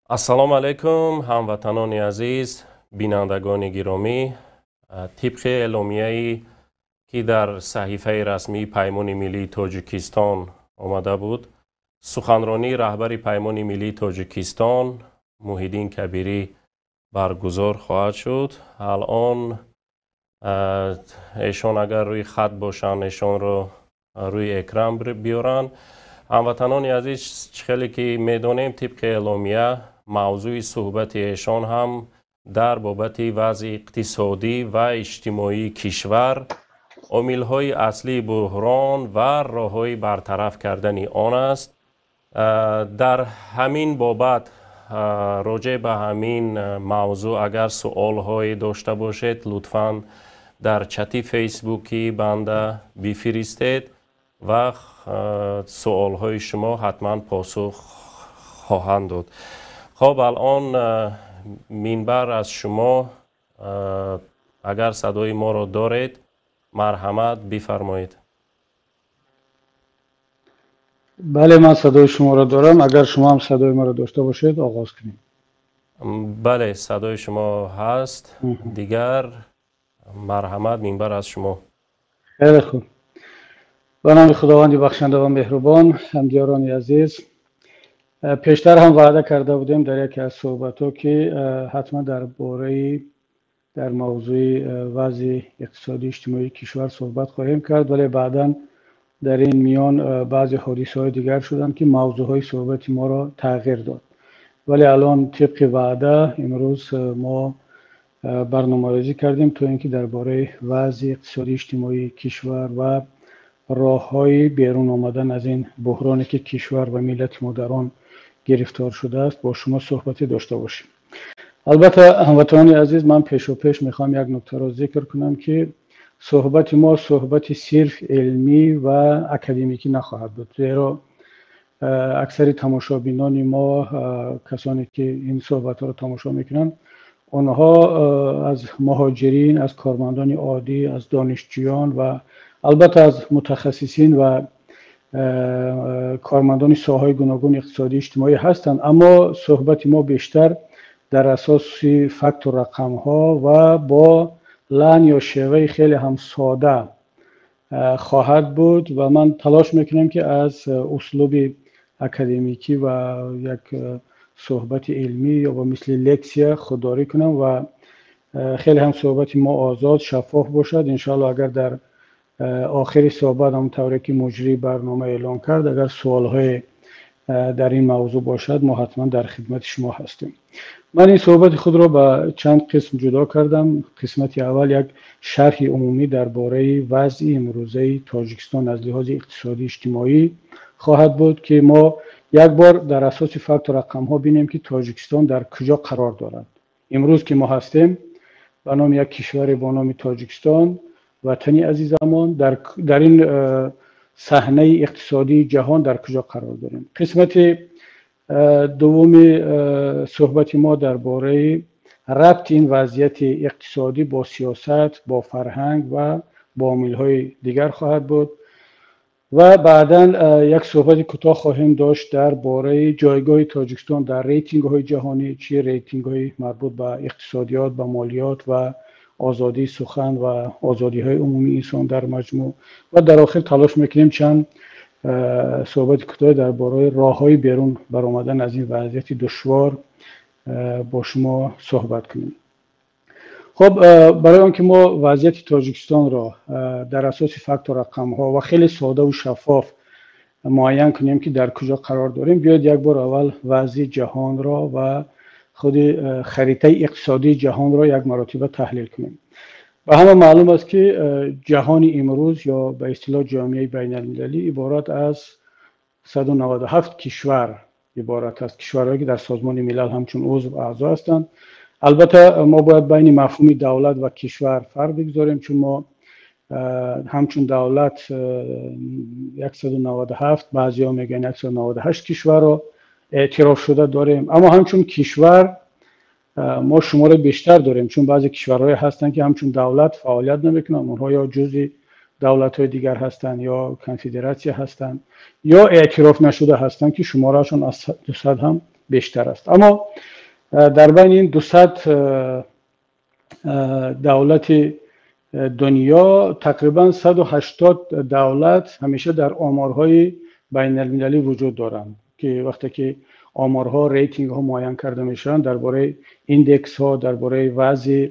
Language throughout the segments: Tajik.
Ассалому алайкум, ҳамватанони азиз, бинандагони гиромӣ. Тибқи эъломияе ки дар саҳифаи расмии Паймони миллии Тоҷикистон омада буд, суханронии раҳбари Паймони миллии Тоҷикистон Муҳиддин Кабирӣ баргузор хоҳад шуд. Алон эшон агар рӯи хат бошанд, эшонро рӯи экран биёранд. Ҳамватанони азиз, чӣ хеле ки медонем, тибқи эъломия мавзӯи суҳбати эшон ҳам дар бобати вазъи иқтисодӣ ва иҷтимоии кишвар, омилҳои аслии буҳрон ва роҳҳои бартараф кардани он аст. Дар ҳамин бобат, роҷеъ ба ҳамин мавзӯъ агар суолҳое дошта бошед, лутфан дар чати фейсбуки банда бифиристед ва суолҳои шумо ҳатман посух хоҳанд дод. Хоб, алон минбар аз шумо, агар садои моро доред, марҳамат бифармоед. Бале, ман садои шуморо дорам. Агар шумо ҳам садои маро дошта бошед, оғоз кунем. Бале, садои шумо ҳаст. Дигар марҳамат, минбар аз шумо. Хеле хуб. Ба номи Худованди бахшанда ва меҳрубон. Ҳамдиёрони азиз, пештар ҳам ваъда карда будем дар яке аз суҳбатҳо, ки ҳатман дар бораи дар мавзӯи вазъи иқтисодии иҷтимоии кишвар суҳбат хоҳем кард, вале баъдан дар ин миён баъзе ҳодисаҳои дигар шуданд, ки мавзӯъҳои суҳбати моро тағйир дод. Вале алон тибқи ваъда имрӯз мо барномарезӣ кардем, то ин ки дар бораи вазъи иқтисодии иҷтимоии кишвар ва роҳҳои берун омадан аз ин буҳроне, ки кишвар ва миллати мо дар он гирифтор шудааст, бо шумо суҳбате дошта бошем. Албатта, ҳамватанони азиз, ман пешопеш мехоҳам як нуктаро зикр кунам, ки суҳбати мо суҳбати сирф илмӣ ва академикӣ нахоҳад буд, зеро аксари тамошобинони мо, касоне ки ин суҳбатҳоро тамошо мекунанд, онҳо аз муҳоҷирин, аз кормандони оддӣ, аз донишҷӯён ва албатта аз мутахассисин ва кормандони соҳаҳои гуногуни иқтисодӣ иҷтимоӣ ҳастанд. Аммо суҳбати мо бештар дар асоси факту рақамҳо ва бо лаҳн ё шеваи хеле ҳам сода хоҳад буд ва ман талош мекунам, ки аз услуби академикӣ ва як суҳбати илмӣ ё ба мисли лексия худдорӣ кунам ва хеле ҳам суҳбати мо озод, шаффоф бошад. Иншоалло, агар дар охири суҳбат, ҳамон тавре ки муҷрии барнома эълон кард, агар суолҳое дар ин мавзӯъ бошад, мо ҳатман дар хидмати шумо ҳастем. Ман ин суҳбати худро ба чанд қисм ҷудо кардам. Қисмати аввал як шарҳи умумӣ дар бораи вазъи имрӯзаи Тоҷикистон аз лиҳози иқтисодӣ иҷтимоӣ хоҳад буд, ки мо як бор дар асоси факту рақамҳо бинем, ки Тоҷикистон дар куҷо қарор дорад имрӯз, ки мо ҳастем ба номи як кишваре бо номи Тоҷикистон, ватани азизамон, дар ин саҳнаи иқтисодии ҷаҳон дар куҷо қарор дорем. Қисмати дуввуми суҳбати мо дар бораи рабти ин вазъияти иқтисодӣ бо сиёсат, бо фарҳанг ва бо омилҳои дигар хоҳад буд ва баъдан як суҳбати кӯтоҳ хоҳем дошт дар бораи ҷойгоҳи Тоҷикистон дар рейтингҳои ҷаҳонӣ, чи рейтингҳои марбут ба иқтисодиёт, ба молиёт ва озодии сухан ва озодиҳои умумии инсон дар маҷмӯъ. Ва дар охир талош мекунем чанд суҳбати кӯтоҳ дар бораи роҳҳои берун баромадан аз ин вазъияти душвор бо шумо суҳбат кунем. Хуб, барои он ки мо вазъияти Тоҷикистонро дар асоси факту рақамҳо ва хеле содаву шаффоф муайян кунем, ки дар куҷо қарор дорем, биёед як бор аввал вазъи ҷаҳонро ва худи харитаи иқтисодии ҷаҳонро як маротиба таҳлил кунем. Ба ҳама маълум аст, ки ҷаҳони имрӯз ё ба истилоҳ ҷомеаи байналмилалӣ иборат аз 197 кишвар иборат аст, кишварҳое ки дар Созмони Милал ҳамчун узв, аъзо ҳастанд. Албатта, мо бояд байни мафҳуми давлат ва кишвар фарқ бигзорем, чун мо ҳамчун давлат 197, баъзеҳо мегӯянд 198 кишварро эътироф шуда дорем, аммо ҳамчун кишвар мо шумораи бештар дорем, чун баъзе кишварҳое ҳастанд, ки ҳамчун давлат фаъолият намекунанд. Онҳо ё ҷузъи давлатҳои дигар ҳастанд, ё конфедератсия ҳастанд, ё эътироф нашуда ҳастанд, ки шумораашон аз 200 ҳам бештар аст. Аммо дар байни ин 200 давлати дунё тақрибан 180 давлат ҳамеша дар оморҳои байналмилалӣ вуҷуд доранд, ки вақте ки оморҳо, рейтингҳо муайян карда мешаванд дар бораи индексҳо, дар бораи вазъи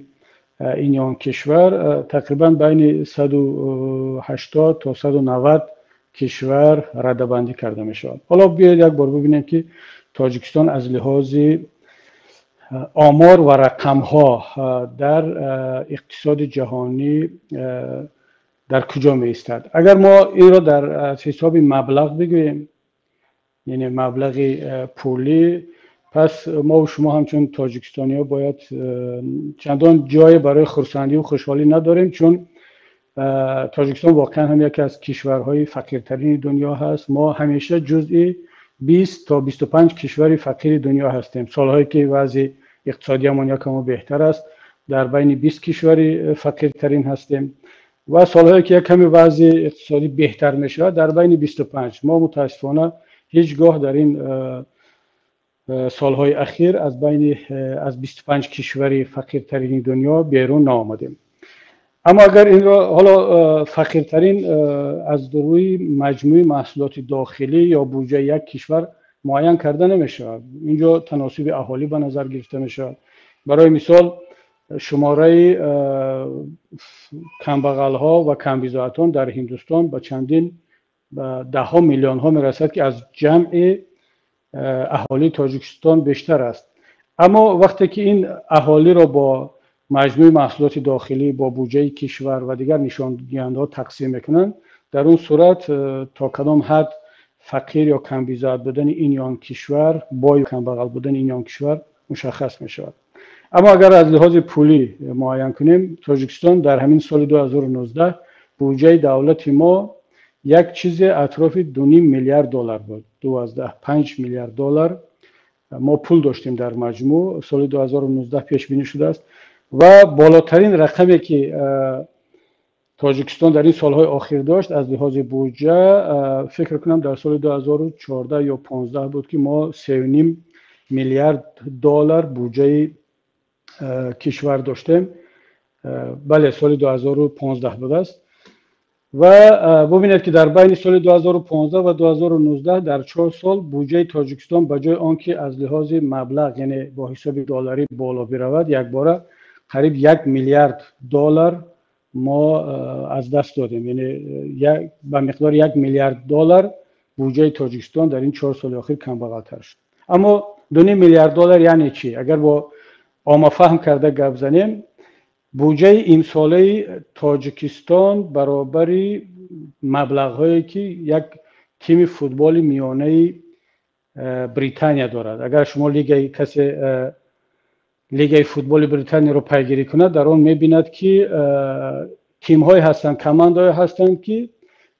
ин ё он кишвар, тақрибан байни 180 то 190 кишвар радабандӣ карда мешавад. Ҳоло биёед як бор бибинем, ки Тоҷикистон аз лиҳози омор ва рақамҳо дар иқтисоди ҷаҳонӣ дар куҷо меистад. Агар мо инро дар ҳисоби маблағ бигӯем, яъне маблағи пулӣ, пас мо ва шумо ҳамчун тоҷикистониҳо бояд чандон ҷое барои хурсандию хушҳолӣ надорем, чун Тоҷикистон воқеан ҳам яке аз кишварҳои фақиртарини дунё ҳаст. Мо ҳамеша ҷузъи 20 то 25 кишвари фақири дунё ҳастем. Солҳое ки вазъи иқтисодиямон якамо беҳтар аст, дар байни 20 кишвари фақиртарин ҳастем ва солҳое ки як каме вазъи иқтисодӣ беҳтар мешавад, дар байни 25. Мо мутаассифона ҳеҷ гоҳ дар ин солҳои ахир аз байни аз 25 кишвари фақиртарини дунё берун наомадем. Аммо агар инро ҳоло фақиртарин аз рӯи маҷмӯи маҳсулоти дохилӣ ё буҷаи як кишвар муайян карда намешавад, инҷо таносуби аҳолӣ ба назар гирифта мешавад. Барои мисол, шумораи камбағалҳо ва камбизоатон дар Ҳиндустон ба чандин даҳҳо миллионҳо мерасад, ки аз ҷамъи аҳолии Тоҷикистон бештар аст. Аммо вақте ки ин аҳолиро бо маҷмӯи маҳсулоти дохилӣ, бо буҷаи кишвар ва дигар нишондиҳандаҳо тақсим мекунанд, дар он сурат то кадом ҳад фақир ё камбизоат будани ин ё он кишвар, бой ё камбағал будани ин ё он кишвар мушаххас мешавад. Аммо агар аз лиҳози пулӣ муайян кунем, Тоҷикистон дар ҳамин соли 2019 буҷаи давлати мо як чизе атрофи 2,5 миллиард доллар буд, 2,5 миллиард доллар мо пул доштем дар маҷмӯъ, соли 2019 пешбинӣ шудааст ва болотарин рақаме ки Тоҷикистон дар ин солҳои охир дошт аз лиҳози буҷа, фикр кунам дар соли 2014 ё 15 буд, ки мо 3,5 миллиард доллар буҷаи кишвар доштем. Бале, соли 2015 будааст. Ва бубинед, ки дар байни соли 2015 ва 2019 дар 4 сол буҷаи Тоҷикистон ба ҷои он ки аз лиҳози маблағ, яъне бо ҳисоби долларӣ боло биравад, якбора қариб 1 миллиард доллар мо аз даст додем, яъне ба миқдори 1 миллиард доллар буҷаи Тоҷикистон дар ин 4 соли охир камбағалтар шуд. Аммо 2,5 миллиард доллар яъне чӣ? Агар бо оммафаҳм карда гап занем, буҷаи имсолаи Тоҷикистон баробари маблағҳое ки як тими футболи миёнаи Британия дорад. Агар шумо лигаи касе лигаи футболи Британияро пайгирӣ кунад, дар он мебинад, ки тимҳое ҳастанд, командаҳое ҳастанд, ки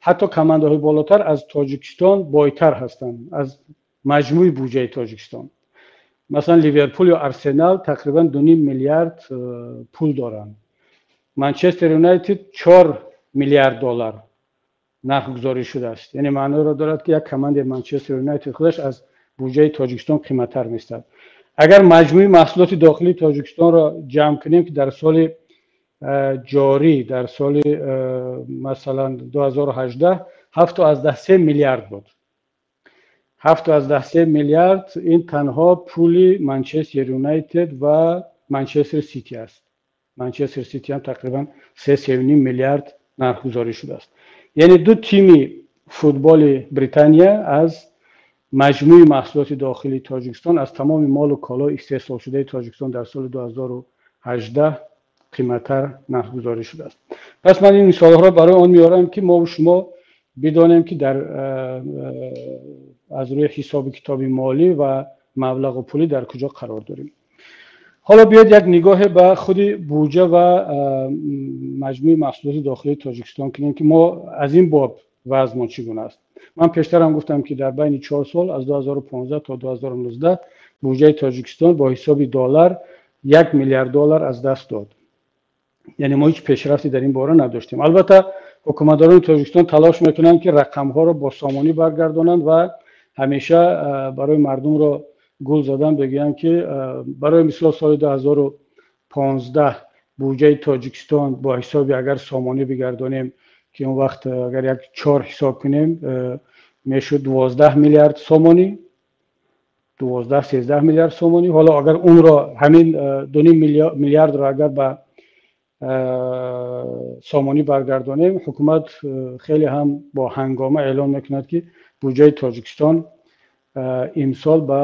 ҳатто командаҳои болотар аз Тоҷикистон бойтар ҳастанд аз маҷмӯи буҷаи Тоҷикистон. Масалан, Ливерпул ё Арсенал тақрибан 2,5 миллиард пул доранд, Манчестер Юнайтед 4 миллиард доллар нархгузорӣ шудааст. Яъне маъноро дорад, ки як командаи Манчестер Юнайтед худаш аз буҷаи Тоҷикистон қиматтар меистад. Агар маҷмӯи маҳсулоти дохилии Тоҷикистонро ҷамъ кунем, ки дар соли ҷорӣ, дар соли масалан 2018 7,3 миллиард буд, 7,3 миллиард ин танҳо пули Манчестер Юнайтед ва Манчестер Сити аст. Манчестер Сити ҳам тақрибан 3-3,5 миллиард нархгузорӣ шудааст. Яъне ду тими футболи Британия аз маҷмӯи маҳсулоти дохилии Тоҷикистон, аз тамоми молу колои истеҳсолшудаи Тоҷикистон дар соли 2018 қиматтар нархгузорӣ шудааст. Пас ман ин мисолҳоро барои он меорам, ки мову шумо бидонем, ки дар аз рӯи ҳисоби китоби молӣ ва маблағу пулӣ дар куҷо қарор дорем. Ҳоло биёед як нигоҳе ба худи буҷа ва маҷмӯи маҳсулоти дохилии Тоҷикистон кунем, ки мо аз ин боб вазъмон чӣ гуна аст. Ман пештарам гуфтам, ки дар байни 4 сол аз 2015 то 2019 буҷаи Тоҷикистон бо ҳисоби доллар 1 миллиард доллар аз даст дод, яъне мо ҳеҷ пешрафте дар ин бора надоштем. Албатта, ҳукуматдорони Тоҷикистон талош мекунанд, ки рақамҳоро бо сомонӣ баргардонанд ва ҳамеша барои мардумро Гул задан бигӯям, ки барои мисол соли 2015 буҷаи Тоҷикистон бо ҳисоби агар сомонӣ бигардонем, ки он вақт агар як чор ҳисоб кунем, мешуд 12 миллиард сомонӣ, 12-13 миллиард сомонӣ. Ҳоло агар онро, ҳамин 2,5 миллиардро агар ба сомонӣ баргардонем, ҳукумат хеле ҳам бо ҳангома эълон мекунад, ки буҷаи Тоҷикистон имсол ба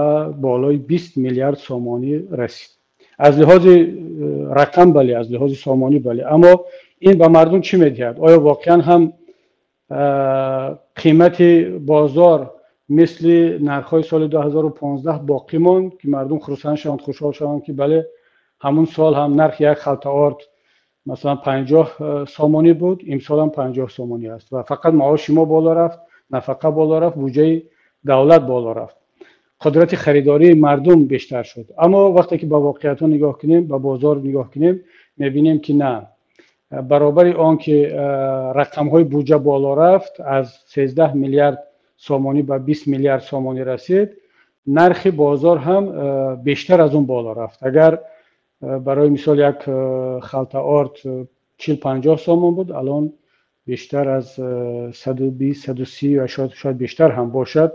болои 20 миллиард сомонӣ расид. Аз лиҳози рақам бале, аз лиҳози сомонӣ бале, аммо ин ба мардум чӣ медиҳад? Оё воқеан ҳам қимати бозор мисли нархҳои соли 2015 боқӣ монд, ки мардум хурсанд шаванд, хушҳол шаванд, ки бале, ҳамун сол ҳам нархи як халта орд масалан 50 сомонӣ буд, имсол ҳам 50 сомонӣ аст ва фақат маоши мо боло рафт, нафақа боло рафт, буҷаи давлат боло рафт, қудрати харидории мардум бештар шуд? Аммо вақте ки ба воқеиятҳо нигоҳ кунем, ба бозор нигоҳ кунем, мебинем, ки на баробари он ки рақамҳои буҷа боло рафт, аз 13 миллиард сомонӣ ба 20 миллиард сомонӣ расид, нархи бозор ҳам бештар аз он боло рафт. Агар барои мисол як халта орд 40-50 сомон буд, алон бештар аз 120, 130 ва шояд бештар ҳам бошад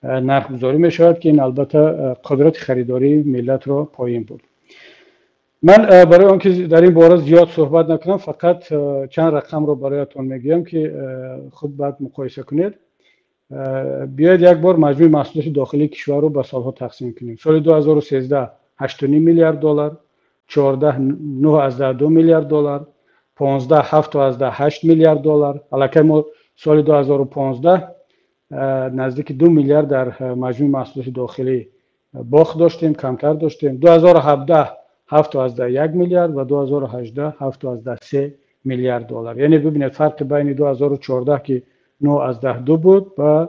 нархгузорӣ мешавад, ки ин албатта қудрати харидории миллатро поин бурд. Ман барои он ки дар ин бора зиёд суҳбат накунам, фақат чанд рақамро бароятон мегӯям, ки худ баъд муқоиса кунед. Биёед, як бор маҷмӯи маҳсулоти дохилии кишварро ба солҳо тақсим кунем. Соли 2013 8,5 миллиард доллар, 14 9,2 миллиард доллар, 15 7,8 миллиард доллар. Аллакай мо соли 2015 наздики 2 миллиард дар маҷмӯи маҳсулоти дохилӣ бохт доштем, камтар доштем. 2017 7,1 миллиард ва 2018 7,3 миллиард доллар. Яъне бибинед, фарқи байни 2014, ки 9,2 буд, ба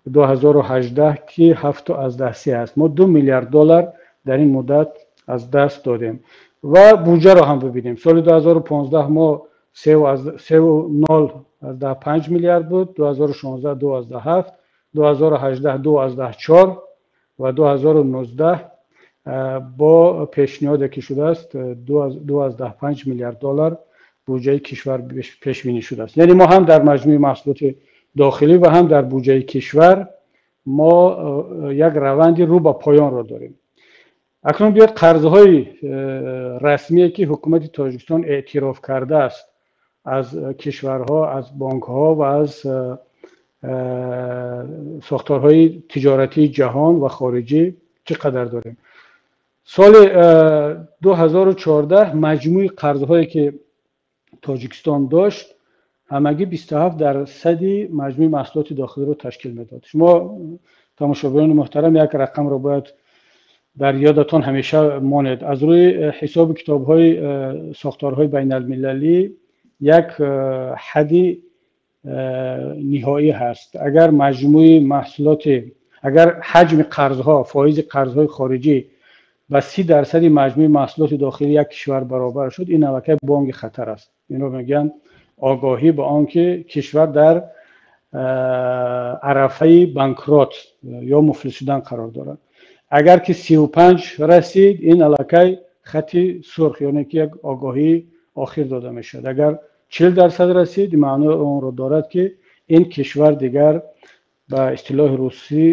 2018, ки 7,3 аст. Мо 2 миллиард доллар дар ин муддат аз даст додем. Ва буҷаро ҳам бибинем. Соли 2015 мо 3,05 миллиард буд, 2016 2,7, 2018 2,4 ва 2019 бо пешниҳоде ки шудааст, 2,5 миллиард доллар буҷаи кишвар пешбинӣ шудааст. Яъне мо ҳам дар маҷмӯи маҳсулоти дохилӣ ва ҳам дар буҷаи кишвар мо як раванди рӯ ба поёнро дорем. Акнун биёд қарзҳои расмие, ки ҳукумати Тоҷикистон эътироф кардааст аз кишварҳо, аз бонкҳо ва аз сохторҳои тиҷоратии ҷаҳон ва хориҷӣ, чӣ қадар дорем. Соли 2014 маҷмӯи қарзҳое, ки Тоҷикистон дошт, ҳамагӣ 27 дарсади маҷмӯи маҳсулоти дохилиро ташкил медод. Шумо, тамошобинони муҳтарам, як рақамро бояд дар ёдатон ҳамеша монед. Аз рӯи ҳисобу китобҳои сохторҳои байналмилалӣ як ҳадди ниҳоӣ ҳаст. Агар маҷмӯи маҳсулоти, агар ҳаҷми қарзҳо, фоизи қарзҳои хориҷӣ ба 30 дарсади маҷмӯи маҳсулоти дохилии як кишвар баробар шуд, ин аллакай бонги хатар аст. Инро мегӯянд огоҳӣ ба он ки кишвар дар арафаи банкрот ё муфлис шудан қарор дорад. Агар ки 35 расид, ин аллакай хати сурх, яъне ки як огоҳии охир дода мешавад. Агар 40 дарсад расид, маънои онро дорад, ки ин кишвар дигар ба истилоҳи русӣ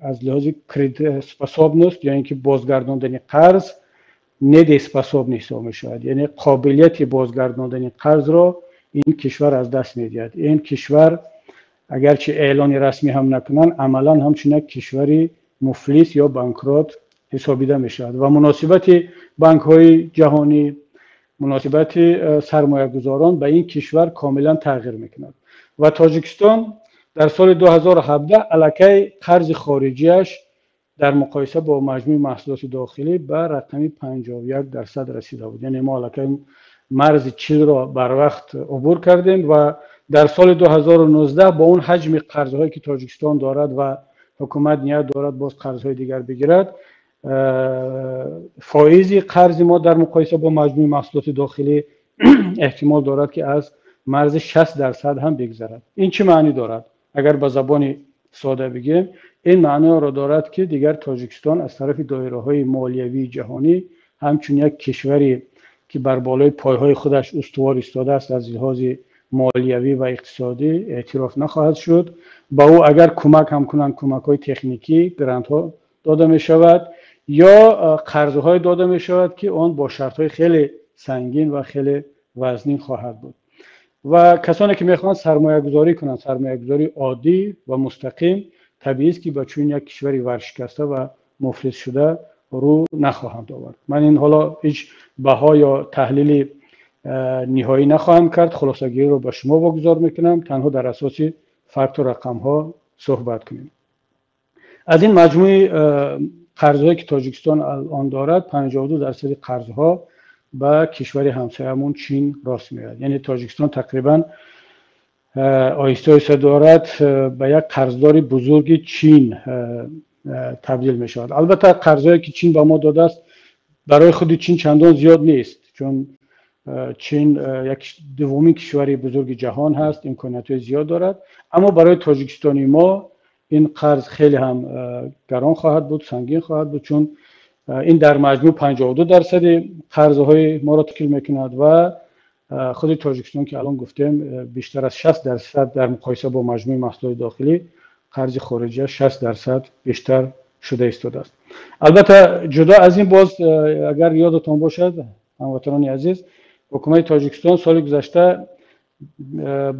аз лиҳози кредитоспособность ё ин ки бозгардондани қарз недееспособный ҳисоб мешавад, яъне қобилияти бозгардондани қарзро ин кишвар аз даст медиҳад. Ин кишвар агарчи эълони расмӣ ҳам накунанд, амалан ҳамчун як кишвари муфлис ё банкрот ҳисобида мешавад ва муносибати бонкҳои ҷаҳонӣ, муносибати сармоягузорон ба ин кишвар комилан тағйир мекунад. Ва Тоҷикистон дар соли 2017 аллакай қарзи хориҷиаш дар муқоиса бо маҷмӯи маҳсулоти дохилӣ ба рақами 51 дарсад расида буд. Яъне мо аллакай марзи 40-ро барвақт убур кардем ва дар соли 2019 бо он ҳаҷми қарзҳое, ки Тоҷикистон дорад ва ҳукумат ният дорад боз қарзҳои дигар бигирад, фоизи қарзи мо дар муқоиса бо маҷмӯи маҳсулоти дохилӣ эҳтимол дорад, ки аз марзи 60 дарсад ҳам бигзарад. Ин чӣ маънӣ дорад? Агар ба забони сода бигӯем, Ин маъноро дорад, ки дигар Тоҷикистон аз тарафи доираҳои молиявии ҷаҳонӣ ҳамчун як кишваре ки бар болои пойҳои худаш устувор истодааст, аз лиҳози молиявӣ ва иқтисодӣ эътироф нахоҳад шуд. Ба ӯ агар кӯмак ҳам кунанд, кӯмакҳои техникӣ, грантҳо дода мешавад ё қарзҳое дода мешавад, ки он бо шартҳои хеле сангин ва хеле вазнин хоҳад буд. Ва касоне ки мехоҳанд сармоягузорӣ кунанд, сармоягузории оддӣ ва мустақим, табиист, ки ба чунин як кишвари варшикаста ва муфлис шуда рӯ нахоҳанд овард. Ман ин ҳоло ҳеҷ баҳо ё таҳлили ниҳоӣ нахоҳам кард, хулосагириро ба шумо вогузор мекунам, танҳо дар асоси факту рақамҳо суҳбат кунем. Аз ин маҷмӯи қарзҳое, ки Тоҷикистон алон дорад, 52% қарзҳо ба кишвари ҳамсоямон Чин рост меояд. Яъне Тоҷикистон тақрибан оҳиста оҳиста дорад ба як қарздори бузурги Чин табдил мешавад. Албатта, қарзҳое, ки Чин ба мо додааст, барои худи Чин чандон зиёд нест, чун Чин як дуввумин кишвари бузурги ҷаҳон ҳаст, имкониятҳои зиёд дорад, аммо барои Тоҷикистони мо ин қарз хеле ҳам гарон хоҳад буд, сангин хоҳад буд, чун ин дар маҷмӯъ 52% қарзҳои моро ташкил мекунад ва худи Тоҷикистон, ки алон гуфтем, бештар аз 60% дар муқоиса бо маҷмӯи маҳсулоти дохилӣ қарзи хориҷия 60% бештар шуда истодааст. Албатта, ҷудо аз ин, боз агар ёдатон бошад, ҳамватанони азиз, ҳукумати Тоҷикистон соли гузашта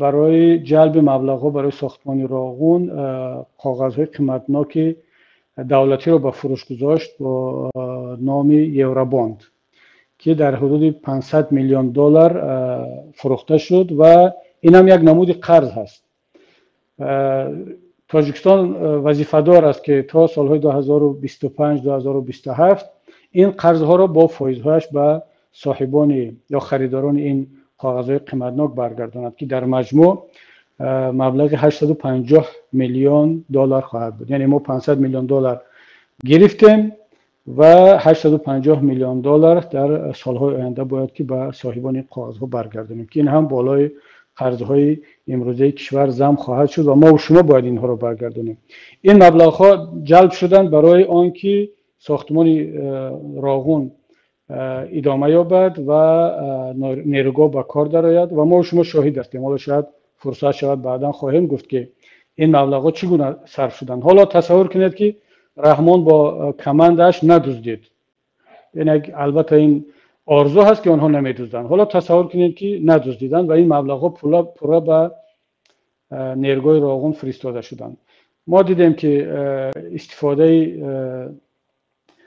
барои ҷалби маблағҳо барои сохтмони Роғун коғазҳои қиматноки давлатиро ба фурӯш гузошт бо номи Евробонд, ки дар ҳудуди 500 миллион доллар фурӯхта шуд ва ин ҳам як намуди қарз ҳаст. Тоҷикистон вазифадор аст, ки то солҳои 2025, 2027 ин қарзҳоро бо фоизҳояш ба соҳибони ё харидорони ин коғазҳои қиматнок баргардонад, ки дар маҷмӯъ маблағи 850 миллион доллар хоҳад буд. Яъне мо 500 миллион доллар гирифтем ва 850 миллион доллар дар солҳои оянда бояд ки ба соҳибони коғазҳо баргардонем, ки ин ҳам болои қарзҳои имрӯзаи кишвар зам хоҳад шуд ва мо шумо бояд инҳоро баргардонем. Ин маблағҳо ҷалб шуданд барои он ки сохтмони Роғун идома ёбад ва нерӯгоҳ ба кор дарояд. Ва мо шумо шоҳид ҳастем, ҳоло шояд фурсат шавад, баъдан хоҳем гуфт, ки ин маблағҳо чӣ гуна сарф шуданд. Ҳоло тасаввур кунед, ки Раҳмон бо командааш надуздид. Албатта, ин орзу ҳаст, ки онҳо намедузданд. Ҳоло тасаввур кунед, ки надуздиданд ва ин маблағҳо пурра ба нерӯгоҳи Роғун фиристода шуданд. Мо дидем, ки истифодаи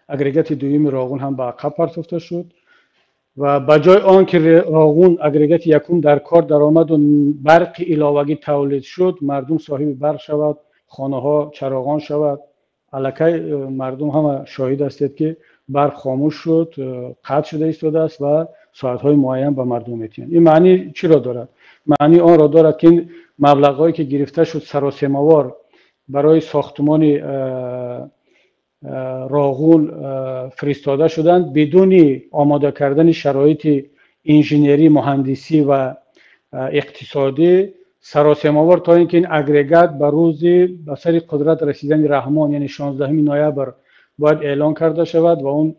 агрегати дуюми Роғун ҳам ба ақаб партофта шуд ва ба ҷои он ки Роғун агрегати якум дар кор даромаду барқи иловагӣ тавлид шуд, мардум соҳиби барқ шавад, хонаҳо чароғон шавад, аллакай мардум ҳама шоҳид ҳастед, ки барқ хомӯш шуд, қатъ шуда истодааст ва соатҳои муайян ба мардум метиҳанд. Ин маъни чиро дорад? Маънии онро дорад, ки ин маблағҳое, ки гирифта шуд саросемавор барои сохтмони Роғун фиристода шуданд, бидуни омода кардани шароити инженерӣ, муҳандисӣ ва иқтисодӣ, саросемавор, то ин ки ин агрегат ба рӯзи ба сари қудрат расидани Раҳмон, яъне 16 ноябр, бояд эълон карда шавад. Ва он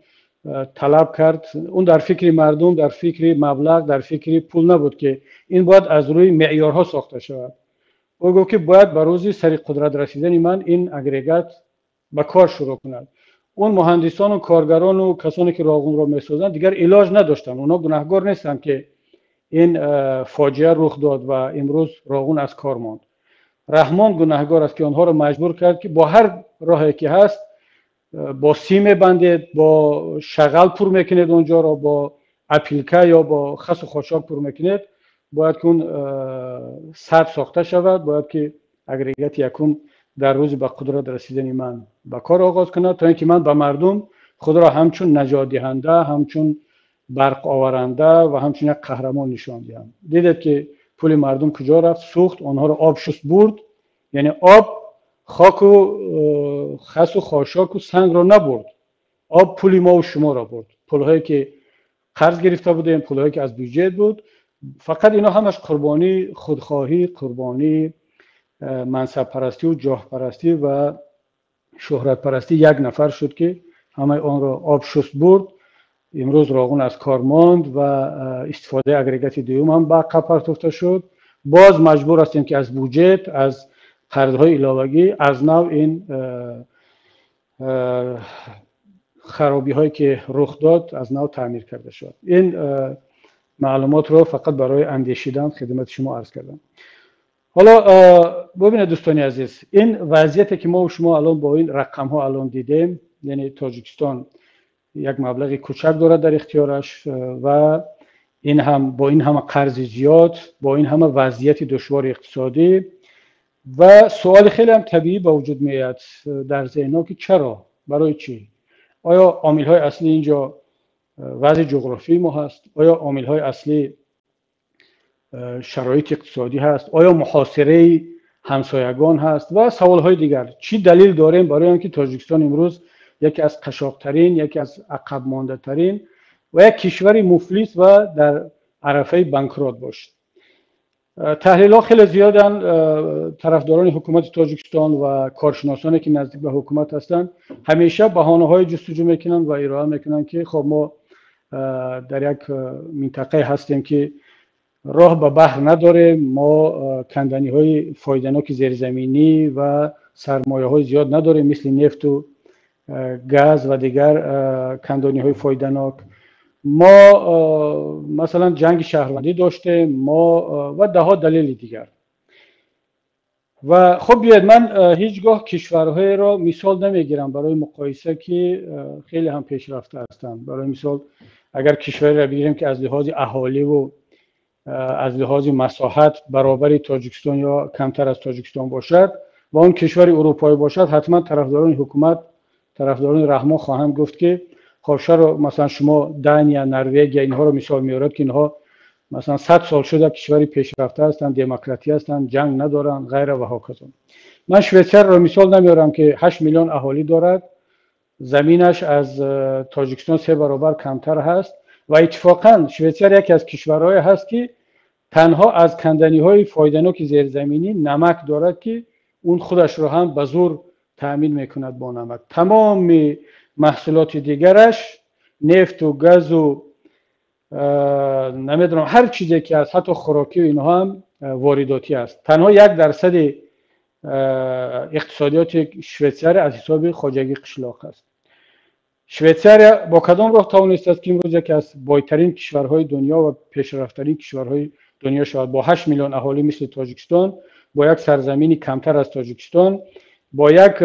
талаб кард, он дар фикри мардум, дар фикри маблағ, дар фикри пул набуд, ки ин бояд аз рӯи меъёрҳо сохта шавад. Ӯ гуфт, ки бояд ба рӯзи сари қудрат расидани ман ин агрегат ба кор шурӯъ кунад. Он муҳандисону коргарону касоне, ки Роғунро месозанд, дигар илоҷ надоштанд. Онҳо гунаҳгор нестанд, ки ин фоҷиа рух дод ва имрӯз Роғун аз кор монд. Раҳмон гунаҳгор аст, ки онҳоро маҷбур кард, ки бо ҳар роҳе ки ҳаст, бо сим мебандед, бо шағал пур мекунед онҷоро, бо опилка ё бо хасу хошок пур мекунед, бояд ки он сад сохта шавад, бояд ки агрегати якум дар рӯзи ба қудрат расидани ман ба кор оғоз кунад, то ин ки ман ба мардум худро ҳамчун наҷотдиҳанда, ҳамчун барқоваранда ва ҳамчун як қаҳрамон нишон диҳам. Дидед, ки пули мардум куҷо рафт? Сӯхт, онҳоро об шуст бурд. Яъне об хоку хасу хошоку сангро набурд, об пули мову шуморо бурд, пулҳое ки қарз гирифта будем, пулҳое ки аз бюҷет буд. Фақат ино ҳамаш қурбонии худхоҳӣ, қурбонии мансабпарастию ҷоҳпарастӣ ва Шӯҳратпарастии як нафар шуд, ки ҳамаи онро об шуст бурд. Имрӯз Роғун аз кор монд ва истифодаи агрегати дуюм ҳам ба ақаб партофта шуд. Боз маҷбур ҳастем, ки аз буҷет, аз қарзҳои иловагӣ аз нав ин харобиҳое ки рух дод, аз нав таъмир карда шавад. Ин маълумотро фақат барои андешидан хидмати шумо арз кардам. Ҳоло бубинед, дӯстони азиз, ин вазъияте ки мо шумо алон бо ин рақамҳо алон дидем, яъне Тоҷикистон як маблағи кучак дорад дар ихтиёраш ва ин ҳам бо ин ҳама қарзи зиёд, бо ин ҳама вазъияти душвори иқтисодӣ. Ва суоли хеле ҳам табиӣ ба вуҷуд меояд дар зеҳнҳо, ки чаро, барои чӣ? Оё омилҳои аслӣ инҷо вазъи ҷуғрофии мо ҳаст? Оё омилҳои аслӣ шароити иқтисодӣ ҳаст? Оё муҳосираи ҳамсоягон ҳаст? Ва саволҳои дигар. Чӣ далел дорем барои он ки Тоҷикистон имрӯз яке аз қашоқтарин, яке аз ақабмондатарин ва як кишвари муфлис ва дар арафаи банкрот бошад? Таҳлилҳо хеле зиёданд. Тарафдорони ҳукумати Тоҷикистон ва коршиносоне ки наздик ба ҳукумат ҳастанд, ҳамеша баҳонаҳои ҷустуҷӯ мекунанд ва ироа мекунанд, ки хоб, мо дар як минтақае ҳастем, ки роҳ ба баҳр надорем, мо канданиҳои фоиданоки зеризаминӣ ва сармояҳои зиёд надорем, мисли нефту газ ва дигар канданиҳои фоиданок. Мо масалан ҷанги шаҳрвандӣ доштем, мо ва даҳо далели дигар. Ва хуб, биёед, ман ҳеҷ гоҳ кишварҳоеро мисол намегирам барои муқоиса, ки хеле ҳам пешрафта ҳастанд. Барои мисол, агар кишвареро бигирем, ки аз лиҳози аҳоливу аз лиҳози масоҳат баробари Тоҷикистон ё камтар аз Тоҷикистон бошад ва он кишвари урупоӣ бошад, ҳатман тарафдорони ҳукумат, тарафдорони Раҳмон хоҳанд гуфт, ки хоб, чаро масалан шумо Дания, Норвегия, инҳоро мисол меорад, ки инҳо масалан 100 сол шуда кишвари пешрафта ҳастанд, демократӣ ҳастанд, ҷанг надоранд, ғайра ва ҳоказо. Ман Швейтсарияро мисол намеорам, ки 8 миллион аҳолӣ дорад, заминаш аз Тоҷикистон се баробар камтар ҳаст ва иттифоқан Швейтсария яке аз кишварҳое ҳаст, ки танҳо аз канданиҳои фоиданоки зеризаминӣ намак дорад, ки он худашро ҳам ба зур таъмин мекунад бо намак. Тамоми маҳсулоти дигараш, нефту газу намедонам, ҳар чизе ки аст, ҳатто хӯрокию инҳо ҳам воридотӣ аст. Танҳо 1 дарсади иқтисодиёти Швейтсария аз ҳисоби хоҷагии қишлоқ аст. Швейтсария бо кадом роҳ тавонистааст, ки имрӯз яке аз бойтарин кишварҳои дунё ва пешрафтарин кишварҳои дунё шавад, бо 8 миллион аҳолӣ мисли Тоҷикистон, бо як сарзамини камтар аз Тоҷикистон, бо як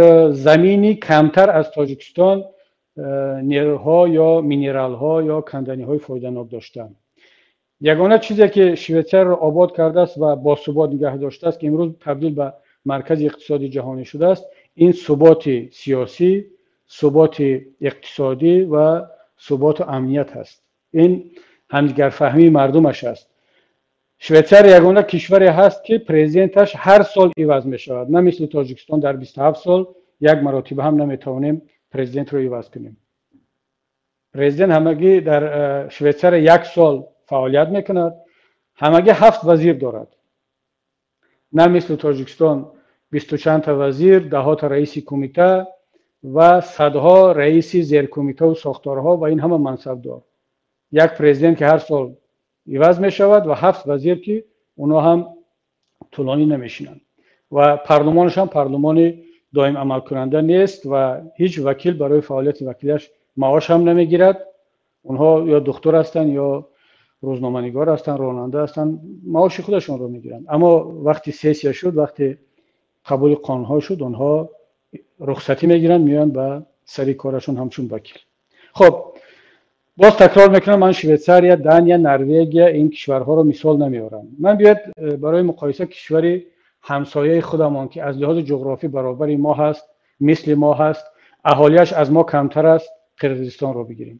замини камтар аз Тоҷикистон нерӯҳо ё минералҳо ё канданиҳои фоиданок доштанд? Ягона чизе ки Швейтсарияро обод кардааст ва босубот нигаҳ доштааст, ки имрӯз табдил ба маркази иқтисоди ҷаҳонӣ шудааст, ин суботи сиёсӣ, суботи иқтисодӣ ва суботу амният ҳаст, ин ҳамдигарфаҳмии мардумаш аст. Швейтсария ягона кишваре ҳаст, ки президенташ ҳар сол иваз мешавад, на мисли Тоҷикистон, дар 27 сол як маротиба ҳам наметавонем президентро иваз кунем. Президент ҳамагӣ дар Швейтсария як сол фаъолият мекунад, ҳамагӣ ҳафт вазир дорад, на мисли Тоҷикистон бисту чандта вазир, даҳота раиси кумита ва садҳо раиси зеркумитаву сохторҳо ва ин ҳама мансабдор. Як президент, ки ҳар сол иваз мешавад, ва ҳафт вазир, ки онҳо ҳам тӯлонӣ намешинанд, ва парлумонаш ҳам парлумони доим амалкунанда нест ва ҳеҷ вакил барои фаъолияти вакилиаш маош ҳам намегирад. Онҳо ё духтур ҳастанд, ё рӯзноманигор ҳастанд, ронанда ҳастанд, маоши худашонро мегиранд, аммо вақти сессия шуд, вақти қабули қонунҳо шуд, онҳо рухсатӣ мегиранд, меоянд ба сари корашон ҳамчун вакил. Хоб, боз такрор мекунам, ман Швейтсария, Дания, Норвегия, ин кишварҳоро мисол намеорам. Ман биёед барои муқоиса кишвари ҳамсояи худамон, ки аз лиҳози ҷуғрофӣ баробари мо ҳаст, мисли мо ҳаст, аҳолиаш аз мо камтар аст, Қирғизистонро бигирем.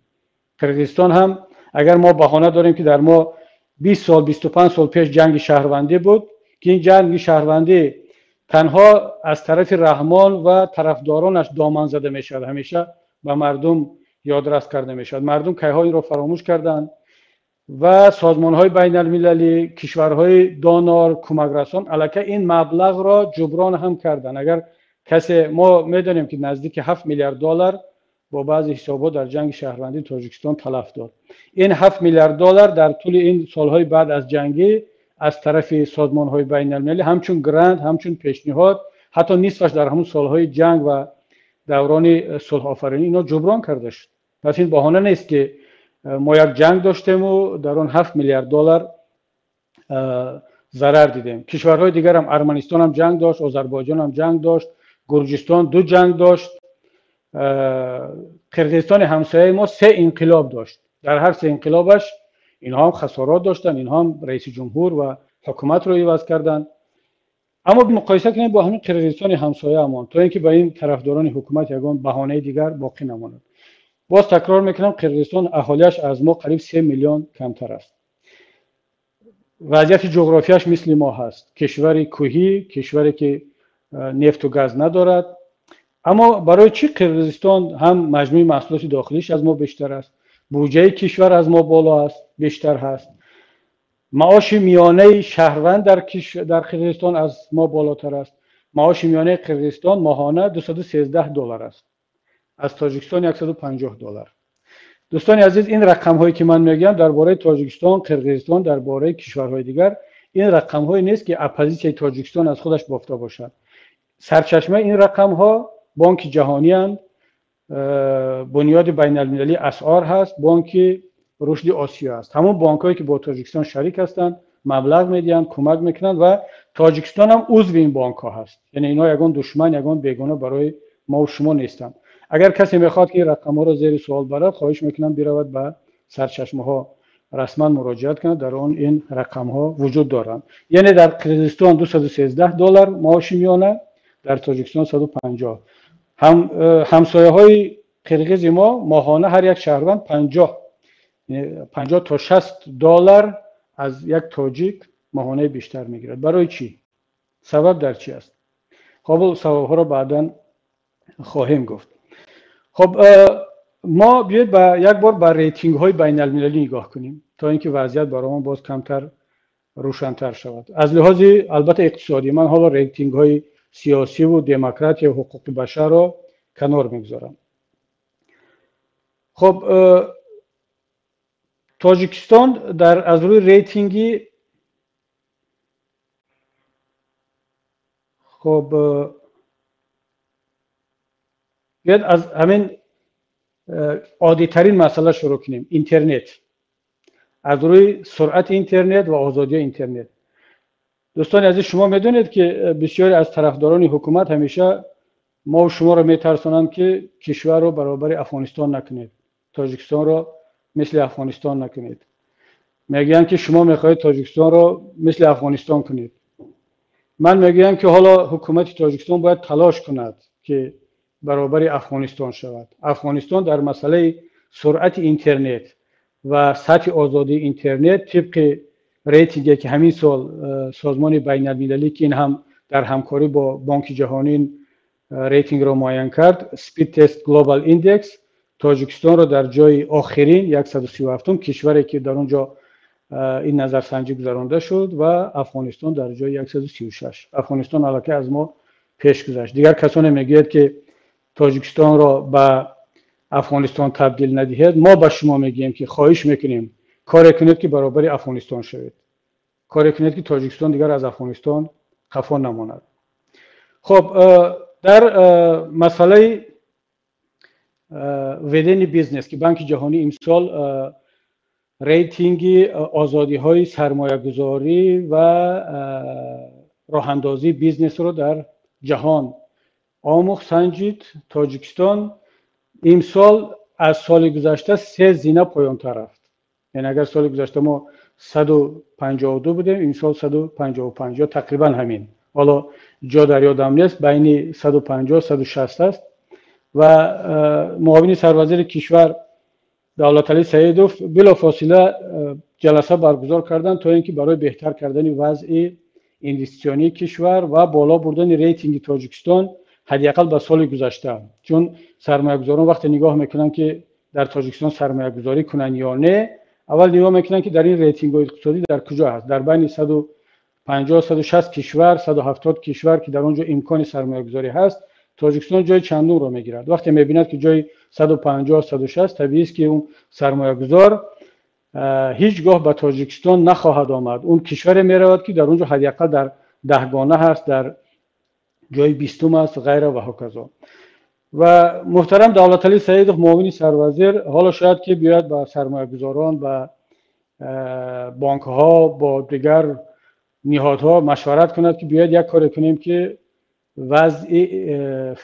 Қирғизистон ҳам, агар мо баҳона дорем, ки дар мо 20 сол, 25 сол пеш ҷанги шаҳрвандӣ буд, ки ин ҷанги шаҳрвандӣ танҳо аз тарафи Раҳмон ва тарафдоронаш доман зада мешавад, ҳамеша ба мардум ёдрас карда мешавад. Мардум кайҳо инро фаромӯш карданд ва созмонҳои байналмилалӣ, кишварҳои донор, кӯмакрасон аллакай ин маблағро ҷуброн ҳам карданд. Агар Касе мо медонем, ки наздики 7 миллиард доллар бо баъзе ҳисобҳо дар ҷанги шаҳрвандии Тоҷикистон талаф дод. Ин 7 миллиард доллар дар тӯли ин солҳои баъд аз ҷангӣ аз тарафи созмонҳои байналмилалӣ ҳамчун грант, ҳамчун пешниҳод, ҳатто нисфаш дар ҳамун солҳои ҷанг ва даврони сулҳофаринӣ ино ҷуброн карда шуд. Пас ин баҳона нест, ки мо як ҷанг доштему дар он 7 миллиард доллар зарар дидем. Кишварҳои дигарам, Арманистонам ҷанг дошт, Озарбойҷонам ҷанг дошт, Гурҷистон ду ҷанг дошт, Қирғизистони ҳамсояи мо се инқилоб дошт. Дар ҳар се инқилобаш инҳо ҳам хасорот доштанд, инҳо ҳам раиси ҷумҳур ва ҳукуматро иваз карданд. Аммо муқоиса кунем бо ҳамин Қирғизистони ҳамсояамон, то ин ки ба ин тарафдорони ҳукумат ягон баҳонаи дигар боқӣ намонад. Боз такрор мекунам, Қирғизистон аҳолиаш аз мо қариб 3 миллион камтар аст. Вазъияти ҷуғрофияш мисли мо ҳаст, кишвари кӯҳӣ, кишваре ки нефту газ надорад. Аммо барои чӣ Қирғизистон ҳам маҷмӯи маҳсулоти дохилиш аз мо бештар аст, буҷаи кишвар аз мо боло аст, бештар ҳаст, маоши миёнаи шаҳрванд дар Қирғизистон аз мо болотар аст. Маоши миёнаи Қирғизистон моҳона 213 доллар аст, аз Тоҷикистон 150 доллар. Дӯстони азиз, ин рақамҳое ки ман мегӯям дар бораи Тоҷикистон, Қирғизистон, дар бораи кишварҳои дигар, ин рақамҳое нест, ки оппозитсияи Тоҷикистон аз худаш бофта бошад. Сарчашмаи ин рақамҳо Бонки ҷаҳонианд, Бунёди байналмилалии асъор ҳаст, Бонки рушди Осиё аст. Ҳамон бонкҳое ки бо Тоҷикистон шарик ҳастанд, маблағ медиҳанд, кӯмак мекунанд ва Тоҷикистон ҳам узви ин бонкҳо ҳаст. Яъне инҳо ягон душман, ягон бегона барои мо ва шумо нестанд. Агар касе мехоҳад, ки ин рақамҳоро зери суол барад, хоҳиш мекунам биравад ба сарчашмаҳо расман муроҷиат кунад, дар он ин рақамҳо вуҷуд доранд. Яъне дар Қирғизистон 213 доллар маоши миёна, дар Тоҷикистон 150. Ҳамсояҳои қирғизи мо моҳона ҳар як шаҳрванд 50 то 60 доллар аз як тоҷик моҳонаи бештар мегирад. Барои чӣ? Сабаб дар чӣ аст? Хоб, сабабҳоро баъдан хоҳем гуфт. Хоб, мо биёед ба як бор ба рейтингҳои байналмилалӣ нигоҳ кунем, то ин ки вазъият барои мо боз камтар рӯшантар шавад. Аз лиҳози албатта иқтисодӣ, ман ҳоло рейтингҳои сиёсиву демократия ва ҳуқуқи башарро канор мегузорам. Хоб, Тоҷикистон дар аз рӯи рейтинги, хоб, биёед аз ҳамин оддитарин масъала шурӯъ кунем, интернет. Аз рӯи суръати интернет ва озодии интернет. Дӯстони азиз, шумо медонед, ки бисёре аз тарафдорони ҳукумат ҳамеша мо шуморо метарсонанд, ки кишварро баробари Афғонистон накунед, Тоҷикистонро мисли Афғонистон накунед. Мегӯянд, ки шумо мехоҳед Тоҷикистонро мисли Афғонистон кунед. Ман мегӯям, ки ҳоло ҳукумати Тоҷикистон бояд талош кунад, ки баробари Афғонистон шавад. Афғонистон дар масъалаи суръати интернет ва сатҳи озодии интернет тибқи рейтинге ки ҳамин сол созмони байналмилалӣ, ки ин ҳам дар ҳамкорӣ бо Бонки ҷаҳонӣ рейтингро муайян кард, Speed Test Global Index, Тоҷикистонро дар ҷои охирин, 137-ум кишваре ки дар он ҷо ин назарсанҷӣ гузаронда шуд, ва Афғонистон дар ҷои 136. Афғонистон аллакай аз мо пеш гузашт. Дигар касоне мегӯяд, ки Тоҷикистонро ба Афғонистон табдил надиҳед, мо ба шумо мегӯем, ки хоҳиш мекунем, коре кунед, ки баробари Афғонистон шавед, коре кунед, ки Тоҷикистон дигар аз Афғонистон қафо намонад. Хоб, дар масъалаи ведение бизнес, ки Банки ҷаҳонӣ имсол рейтинги озодиҳои сармоягузорӣ ва роҳандозии бизнесро дар ҷаҳон омӯхт, санҷид, Тоҷикистон имсол аз соли гузашта се зина поёнтар рафт. Яъне агар соли гузашта мо 152 будем, имсол 155 ё тақрибан ҳамин. Ҳоло ҷо дар ёдам нест, байни 150 160 аст. Ва муовини сарвазири кишвар Давлаталӣ Саидов билофосила ҷаласа баргузор карданд, то ин ки барои беҳтар кардани вазъи инвеститсионии кишвар ва боло бурдани рейтинги Тоҷикистон ҳадди ақал ба соли гузашта. Чун сармоягузорон вақте нигоҳ мекунанд, ки дар Тоҷикистон сармоягузорӣ кунанд ё не, аввал нигоҳ мекунанд, ки дар ин рейтингҳои иқтисодӣ дар куҷо ҳаст. Дар байни 150, 160 кишвар, 170 кишвар, ки дар он ҷо имкони сармоягузорӣ ҳаст, Тоҷикистон ҷои чандумро мегирад. Вақте мебинад, ки ҷои 150, 160, табиист, ки он сармоягузор ҳеҷ гоҳ ба Тоҷикистон нахоҳад омад. Он кишваре меравад, ки дар он ҷо ҳадди ақал дар 10гона ҳаст, дар ҷои 20-ум аст, ғайра ва ҳоказо. Ва муҳтарам Давлаталӣ Саидов, муовини сарвазир, ҳоло шояд ки биёяд ба сармоягузорон, ба бонкҳо, бо дигар ниҳодҳо машварат кунад, ки биёяд як коре кунем, ки вазъи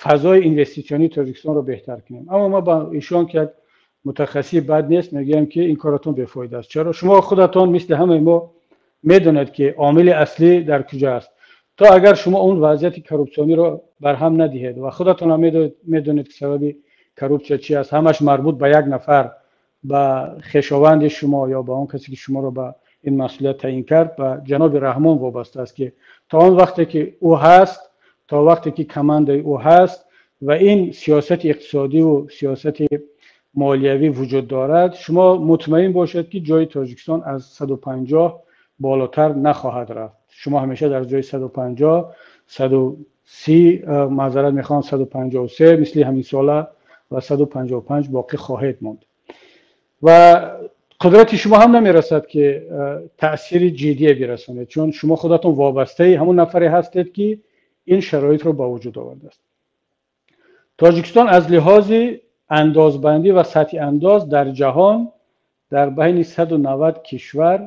фазои инвеститсионии Тоҷикистонро беҳтар кунем. Аммо ма ба ишон, ки як мутахассиси бад нест, мегӯям, ки ин коратон бефоида аст. Чаро? Шумо худатон мисли ҳамаи мо медонед, ки омили аслӣ дар куҷо аст. То агар шумо он вазъияти коррупсиониро барҳам надиҳед, ва худатон ҳам медонед, ки сабаби коррупсия чи аст, ҳамаш марбут ба як нафар, ба хешованди шумо ё ба он касе, ки шуморо ба ин масъулият таъин кард, ба ҷаноби Раҳмон вобаста аст, ки то он вақте ки ӯ ҳаст, то вақте ки командаи ӯ ҳаст ва ин сиёсати иқтисодиву сиёсати молиявӣ вуҷуд дорад, шумо мутмаин бошед, ки ҷои Тоҷикистон аз 150 болотар нахоҳад рафт. Шумо ҳамеша дар ҷои 150, 130, маъзарат мехоҳам, 153, мисли ҳамин сола, ва 155 боқӣ хоҳед монд ва қудрати шумо ҳам намерасад, ки таъсири ҷиддие бирасонед, чун шумо худатон вобастаи ҳамон нафаре ҳастед, ки ин шароитро ба вуҷуд овардааст. Тоҷикистон аз лиҳози андозбандӣ ва сатҳи андоз дар ҷаҳон дар байни 190 кишвар,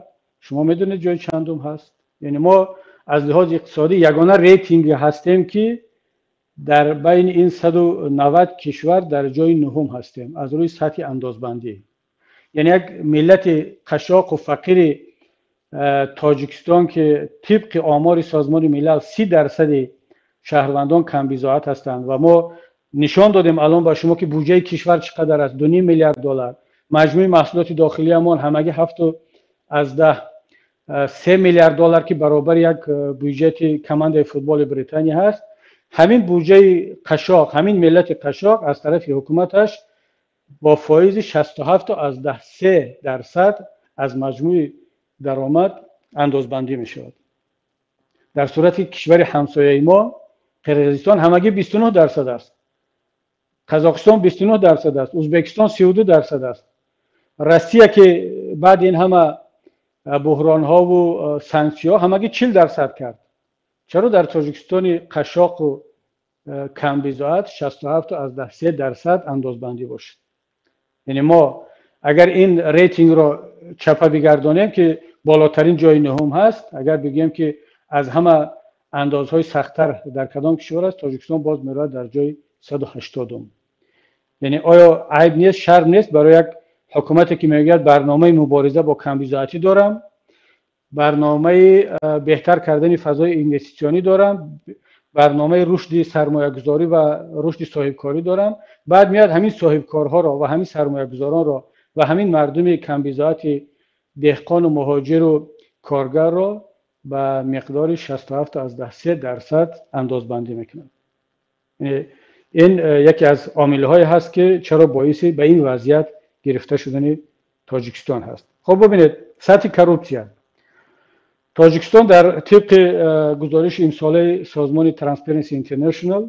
шумо медонед, ҷои чандум ҳаст? Яъне мо аз лиҳози иқтисодӣ ягона рейтинге ҳастем, ки дар байни ин 190 кишвар дар ҷои нуҳум ҳастем аз рӯи сатҳи андозбандӣ. Яъне як миллати қашоқу фақири Тоҷикистон, ки тибқи омори Созмони Милал 30 дарсади шаҳрвандон камбизоат ҳастанд, ва мо нишон додем алон ба шумо, ки буҷаи кишвар чӣ қадар аст: 2,5 миллиард доллар. Маҷмӯи маҳсулоти дохилиамон ҳамагӣ 7,3 миллиард доллар, ки баробари як бюҷети командаи футболи Британия ҳаст. Ҳамин буҷаи қашоқ, ҳамин миллати қашоқ аз тарафи ҳукуматаш бо фоизи 67,3 дарсад аз маҷмӯи даромад андозбандӣ мешавад, дар сурате ки кишвари ҳамсояи мо Қирғизистон ҳамагӣ 29 дарсад аст, Қазоқистон 29 дарсад аст, Ӯзбекистон 32 дарсад аст. Россия, ки баъди ин ҳама буҳронҳову санксияҳо ҳамагӣ 40 дарсад кард. Чаро дар Тоҷикистони қашоқу камбизоат 67,3 дарсад андозбандӣ бошад? Яъне мо агар ин рейтингро чапа бигардонем, ки болотарин ҷои нуҳум ҳаст, агар бигӯем, ки аз ҳама андозҳои сахттар дар кадом кишвар аст, Тоҷикистон боз меравад дар ҷои 180-ум. Яъне оё айб нест, шарм нест барои як ҳукумате, ки мегӯяд барномаи мубориза бо камбизоатӣ дорам, барномаи беҳтар кардани фазои инвеститсионӣ дорам, барномаи рушди сармоягузорӣ ва рушди соҳибкорӣ дорам, баъд меояд ҳамин соҳибкорҳоро ва ҳамин сармоягузоронро ва ҳамин мардуми камбизоати деҳқону муҳоҷиру коргарро ба миқдори 67,3 дарсад андозбандӣ мекунад? Ин яке аз омилҳое ҳаст, ки чаро боиси ба ин вазъият гирифта шудани Тоҷикистон ҳаст. Хуб, бубинед, сатҳи коррупсия Тоҷикистон дар тибқи гузориши имсолаи созмони Transparency International,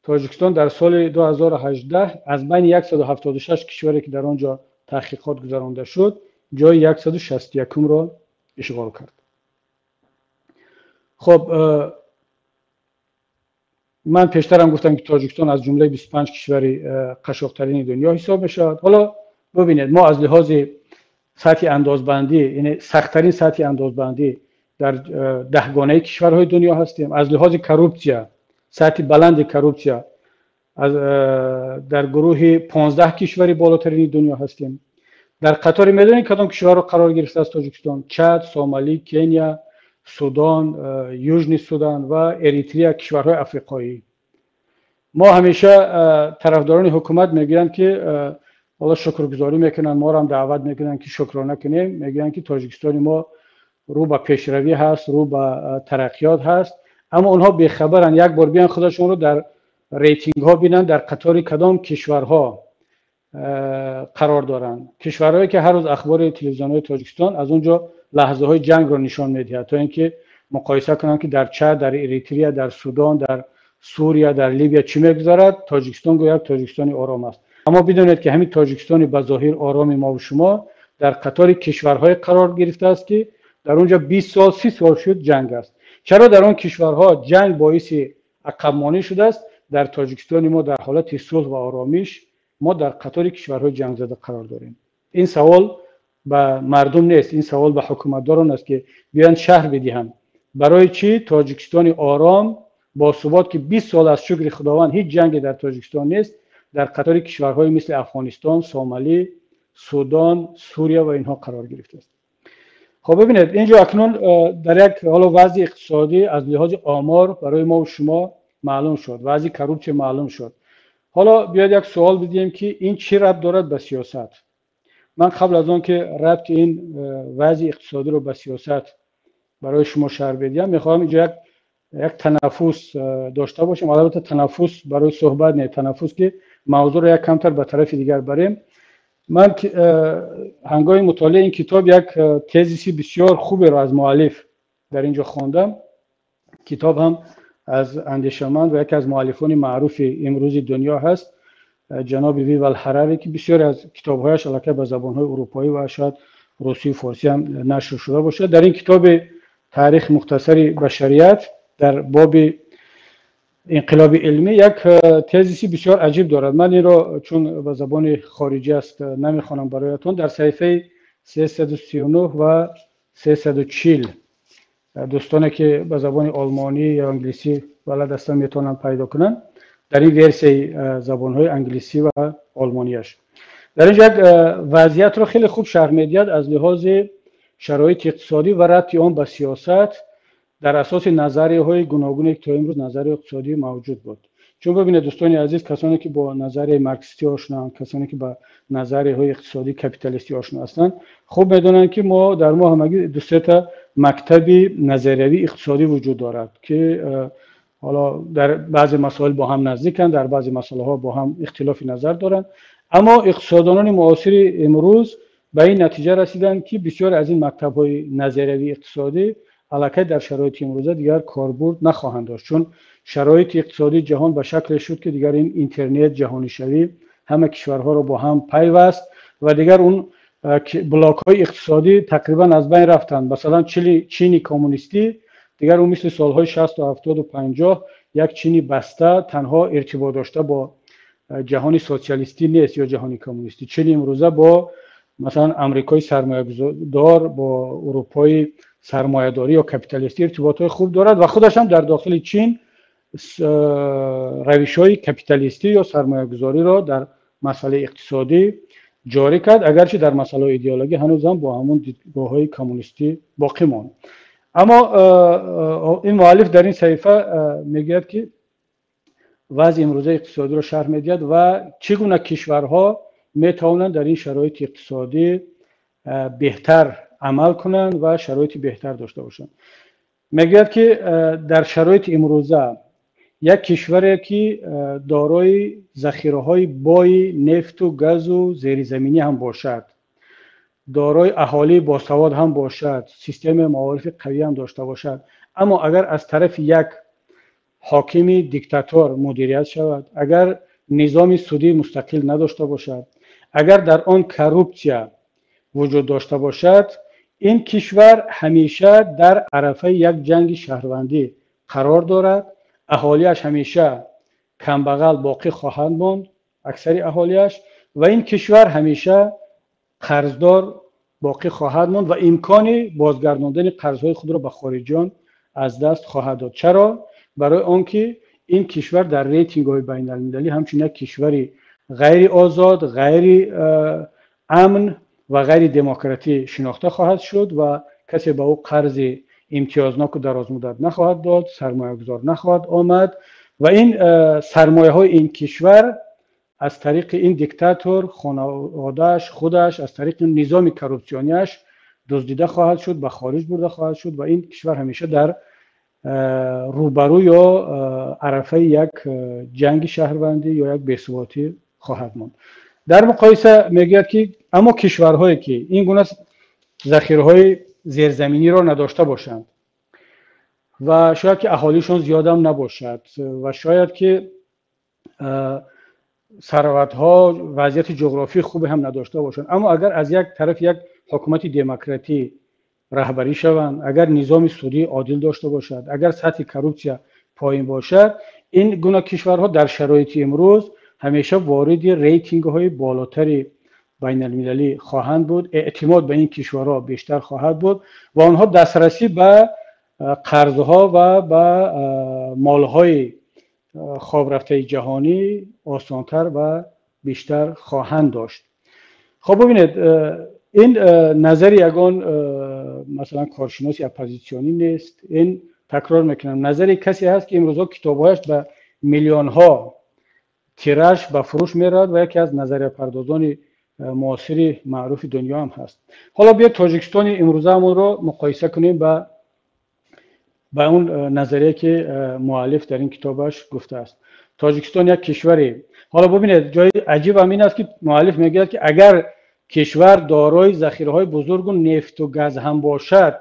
Тоҷикистон дар соли 2018 аз байни 176 кишваре, ки дар он ҷо таҳқиқот гузаронда шуд, ҷои 161-ро ишғол кард. Хуб, ман пештарам гуфтам, ки Тоҷикистон аз ҷумлаи 25 кишвари қашоқтарини дунё ҳисоб мешавад. Ҳоло бубинед, мо аз лиҳози сатҳи андозбандӣ, яъне сахттарин сатҳи андозбандӣ дар 10гонаи кишварҳои дунё ҳастем. Аз лиҳози коррупсия, сатҳи баланди коррупсия, дар гурӯҳи 15 кишвари болотарини дунё ҳастем. Дар қатори медонед кадом кишварро қарор гирифтааст Тоҷикистон? Чад, Сомалӣ, Кения, Судан, Южный Судан ва Эритрия, кишварҳои африқоӣ. Мо ҳамеша, тарафдорони ҳукумат мегӯянд, ки ҳоло шукргузорӣ мекунанд, моро ҳам даъват мекунанд, ки шукрона кунем. Мегӯянд, ки Тоҷикистони мо рӯ ба пешравӣ ҳаст, рӯ ба тараққиёт ҳаст. Аммо онҳо бехабаранд. Як бор биён худашонро дар рейтингҳо бинанд, дар қатори кадом кишварҳо қарор доранд, кишварҳое ки ҳар рӯз ахбори телевизионҳои Тоҷикистон аз он ҷо лаҳзаҳои ҷангро нишон медиҳад, то ин ки муқоиса кунанд, ки дар Чад, дар Эритрия, дар Судан, дар Сурия, дар Либия чӣ мегузарад, Тоҷикистон гӯё як Тоҷикистони ором аст. Аммо бидонед, ки ҳамин Тоҷикистони ба зоҳир ороми мо ва шумо дар қатори кишварҳое қарор гирифтааст, ки дар онҷо 20 сол, 30 сол шуд ҷанг аст. Чаро дар он кишварҳо ҷанг боиси ақабмонӣ шудааст, дар Тоҷикистони мо дар ҳолати сулҳ ва оромиш мо дар қатори кишварҳои ҷангзада қарор дорем? Ин савол ба мардум нест, ин савол ба ҳукуматдорон аст, ки биёянд шарҳ бидиҳанд, барои чӣ Тоҷикистони ором бо субот, ки 20 сол аз шукри Худованд ҳеҷ ҷанге дар Тоҷикистон нест, дар қатори кишварҳои мисли Афғонистон, Сомалӣ, Судон, Сурия ва инҳо қарор гирифтааст. Хоб, бибинед, инҷо акнун дар як ҳоло вазъи иқтисодӣ аз лиҳози омор барои мо шумо маълум шуд, вазъи коррупсия маълум шуд. Ҳоло биёед як суол бидиҳем, ки ин чӣ рабт дорад ба сиёсат? Ман қабл аз он ки рабти ин вазъи иқтисодиро ба сиёсат барои шумо шарҳ бидиҳам, мехоҳам инҷо як танаффус дошта бошем. Албатта, танаффус барои суҳбат не, танаффус, ки мавзӯъро як камтар ба тарафи дигар барем. Ман ҳангоми мутолиаи ин китоб як тезиси бисёр хуберо аз муаллиф дар ин ҷо хондам. Китоб ҳам аз андешаманд ва яке аз муаллифони маъруфи имрӯзи дунё ҳаст, ҷаноби Ювал Ҳарари, ки бисёре аз китобҳояш аллакай ба забонҳои урупоӣ ва шояд русию форсӣ ҳам нашр шуда бошад. Дар ин китоби «Таърихи мухтасари башарият» дар боби инқилоби илмӣ як тезиси бисёр аҷиб дорад. Ман инро, чун ба забони хориҷӣ аст, намехонам бароятон. Дар саҳифаи 339 ва 340, дӯстоне ки ба забони олмонӣ ё англисӣ балад ҳастанд, метавонанд пайдо кунанд дар ин версияи забонҳои англисӣ ва олмонияш. Дар инҷо як вазъиятро хеле хуб шарҳ медиҳад аз лиҳози шароити иқтисодӣ ва рабти он ба сиёсат дар асоси назарияҳои гуногуне, ки то имрӯз назарияи иқтисодӣ мавҷуд буд. Чун бибинед, дӯстони азиз, касоне ки бо назарияи марксистӣ ошноанд, касоне ки ба назарияҳои иқтисодии капиталистӣ ошно ҳастанд, хуб медонанд, ки мо дар мо ҳамагӣ дусета мактаби назариявии иқтисодӣ вуҷуд дорад, ки ҳоло дар баъзе масоил бо ҳам наздиканд, дар баъзе масъалаҳо бо ҳам ихтилофи назар доранд. Аммо иқтисодонони муосири имрӯз ба ин натиҷа расиданд, ки бисёре аз ин мактабҳои назариявии иқтисодӣ аллакай дар шароити имрӯза дигар корбурд нахоҳанд дошт, чун шароити иқтисодии ҷаҳон ба шакле шуд, ки дигар ин интернет, ҷаҳонишавӣ ҳама кишварҳоро бо ҳам пайваст ва дигар он блокҳои иқтисодӣ тақрибан аз байн рафтанд. Масалан, Чини коммунистӣ дигар ӯ мисли солҳои 60-у 70-у 50 як Чини баста, танҳо иртибот дошта бо ҷаҳони социалистӣ нест ё ҷаҳони коммунистӣ. Чини имрӯза бо, масалан, Амрикои сармоягузор, бо Урупои сармоядорӣ ё капиталистӣ иртиботҳои хуб дорад ва худаш ҳам дар дохили Чин равишҳои капиталистӣ ё сармоягузориро дар масъалаи иқтисодӣ ҷорӣ кард, агарчи дар масъалаҳои идеологӣ ҳанӯзам бо ҳамон дидгоҳҳои коммунистӣ боқӣ монд. Аммо ин муаллиф дар ин саҳифа мегӯяд, ки вазъи имрӯзаи иқтисодиро шарҳ медиҳад ва чӣ гуна кишварҳо метавонанд дар ин шароити иқтисодӣ беҳтар амал кунанд ва шароити беҳтар дошта бошанд. Мегӯяд, ки дар шароити имрӯза як кишваре, ки дорои захираҳои бои нефту газу зеризаминӣ ҳам бошад, дорои аҳолии босавод ҳам бошад, системаи маорифи қавӣ ҳам дошта бошад, аммо агар аз тарафи як ҳокими диктатор мудирият шавад, агар низоми судии мустақил надошта бошад, агар дар он коррупсия вуҷуд дошта бошад, ин кишвар ҳамеша дар арафаи як ҷанги шаҳрвандӣ қарор дорад. Аҳолиаш ҳамеша камбағал боқӣ хоҳанд монд, аксари аҳолиаш, ва ин кишвар ҳамеша қарздор боқӣ хоҳад монд ва имкони бозгардондани қарзҳои худро ба хориҷиён аз даст хоҳад дод. Чаро? Барои он ки ин кишвар дар рейтингҳои байналмилалӣ ҳамчун як кишвари ғайри озод, ғайри амн ва ғайри демократӣ шинохта хоҳад шуд ва касе ба ӯ қарзи имтиёзноку дарозмуддат нахоҳад дод, сармоягузор нахоҳад омад ва ин сармояҳои ин кишвар аз тариқи ин диктатор, хонаводааш, худаш, аз тариқи низоми коррупсионияш дуздида хоҳад шуд, ба хориҷ бурда хоҳад шуд ва ин кишвар ҳамеша дар рӯбарӯ ё арафаи як ҷанги шаҳрвандӣ ё як бесуботӣ хоҳад монд. Дар муқоиса мегӯяд, ки аммо кишварҳое, ки ин гуна захираҳои зерзаминиро надошта бошанд. ва шояд ки аҳолишон зиёдам набошад ва шояд ки сарватҳо, вазъияти ҷуғрофии хубе ҳам надошта бошанд, аммо агар аз як тараф як ҳукумати демократӣ раҳбарӣ шаванд, агар низоми судии одил дошта бошад, агар сатҳи коррупсия поин бошад, ин гуна кишварҳо дар шароити имрӯз ҳамеша вориди рейтингҳои болотари байналмилалӣ хоҳанд буд, эътимод ба ин кишварҳо бештар хоҳад буд ва онҳо дастрасӣ ба қарзҳо ва ба молҳои хоб рафтаи ҷаҳонӣ осонтар ва бештар хоҳанд дошт. Хоб, бибинед, ин назари ягон, масалан, коршиноси оппозитсионӣ нест. Ин, такрор мекунам, назари касе ҳаст, ки имрӯзҳо китобҳояш ба миллионҳо тираж ба фурӯш меравад ва яке аз назарияпардозони муосири маъруфи дунё ҳам ҳаст. Ҳоло биёед, Тоҷикистони имрӯзаамонро муқоиса кунем ба он назарие, ки муаллиф дар ин китобаш гуфтааст. Тоҷикистон як кишваре, ҳоло бубинед, ҷои аҷибам ин аст, ки муаллиф мегӯяд, ки агар кишвар дорои захираҳои бузургу нефту газ ҳам бошад,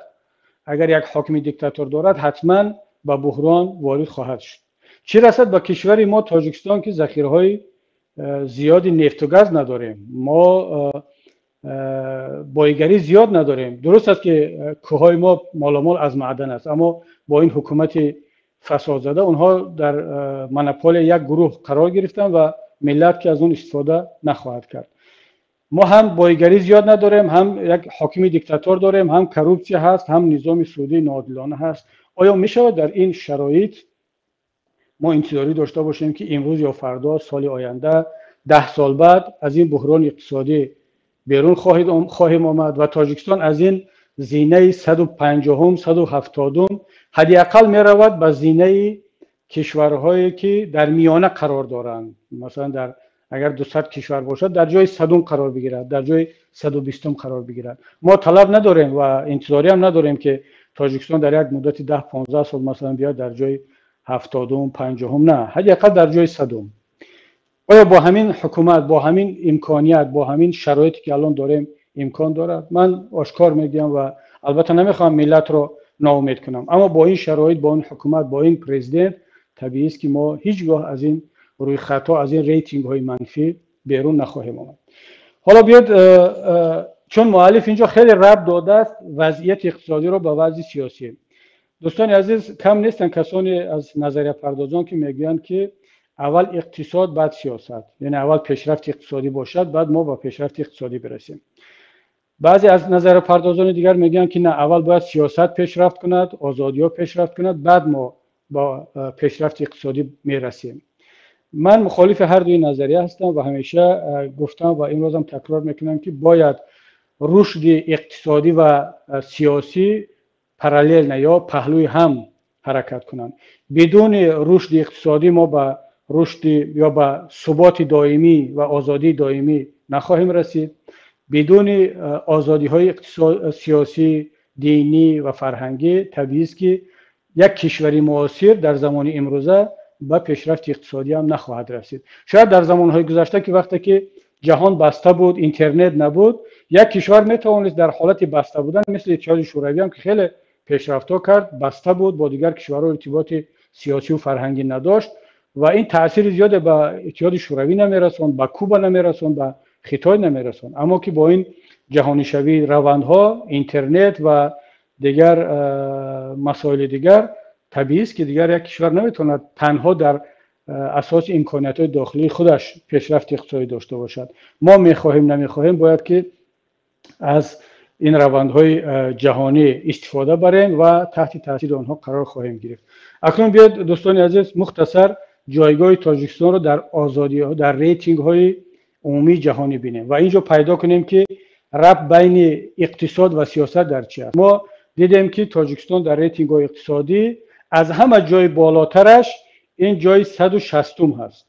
агар як ҳокими диктатор дорад, ҳатман ба буҳрон ворид хоҳад шуд. Чӣ расад ба кишвари мо, Тоҷикистон, ки захираҳои зиёди нефту газ надорем, мо боигарӣ зиёд надорем. Дуруст аст, ки кӯҳҳои мо моломол аз маъдан аст, аммо бо ин ҳукумати фасодзада онҳо дар монополия як гурӯҳ қарор гирифтанд ва миллат ки аз он истифода нахоҳад кард. Мо ҳам боигарӣ зиёд надорем, ҳам як ҳокими диктатор дорем, ҳам коррупсия ҳаст, ҳам низоми судии ноодилона ҳаст. Оё мешавад дар ин шароит мо интизорӣ дошта бошем, ки имрӯз ё фардо, соли оянда, 10 сол баъд аз ин буҳрони иқтисодӣ берун хоҳем омад ва Тоҷикистон аз ин зинаи 150-ум, 170-ум ҳадди ақал меравад ба зинаи кишварҳое, ки дар миёна қарор доранд? Масалан, дар агар 200 кишвар бошад, дар ҷои 100-ум қарор бигирад, дар ҷои 120-ум қарор бигирад. Мо талаб надорем ва интизорӣ ҳам надорем, ки Тоҷикистон дар як муддати 10-15 сол, масалан, биёяд дар ҷои 70-ум, 50-ум, на, ҳадди ақал дар ҷои 100-ум. Оё бо ҳамин ҳукумат, бо ҳамин имконият, бо ҳамин шароите, ки алон дорем, имкон дорад? Ман ошкор мегӯям ва албатта намехоҳам миллатро ноумед кунам, аммо бо ин шароит, бо ин ҳукумат, бо ин президент, табиист, ки мо ҳеҷ гоҳ аз ин рӯйхатҳо, аз ин рейтингҳои манфӣ берун нахоҳем омад. Ҳоло биёед, чун муаллиф инҷо хеле рабт додааст вазъияти иқтисодиро ба вазъи сиёсӣ. Дӯстони азиз, кам нестанд касоне аз назарияпардозон, ки мегӯянд, ки аввал иқтисод, баъд сиёсат, яъне аввал пешрафти иқтисодӣ бошад, баъд мо ба пешрафти иқтисодӣ бирасем. Баъзе аз назарияпардозони дигар мегӯянд, ки на, аввал бояд сиёсат пешрафт кунад, озодиҳо пешрафт кунад, баъд мо ба пешрафти иқтисодӣ мерасем. Ман мухолифи ҳар дуи назария ҳастам ва ҳамеша гуфтам ва имрӯзам такрор мекунам, ки бояд рушди иқтисодӣ ва сиёсӣ параллельно ё паҳлӯи ҳам ҳаракат кунанд. Бидуни рушди иқтисодӣ мо ба рушди ё ба суботи доимӣ ва озодии доимӣ нахоҳем расид. Бидуни озодиҳои сиёсӣ, динӣ ва фарҳангӣ табиист, ки як кишвари муосир дар замони имрӯза ба пешрафти иқтисодӣ ҳам нахоҳад расид. Шояд дар замонҳои гузашта, ки вақте ки ҷаҳон баста буд, интернет набуд, як кишвар метавонист дар ҳолати баста будан, мисли Иттиҳоди Шӯравӣ ҳам, ки хеле пешрафтҳо кард, баста буд, бо дигар кишварҳо иртиботи сиёсию фарҳангӣ надошт ва ин таъсири зиёде ба Иттиҳоди Шӯравӣ намерасонд, ба Куба намерасонд, ба Хитой намерасонд. Аммо ки бо ин ҷаҳонишавии равандҳо, интернет ва дигар масоили дигар, табиист, ки дигар як кишвар наметавонад танҳо дар асоси имкониятҳои дохилии худаш пешрафти иқтисодӣ дошта бошад. Мо мехоҳем, намехоҳем, бояд ки аз ин равандҳои ҷаҳонӣ истифода барем ва таҳти таъсири онҳо қарор хоҳем гирифт. Акнун биёед, дӯстони азиз, мухтасар ҷойгоҳи Тоҷикистонро дар озодӣ, дар рейтингҳои умумии ҷаҳонӣ бинем ва инҷо пайдо кунем, ки рабт байни иқтисод ва сиёсат дар чи аст. Мо дидем, ки Тоҷикистон дар рейтингҳои иқтисодӣ аз ҳама ҷои болотараш ин ҷои 160-ум ҳаст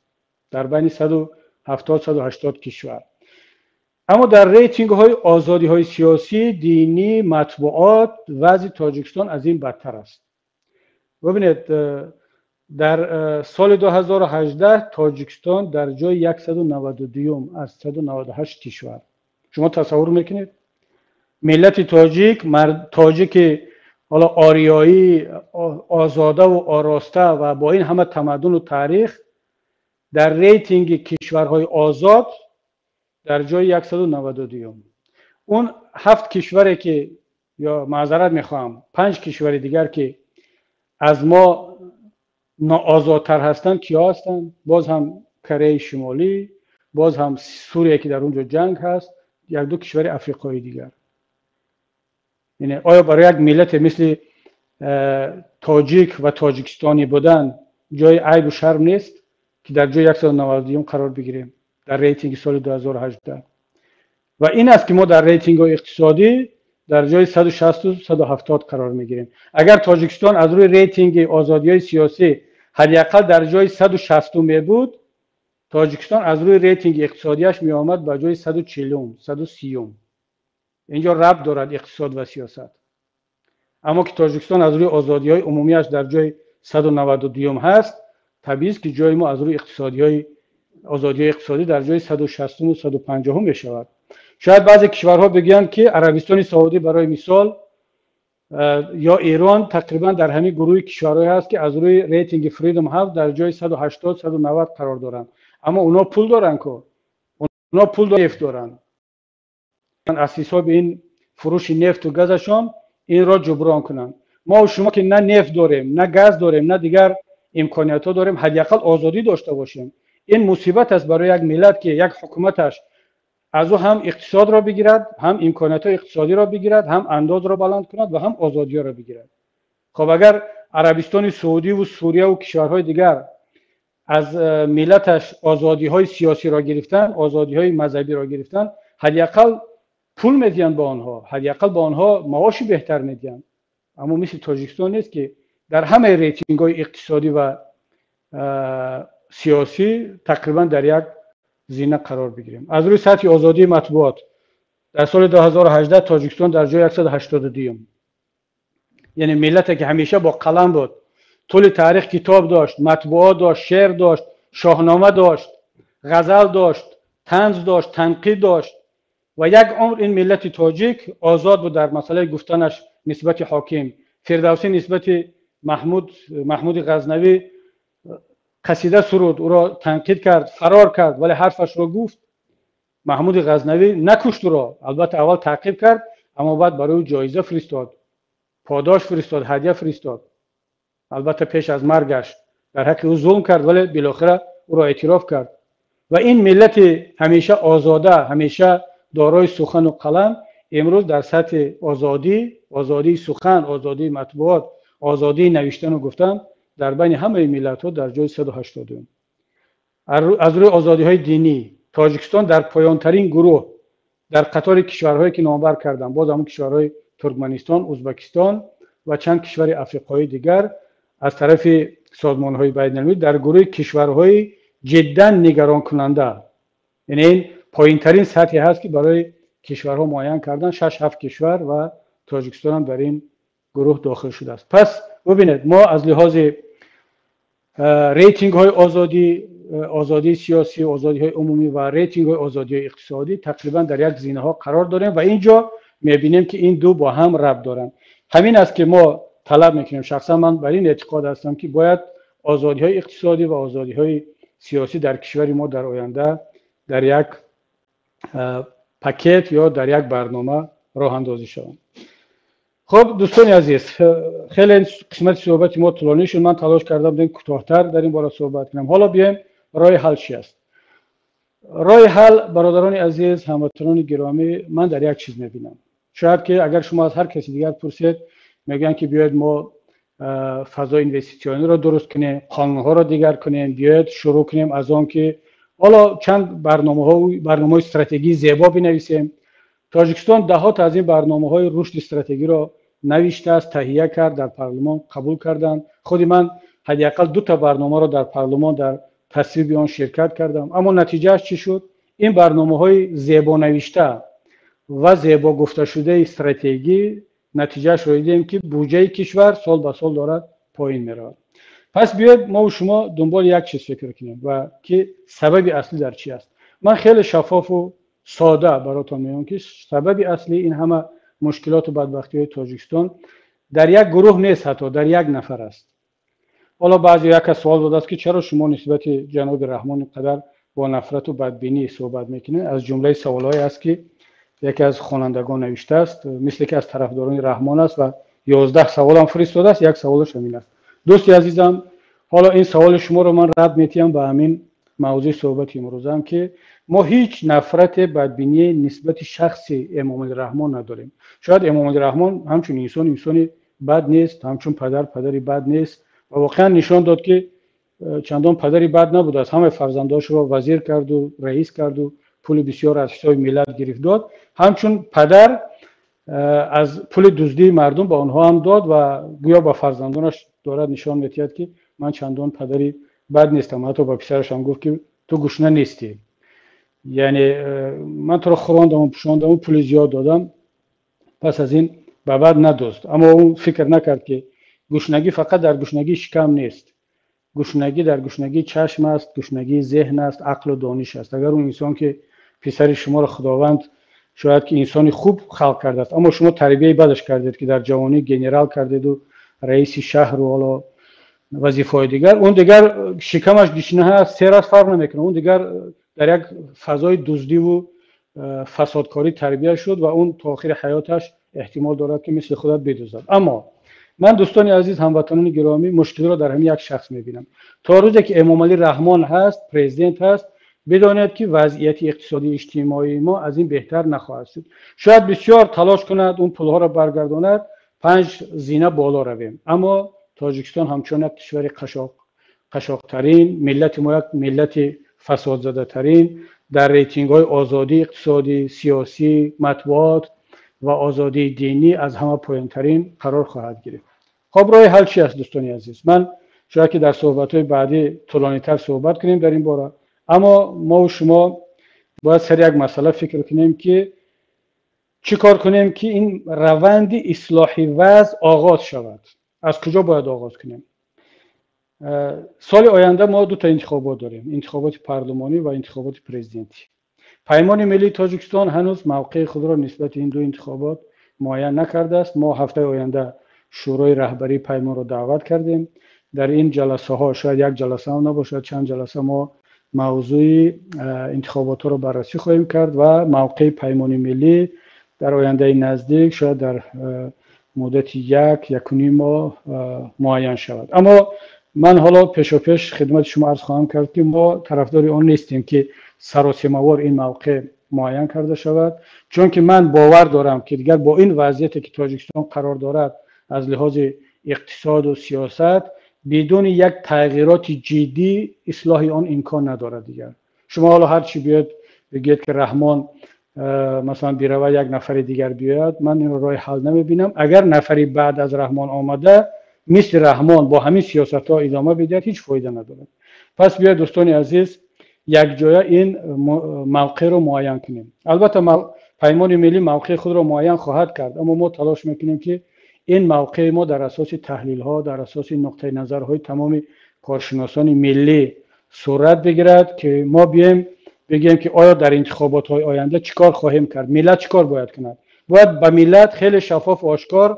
дар байни 170, 180 кишвар, аммо дар рейтингҳои озодиҳои сиёсӣ, динӣ, матбуот вазъи Тоҷикистон аз ин бадтар аст. Бибинед, дар соли 2018 Тоҷикистон дар ҷои 192-юм аз 198 кишвар. Шумо тасаввур мекунед, миллати тоҷик, тоҷики ҳоло ориёӣ, озода ва ороста ва бо ин ҳама тамаддун ва таърих дар рейтинги кишварҳои озод дар ҷои 192. Он 7 кишваре ки, ё маъзарат мехоҳам, 5 кишвари дигар ки аз мо ноозодтар ҳастанд, киҳо ҳастанд? Боз ҳам Кореяи Шимолӣ, боз ҳам Сурия ки дар он ҷо ҷанг ҳаст, 1-2 кишвари африқоии дигар. Яъне оё барои як миллате мисли тоҷик ва тоҷикистонӣ будан ҷои айбу шарм нест ки дар ҷои 192 қарор бигирем дар рейтинги соли 2018? Ва ин аст ки мо дар рейтингҳои иқтисодӣ дар ҷои 160 170 қарор мегирем. Агар Тоҷикистон аз рӯи рейтинги озодиҳои сиёсӣ ҳадди ақал дар ҷои 160 мебуд, Тоҷикистон аз рӯи рейтинги иқтисодиаш меомад ба ҷои 140, 130. Инҷо рабт дорад иқтисод ва сиёсат. Аммо ки Тоҷикистон аз рӯи озодиҳои умумиаш дар ҷои 192 ҳаст, табиист ки ҷои мо аз рӯи озодиҳои иқтисодӣ дар ҷои 160 ва 150 мешавад. Шояд баъзе кишварҳо бигӯянд ки Арабистони Саудӣ барои мисол ё Эрон тақрибан дар ҳамин гурӯҳи кишварҳое ҳаст ки аз рӯи рейтинги Freedom House дар ҷои 180, 190 қарор доранд. Аммо онҳо пул доранд ку, онҳо пул нефт доранд. Аз ҳисоби ин фурӯши нефту газашон инро ҷуброн кунанд. Мо шумо ки на нефт дорем, на газ дорем, на дигар имкониятҳо дорем, ҳадди ақал озодӣ дошта бошем. Ин мусибат аст барои як миллат ки як ҳукуматаш аз ӯ ҳам иқтисодро бигирад, ҳам имкониятҳои иқтисодиро бигирад, ҳам андозро баланд кунад ва ҳам озодиҳоро бигирад. Хоб агар Арабистони Саудӣ ва Сурия ва кишварҳои дигар аз миллаташ озодиҳои сиёсиро гирифтан, озодиҳои мазҳабиро гирифтан, ҳадди ақал пул медиҳанд ба онҳо, ҳадди ақал ба онҳо маоши беҳтар медиҳанд. Аммо мисли Тоҷикистон нест ки дар ҳамаи рейтингҳои иқтисодӣ ва сиёсӣ тақрибан дар як зина қарор бигирем. Аз рӯи сатҳи озодии матбуот дар соли 2018 Тоҷикистон дар ҷои 182. Яъне миллате ки ҳамеша бо қалам буд, тӯли таърих китоб дошт, матбуот дошт, шеър дошт, шоҳнома дошт, ғазал дошт, танз дошт, танқид дошт ва як умр ин миллати тоҷик озод буд дар масъалаи гуфтанаш нисбати ҳоким. Фирдавсӣ нисбати Маҳмуди Ғазнавӣ қасида суруд, ӯро танқид кард, фарор кард, вале ҳарфашро гуфт. Маҳмуди Ғазнавӣ накушт ӯро, албатта аввал таъқиб кард, аммо баъд барои ӯ ҷоиза фиристод, подош фиристод, ҳадя фиристод. Албатта пеш аз маргаш дар ҳаққи ӯ зулм кард, вале билохира ӯро эътироф кард. Ва ин миллати ҳамеша озода, ҳамеша дорои сухану қалам, имрӯз дар сатҳи озодӣ, озодии сухан, озодии матбуот, озодии навиштану гуфтан дар байни ҳамаи миллатҳо дар ҷои 182. Аз рӯи озодиҳои динӣ Тоҷикистон дар поёнтарин гурӯҳ дар қатори кишварҳое ки номбар кардам, боз ҳамон кишварҳои Туркманистон, Ӯзбекистон ва чанд кишвари африқоии дигар аз тарафи созмонҳои байналмилалӣ дар гурӯҳи кишварҳои ҷиддан нигаронкунанда, яъне ин поинтарин сатҳе ҳаст ки барои кишварҳо муайян кардан, 6-7 кишвар ва Тоҷикистон ҳам дар ин гурӯҳ дохил шудааст. Пас бубинед, мо аз лиҳози рейтингҳои озодӣ, озодии сиёсӣ, озодиҳои умумӣ ва рейтингҳои озодиҳои иқтисодӣ тақрибан дар як зинаҳо қарор дорем ва инҷо мебинем ки ин ду бо ҳам рабт доранд. Ҳамин аст ки мо талаб мекунем. Шахсан ман бар ин эътиқод ҳастам ки бояд озодиҳои иқтисодӣ ва озодиҳои сиёсӣ дар кишвари мо дар оянда дар як пакет ё дар як барнома роҳандозӣ шаванд. Хуб, дӯстони азиз, хеле қисмати суҳбати мо тӯлонӣ шуд. Ман талош кардам кӯтоҳтар дар ин бора суҳбат кунам. Ҳоло биёем роҳи ҳал чи аст. Роҳи ҳал, бародарони азиз, ҳамватанони гиромӣ, ман дар як чиз мебинам. Шояд ки агар шумо аз ҳар каси дигар пурсед, мегӯянд ки биёед мо фазои инвеститсиониро дуруст кунем, қонунҳоро дигар кунем, биёед шурӯъ кунем аз он ки ҳоло чанд барномаҳои стратегии зебо бинависем. Тоҷикистон даҳҳо аз ин барномаҳои рушди стратегиро навиштааст, таҳия кард, дар парлумон қабул карданд. Худи ман ҳадди ақал 2 та барномаро дар парлумон дар тасвиби он ширкат кардам. Аммо натиҷааш чӣ шуд? Ин барномаҳои зебонавишта ва зебо гуфташудаи стратегӣ натиҷаашро дидем ки буҷаи кишвар сол ба сол дорад поин меравад. Пас биёед мо ва шумо дунболи як чиз фикр кунем ва ки сабаби аслӣ дар чӣ аст. Ман хеле шаффофу сода баротон мегӯям ки сабаби аслии ин ҳама мушкилоту бадбахтиҳои Тоҷикистон Дар як гурӯҳ нест, ҳатто дар як нафар аст. Ҳоло баъзе яке савол додааст, ки чаро шумо нисбати ҷаноби Раҳмон инқадар бо нафрату бадбинӣ суҳбат мекунед. Аз ҷумлаи саволҳое аст, ки яке аз хонандагон навиштааст, мисле ки аз тарафдорони Раҳмон аст ва 11 саволам фиристодааст, як саволаш ҳамин аст. Дӯсти азизам, ҳоло ин саволи шуморо ман рад метиҳам ба ҳамин мавзӯи суҳбати имрӯзам, ки мо ҳеҷ нафрате, бадбинӣ нисбати шахси Эмомалӣ Раҳмон надорем. Шояд Эмомалӣ Раҳмон ҳамчун инсон инсони бад нест, ҳамчун падар падари бад нест ва воқеан нишон дод, ки чандон падари бад набудааст. Ҳамаи фарзандошро вазир карду раис карду пули бисёр аз ҳисоби миллат гирифт дод. Ҳамчун падар аз пули дуздии мардум ба онҳо ҳам дод ва гӯё ба фарзандонаш дорад нишон медиҳад, ки ман чандон падари бад нестам. Ҳатто ба писараш ҳам гуфт, ки ту гушна нестӣ, яъне ман туро хӯрондаму пӯшондаму пули зиёд додам, пас аз ин ба баъд надозд. Аммо ӯ фикр накард, ки гушнагӣ фақат дар гушнагии шикам нест, гушнагӣ дар гушнагии чашм аст, гушнагии зеҳн аст, ақлу дониш аст. Агар он инсон, ки писари шуморо Худованд шояд ки инсони хуб халқ кардааст, аммо шумо тарбияи бадаш кардед, ки дар ҷавонӣ генерал кардеду раиси шаҳру ҳоло вазифаҳои дигар, он дигар шикамаш гишна аст, сер аст, фарқ намекунад. Он дигар дар як фазои дуздиву фасодкорӣ тарбия шуд ва он то охири ҳаёташ эҳтимол дорад, ки мисли худат бидузад. Аммо ман, дӯстони азиз, ҳамватанони гиромӣ, мушкилиро дар ҳамин як шахс мебинам. То рӯзе ки Эмомалӣ Раҳмон ҳаст, президент ҳаст, бидонед, ки вазъияти иқтисодии иҷтимоии мо аз ин беҳтар нахоҳад шуд. Шояд бисёр талош кунад, он пулҳоро баргардонад, 5 зина боло равем, аммо Тоҷикистон ҳамчун як кишвари қашоқтарин, миллати мо як миллати фасодзадатарин, дар рейтингҳои озодии иқтисодӣ, сиёсӣ, матбуот ва озодии динӣ аз ҳама поёнтарин қарор хоҳад гирифт. Хоб, роҳи ҳал чи аст, дӯстони азиз? Ман шояд ки дар суҳбатҳои баъдӣ тӯлонитар суҳбат кунем дар ин бора, аммо мову шумо бояд сари як масъала фикр кунем, ки чӣ кор кунем, ки ин раванди ислоҳи вазъ оғоз шавад. Аз куҷо бояд оғоз кунем? Соли оянда мо дута интихобот дорем: интихоботи парлумонӣ ва интихоботи президентӣ. Паймони миллии Тоҷикистон ҳанӯз мавқеи худро нисбати ин ду интихобот муайян накардааст. Мо ҳафтаи оянда Шӯрои раҳбарии паймонро даъват кардем. Дар ин ҷаласаҳо, шояд як ҷаласа ҳам набошад, чанд ҷаласа, мо мавзӯи интихоботҳоро баррасӣ хоҳем кард ва мавқеи Паймони миллӣ дар ояндаи наздик, шояд дар муддати як, якуним моҳ муайян шавад. Аммо ман ҳоло пешопеш хидмати шумо арз хоҳам кард, ки мо тарафдори он нестем, ки саросемавор ин мавқеъ муайян карда шавад, чунки ман бовар дорам, ки дигар бо ин вазъияте, ки Тоҷикистон қарор дорад аз лиҳози иқтисоду сиёсат, бидуни як тағйироти ҷиддӣ ислоҳи он имкон надорад. Дигар шумо ҳоло ҳар чӣ биёд бигӯед, ки Раҳмон масалан бирава, як нафари дигар биёяд, ман инро роҳи ҳал намебинам. Агар нафари баъд аз Раҳмон омада мисли Раҳмон бо ҳамин сиёсатҳо идома бидиҳад, ҳеҷ фоида надорад. Пас биёед, дӯстони азиз, якҷоя ин мавқеъро муайян кунем. Албатта, Паймони миллӣ мавқеи худро муайян хоҳад кард, аммо мо талош мекунем, ки ин мавқеи мо дар асоси таҳлилҳо, дар асоси нуқтаи назарҳои тамоми коршиносони миллӣ сурат бигирад, ки мо биёем бигӯем, ки оё дар интихоботҳои оянда чӣ кор хоҳем кард, миллат чӣ кор бояд кунад. Бояд ба миллат хеле шаффоф, ошкор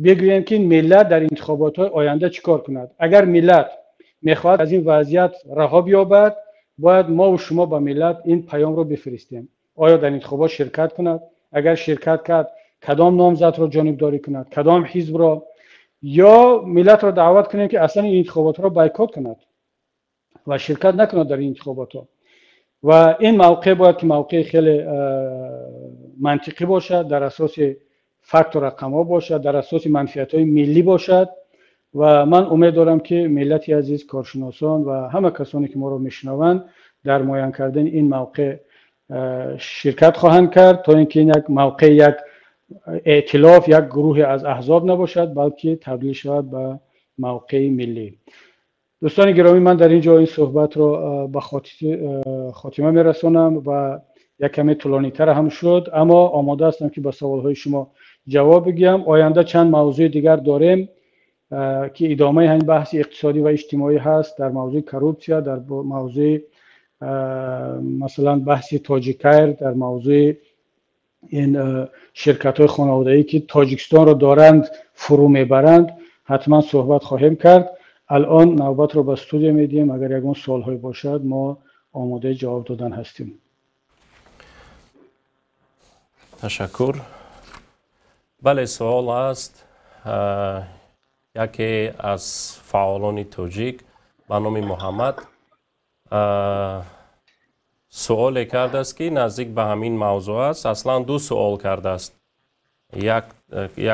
бигӯем, ки миллат дар интихоботҳои оянда чӣ кор кунад. Агар миллат мехоҳад аз ин вазъият раҳо биёбад, бояд мову шумо ба миллат ин паёмро бифиристем: оё дар интихобот ширкат кунад, агар ширкат кард, кадом номзадро ҷонибдорӣ кунад, кадом ҳизбро, ё миллатро даъват кунем, ки аслан ин интихоботҳоро бойкот кунад ва ширкат накунад дар ин интихоботҳо. Ва ин мавқеъ бояд ки мавқеи хеле мантиқӣ бошад, дар асоси факту рақамҳо бошад, дар асоси манфиатҳои миллӣ бошад. Ва ман умед дорам, ки миллати азиз, коршиносон ва ҳама касоне, ки моро мешунаванд, дар муайян кардани ин мавқеъ ширкат хоҳанд кард, то ин ки ин як мавқеи як эътилоф, як гурӯҳе аз аҳзоб набошад, балки табдил шавад ба мавқеи миллӣ. Дӯстони гиромӣ, ман дар ин ҷо ин суҳбатро ба хотима мерасонам ва як каме тӯлонитар ҳам шуд, аммо омода ҳастам, ки ба саволҳои шумо ҷавоб бигӯям. Оянда чанд мавзӯи дигар дорем, ки идомаи ҳамин баҳси иқтисодӣ ва иҷтимоӣ ҳаст, дар мавзӯи коррупсия, дар мавзӯи масалан баҳси Тоҷикайр, дар мавзӯи ин ширкатҳои хонаводаӣ, ки Тоҷикистонро доранд фурӯ мебаранд, ҳатман суҳбат хоҳем кард. Алон навбатро ба студия медиҳем, агар ягон суолҳое бошад, мо омодаи ҷавоб додан ҳастем. Ташаккур. Бале, суол аст. Яке аз фаъолони тоҷик ба номи Муҳаммад суоле кардааст, ки наздик ба ҳамин мавзӯъ аст. Аслан ду суол кардааст.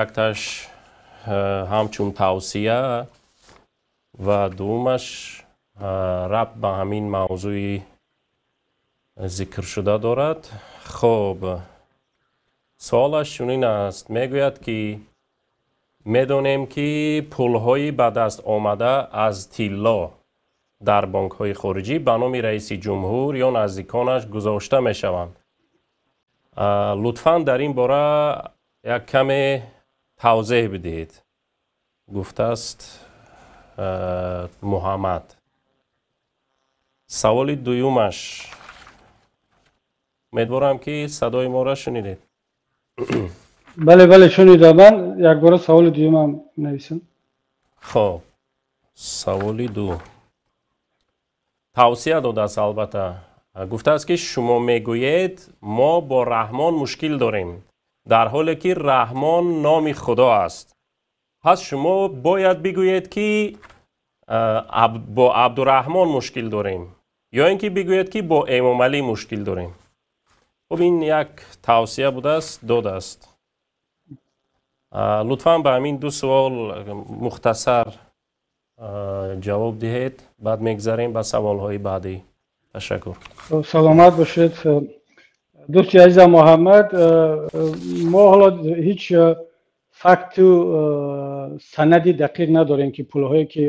Якташ ҳамчун тавсия ва дуюмаш рабт ба ҳамин мавзӯи зикршуда дорад. Хоб, суолаш чунин аст. Мегӯяд, ки медонем, ки пулҳои ба даст омада аз тилло дар бонкҳои хориҷӣ ба номи раиси ҷумҳур ё наздиконаш гузошта мешаванд. Лутфан дар ин бора як каме тавзеҳ бидиҳед, гуфтааст Муҳаммад. Саволи дуюмаш, умедворам, ки садои моро шунидед. Бале, бале, шунидам. Ман якбора саволи дуюмам нависам. Хоб, саволи ду тавсия додааст. Албатта, гуфтааст, ки шумо мегӯед, мо бо Раҳмон мушкил дорем, дар ҳоле ки Раҳмон номи Худо аст. Пас шумо бояд бигӯед, ки бо Абдураҳмон мушкил дорем, ё ин ки бигӯед, ки бо Эмомалӣ мушкил дорем. Хуб, ин як тавсия будааст, додааст. Лутфан ба ҳамин ду суол мухтасар ҷавоб диҳед, баъд мегзарем ба саволҳои баъдӣ. Ташаккур. Саломат бошед, дӯсти азизам Муҳаммад. Мо ҳоло ҳеҷ факту санади дақиқ надорем, ки пулҳое, ки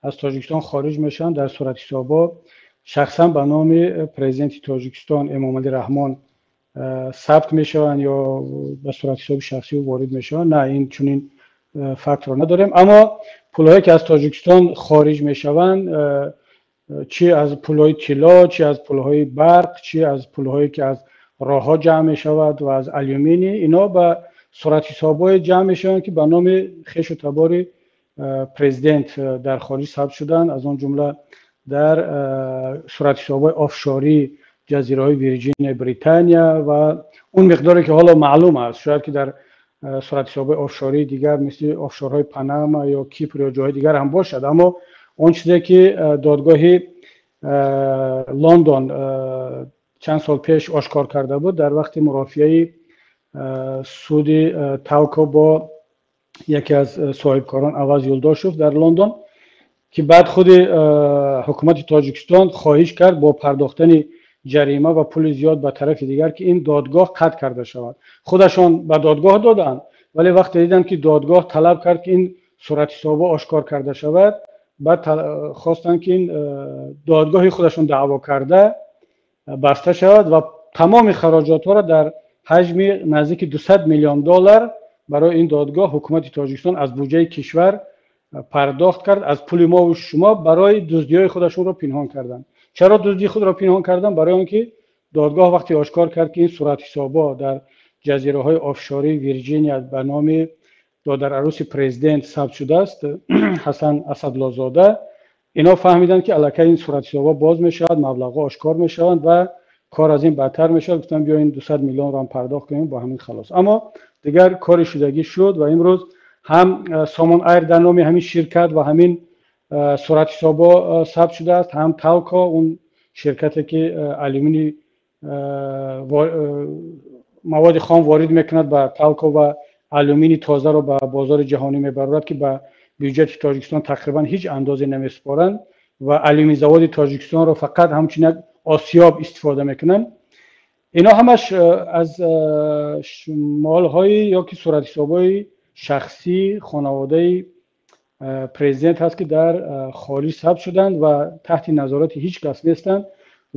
аз Тоҷикистон хориҷ мешаванд, дар суратҳисобҳо шахсан ба номи президенти Тоҷикистон Эмомалӣ Раҳмон сабт мешаванд ё ба суратҳисоби шахсӣ ворид мешаванд. На, ин чунин фактро надорем. Аммо пулҳое, ки аз Тоҷикистон хориҷ мешаванд, чӣ аз пулҳои тилло, чӣ аз пулҳои барқ, чӣ аз пулҳое, ки аз роҳҳо ҷамъ мешавад ва аз алюминий, ино ба суратҳисобҳое ҷамъ мешаванд, ки ба номи хешу табори президент дар хориҷ сабт шуданд, аз он ҷумла дар суратҳисобҳои офшорӣ ҷазираҳои Вирҷиния, Британия, ва он миқдоре, ки ҳоло маълум аст. Шояд ки дар суратҳисобҳои офшории дигар, мисли офшорҳои Панама ё Кипр ё ҷойҳои дигар ҳам бошад. Аммо он чизе, ки додгоҳи Лондон чанд сол пеш ошкор карда буд дар вақти мурофиаи суди Талко бо яке аз соҳибкорон Аваз Юлдошев дар Лондон, ки баъд худи ҳукумати Тоҷикистон хоҳиш кард бо пардохтани ҷарима ва пули зиёд ба тарафи дигар, ки ин додгоҳ қатъ карда шавад. Худашон ба додгоҳ доданд, вале вақте диданд, ки додгоҳ талаб кард, ки ин суратҳисобҳо ошкор карда шавад, баъд хостанд, ки ин додгоҳи худашон даъво карда баста шавад ва тамоми хароҷотҳоро дар ҳаҷми наздики 200 миллион доллар барои ин додгоҳ ҳукумати Тоҷикистон аз буҷаи кишвар пардохт кард, аз пули мову шумо, барои дуздиҳои худашонро пинҳон карданд. Чаро дуздии худро пинҳон карданд? Барои он ки додгоҳ вақте ошкор кард, ки ин суратҳисобҳо дар ҷазираҳои офшории Вирҷиния ба номи додараруси президент сабт шудааст, Ҳасан Асадлозода, ино фаҳмиданд, ки аллакай ин суратҳисобҳо боз мешавад, маблағҳо ошкор мешаванд ва кор аз ин бадтар мешавад. Гуфтанд, биё ин 200 миллионро ҳам пардохт кунем, бо ҳамин халос. Аммо дигар кори шудагӣ шуд ва имрӯз ҳам Сомон Айр дар номи ҳамин ширкат ва ҳамин суратҳисобҳо сабт шудааст, ҳам Талко, он ширкате, ки алюминий, маводи хом ворид мекунад ба Талко ва алюминий тозаро ба бозори ҷаҳонӣ мебарорад, ки ба бюҷети Тоҷикистон тақрибан ҳеҷ андозе намесупоранд ва алюминий заводи Тоҷикистонро фақат ҳамчун як осиёб истифода мекунанд. Ино ҳамаш аз молҳои ё ки суратҳисобҳои шахсии хонаводаи президент ҳаст, ки дар хориҷ сабт шуданд ва таҳти назорати ҳеҷ кас нестанд.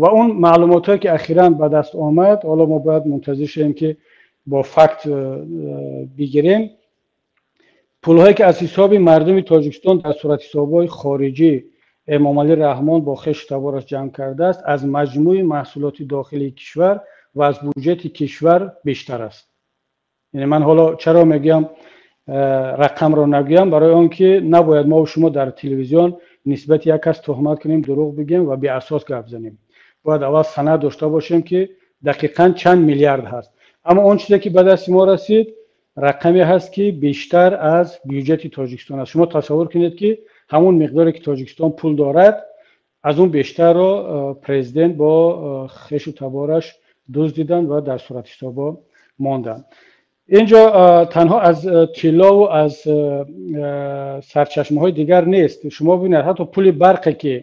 Ва он маълумотҳое, ки ахиран ба даст омад, ҳоло мо бояд мунтазир шавем, ки бо факт бигирем, пулҳое, ки аз ҳисоби мардуми Тоҷикистон дар суратҳисобҳои хориҷӣ Эмомалӣ Раҳмон бо хешу табораш ҷамъ кардааст, аз маҷмӯи маҳсулоти дохилии кишвар ва аз буҷети кишвар бештар аст. Яъне ман ҳоло чаро мегӯям, рақамро нагӯям, барои он ки набояд мо шумо дар телевизион нисбати як кас туҳмат кунем, дурӯғ бигӯем ва беасос гап занем. Бояд аввал санад дошта бошем, ки дақиқан чанд миллиард ҳаст. Аммо он чизе ки ба дасти мо расид, рақаме ҳаст, ки бештар аз бюҷети Тоҷикистон аст. Шумо тасаввур кунед, ки ҳамон миқдоре ки Тоҷикистон пул дорад, аз он бештарро президент бо хешу табораш дуздиданд ва дар суратҳисобҳо монданд. Инҷо танҳо аз тиллову аз сарчашмаҳои дигар нест. Шумо бибинед, ҳатто пули барқе ки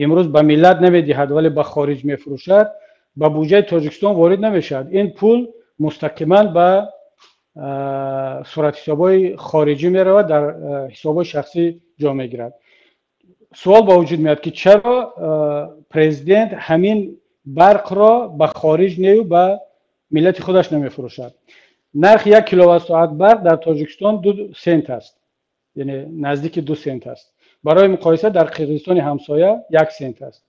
имрӯз ба миллат намедиҳад, вале ба хориҷ мефурӯшад, ба буҷаи Тоҷикистон ворид намешавад. Ин пул мустақиман ба суратҳисобҳои хориҷӣ меравад, дар ҳисобҳои шахсӣ ҷо мегирад. Суол ба вуҷуд меояд, ки чаро президент ҳамин барқро ба хориҷ нею ба миллати худаш намефурӯшад? Нархи 1 киловатт соат барқ дар Тоҷикистон 2 сент аст, яъне наздики 2 сент аст. Барои муқоиса, дар Қирғизистони ҳамсоя 1 сент аст.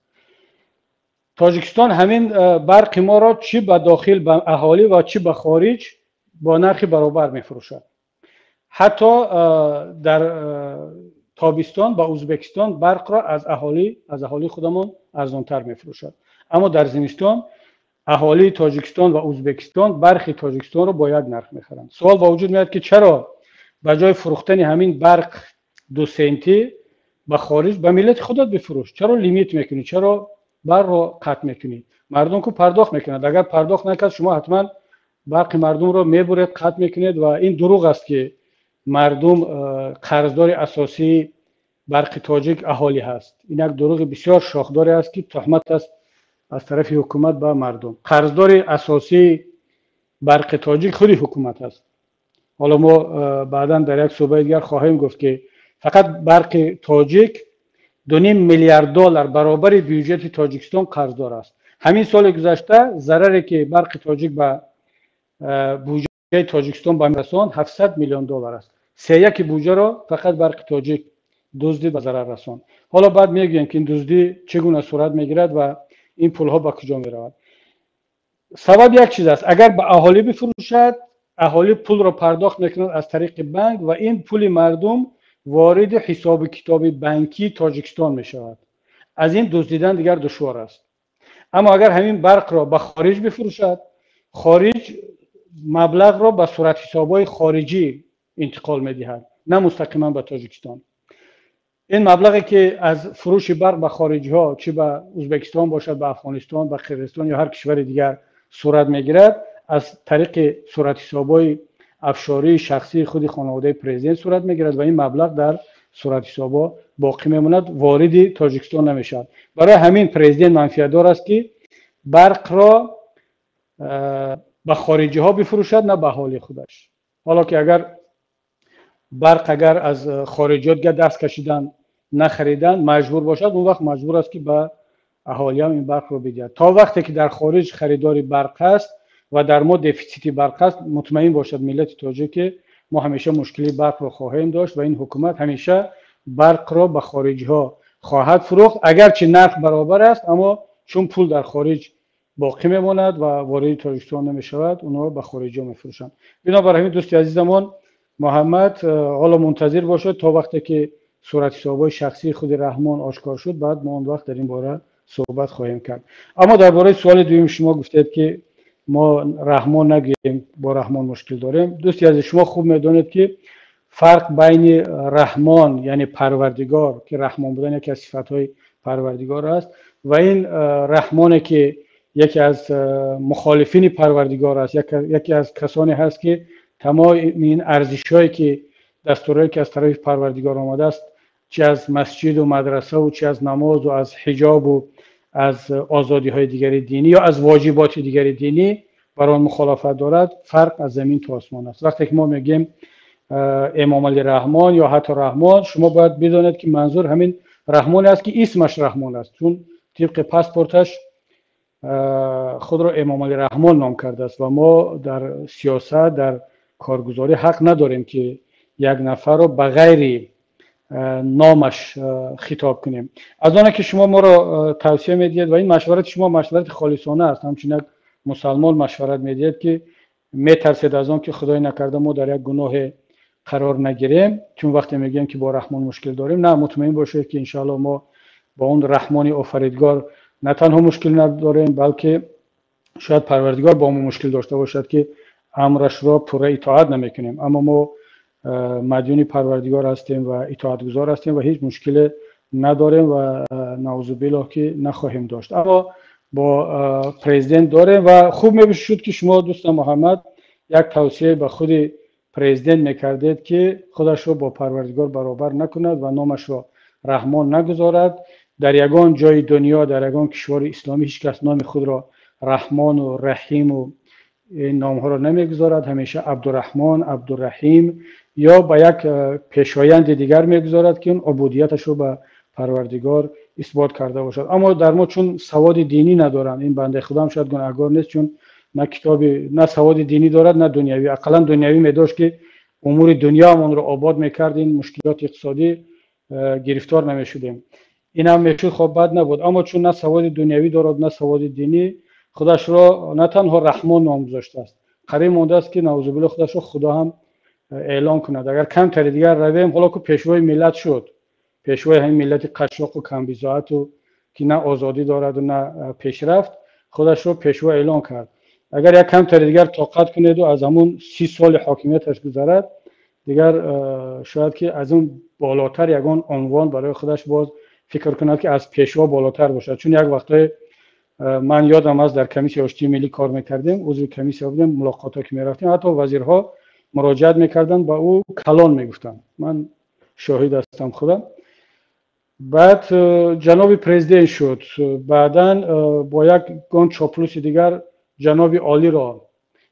Тоҷикистон ҳамин барқи моро чӣ ба дохил, ба аҳолӣ, ва чӣ ба хориҷ бо нархи баробар мефурӯшад. Ҳатто дар тобистон ба Ӯзбекистон барқро аз аҳолии худамон арзонтар мефурӯшад, аммо дар зимистон аҳолии Тоҷикистон ва Ӯзбекистон барқи Тоҷикистонро бо як нарх мехаранд. Суол ба вуҷуд меояд, ки чаро ба ҷои фурӯхтани ҳамин барқ 2 сентӣ ба хориҷ, ба миллати худат бифурӯш? Чаро лимит мекунӣ? Чаро барқро қатъ мекунӣ? Мардум ку пардохт мекунад. Агар пардохт накард, шумо ҳатман барқи мардумро мебуред, қатъ мекунед. Ва ин дурӯғ аст, ки мардум қарздори асосии Барқи Тоҷик аҳолӣ ҳаст. Ин як дурӯғи бисёр шохдоре аст, ки туҳмат аст аз тарафи ҳукумат ба мардум. Қарздори асосии Барқи Тоҷик худи ҳукумат аст. Ҳоло мо баъдан дар як суҳбати дигар хоҳем гуфт, ки фақат Барқи Тоҷик 2,5 миллиард доллар, баробари бюҷети Тоҷикистон, қарздор аст. Ҳамин соли гузашта зараре ки Барқи Тоҷик ба буҷаи Тоҷикистон ба расонд, 700 миллион доллар аст. Сеяки буҷаро фақат Барқи Тоҷик дуздид, ба зарар расонд. Ҳоло баъд мегӯем, ки ин дуздӣ чӣ гуна сурат мегирад ва ин пулҳо ба куҷо меравад. Сабаб як чиз аст: агар ба аҳолӣ бифурӯшад, аҳолӣ пулро пардохт мекунад аз тариқи банк ва ин пули мардум вориди ҳисоби китоби банкии Тоҷикистон мешавад. Аз ин дуздидан дигар душвор аст. Аммо агар ҳамин барқро ба хориҷ бифурӯшад, хориҷ маблағро ба суратҳисобҳои хориҷӣ интиқол медиҳад, на мустақиман ба Тоҷикистон. Ин маблағе ки аз фурӯши барқ ба хориҷиҳо, чӣ ба Ӯзбекистон бошад, ба Афғонистон, ба Қирғизистон ё ҳар кишвари дигар сурат мегирад, аз тариқи суратҳисобҳои офшории шахсии худи хонаводаи президент сурат мегирад ва ин маблағ дар суратҳисобҳо боқӣ мемонад, вориди Тоҷикистон намешавад. Барои ҳамин президент манфиатдор аст, ки барқро ба хориҷиҳо бифурӯшад, на ба аҳолии худаш. Ҳоло ки агар барқ, агар аз хориҷиҳо дигар даст кашидан, нахаридан маҷбур бошад, он вақт маҷбур аст, ки ба аҳолиам ин барқро бидиҳад. То вақте ки дар хориҷ харидори барқ аст ва дар мо дефитсити барқ аст, мутмаин бошад миллати тоҷик, ки мо ҳамеша мушкили барқро хоҳем дошт ва ин ҳукумат ҳамеша барқро ба хориҷиҳо хоҳад фурӯхт, агарчи нарх баробар аст, аммо чун пул дар хориҷ боқӣ мемонад ва вориди Тоҷикистон намешавад, онҳо ба хориҷиҳо мефурӯшанд. Бинобар ҳамин, дӯсти азизамон Муҳаммад, ҳоло мунтазир бошед то вақте ки суратҳисобҳои шахсии худи Раҳмон ошкор шуд. Баъд мо он вақт дар ин бора суҳбат хоҳем кард. Аммо дар бораи суоли дуюми шумо, гуфтед, ки мо Раҳмон нагӯем, бо Раҳмон мушкил дорем. Дӯсти азиз, шумо хуб медонед, ки фарқ байни Раҳмон, яъне Парвардигор, ки Раҳмон будан яке аз сифатҳои Парвардигор аст, ва ин Раҳмоне ки яке аз мухолифини Парвардигор аст, яке аз касоне ҳаст, ки тамоми ин арзишҳое ки, дастурҳое ки аз тарафи Парвардигор омадааст, чи аз масҷиду мадрасаву, чи аз намозу, аз ҳиҷобу, аз озодиҳои дигари динӣ ё аз воҷиботи дигари динӣ, бар он мухолафат дорад, фарқ аз замин то осмон аст. Вақте ки мо мегӯем Эмомалӣ Раҳмон ё ҳатто Раҳмон, шумо бояд бидонед, ки манзур ҳамин Раҳмоне аст, ки исмаш Раҳмон аст, чун тибқи паспорташ худро Эмомалӣ Раҳмон ном кардааст. Ва мо дар сиёсат, дар коргузорӣ ҳақ надорем, ки як нафарро ба ғайри номаш хитоб кунем. Аз оне ки шумо моро тавсия медиҳед, ва ин машварати шумо машварати холисона аст, ҳамчун як мусалмон машварат медиҳед, ки метарсед аз он ки, худои накарда, мо дар як гуноҳе қарор нагирем, чун вақте мегӯем ки бо Раҳмон мушкил дорем, на, мутмаин бошед ки иншоаллоҳ мо бо он Раҳмони офаридгор на танҳо мушкил надорем, балки шояд Парвардигор бо мо мушкил дошта бошад, ки амрашро пурра итоат намекунем. Аммо мо мадюни Парвардигор ҳастем ва итоатгузор ҳастем ва ҳеҷ мушкиле надорем ва наъузубиллоҳ ки нахоҳем дошт. Аммо бо президент дорем ва хуб мешуд ки шумо, дӯстам Муҳаммад, як тавсия ба худи президент мекардед, ки худашро бо Парвардигор баробар накунад ва номашро Раҳмон нагузорад. Дар ягон ҷои дунё, дар ягон кишвари исломӣ ҳеҷ кас номи худро Раҳмону Раҳиму ин номҳоро намегузорад. Ҳамеша Абдураҳмон, Абдураҳим ё ба як пешоянди дигар мегузорад, ки он убудияташро ба Парвардигор исбот карда бошад. Аммо дар мо чун саводи динӣ надоранд, ин бандаи худам шояд гунаҳгор нест, чун на китоби, на саводи динӣ дорад, на дунявӣ. Ақаллан дунявӣ медошт, ки умури дунёамонро обод мекард, ин мушкилоти иқтисодӣ гирифтор намешудем. Инам мешуд, хоб бад набуд. Аммо чун на саводи дунявӣ дорад, на саводи динӣ, худашро на танҳо Раҳмон ном гузоштааст, қариб мондааст ки наъузубиллоҳ худашро Худо ҳам эълон кунад. Агар камтари дигар равем, ҳоло ку пешвои миллат шуд, пешвои ҳамин миллати қашшоқу камбизоату ки на озодӣ дораду на пешрафт, худашро пешво эълон кард. Агар як камтари дигар тоқат кунеду аз ҳамун 30 соли ҳокимияташ гузарад, дигар шояд ки аз он болотар ягон унвон барои худаш боз фикр кунад, ки аз пешво болотар бошад. Чун як вақтҳое ман ёдам аст, дар комиссияи оштии миллӣ кор мекардем, узви комиссия будем, мулоқотҳо ки мерафтем, ҳатто вазирҳо муроҷиат мекарданд ба ӯ, калон мегуфтанд. Ман шоҳид ҳастам худам. Баъд ҷаноби президент шуд, баъдан бо як гон чоплуси дигар ҷаноби олиро,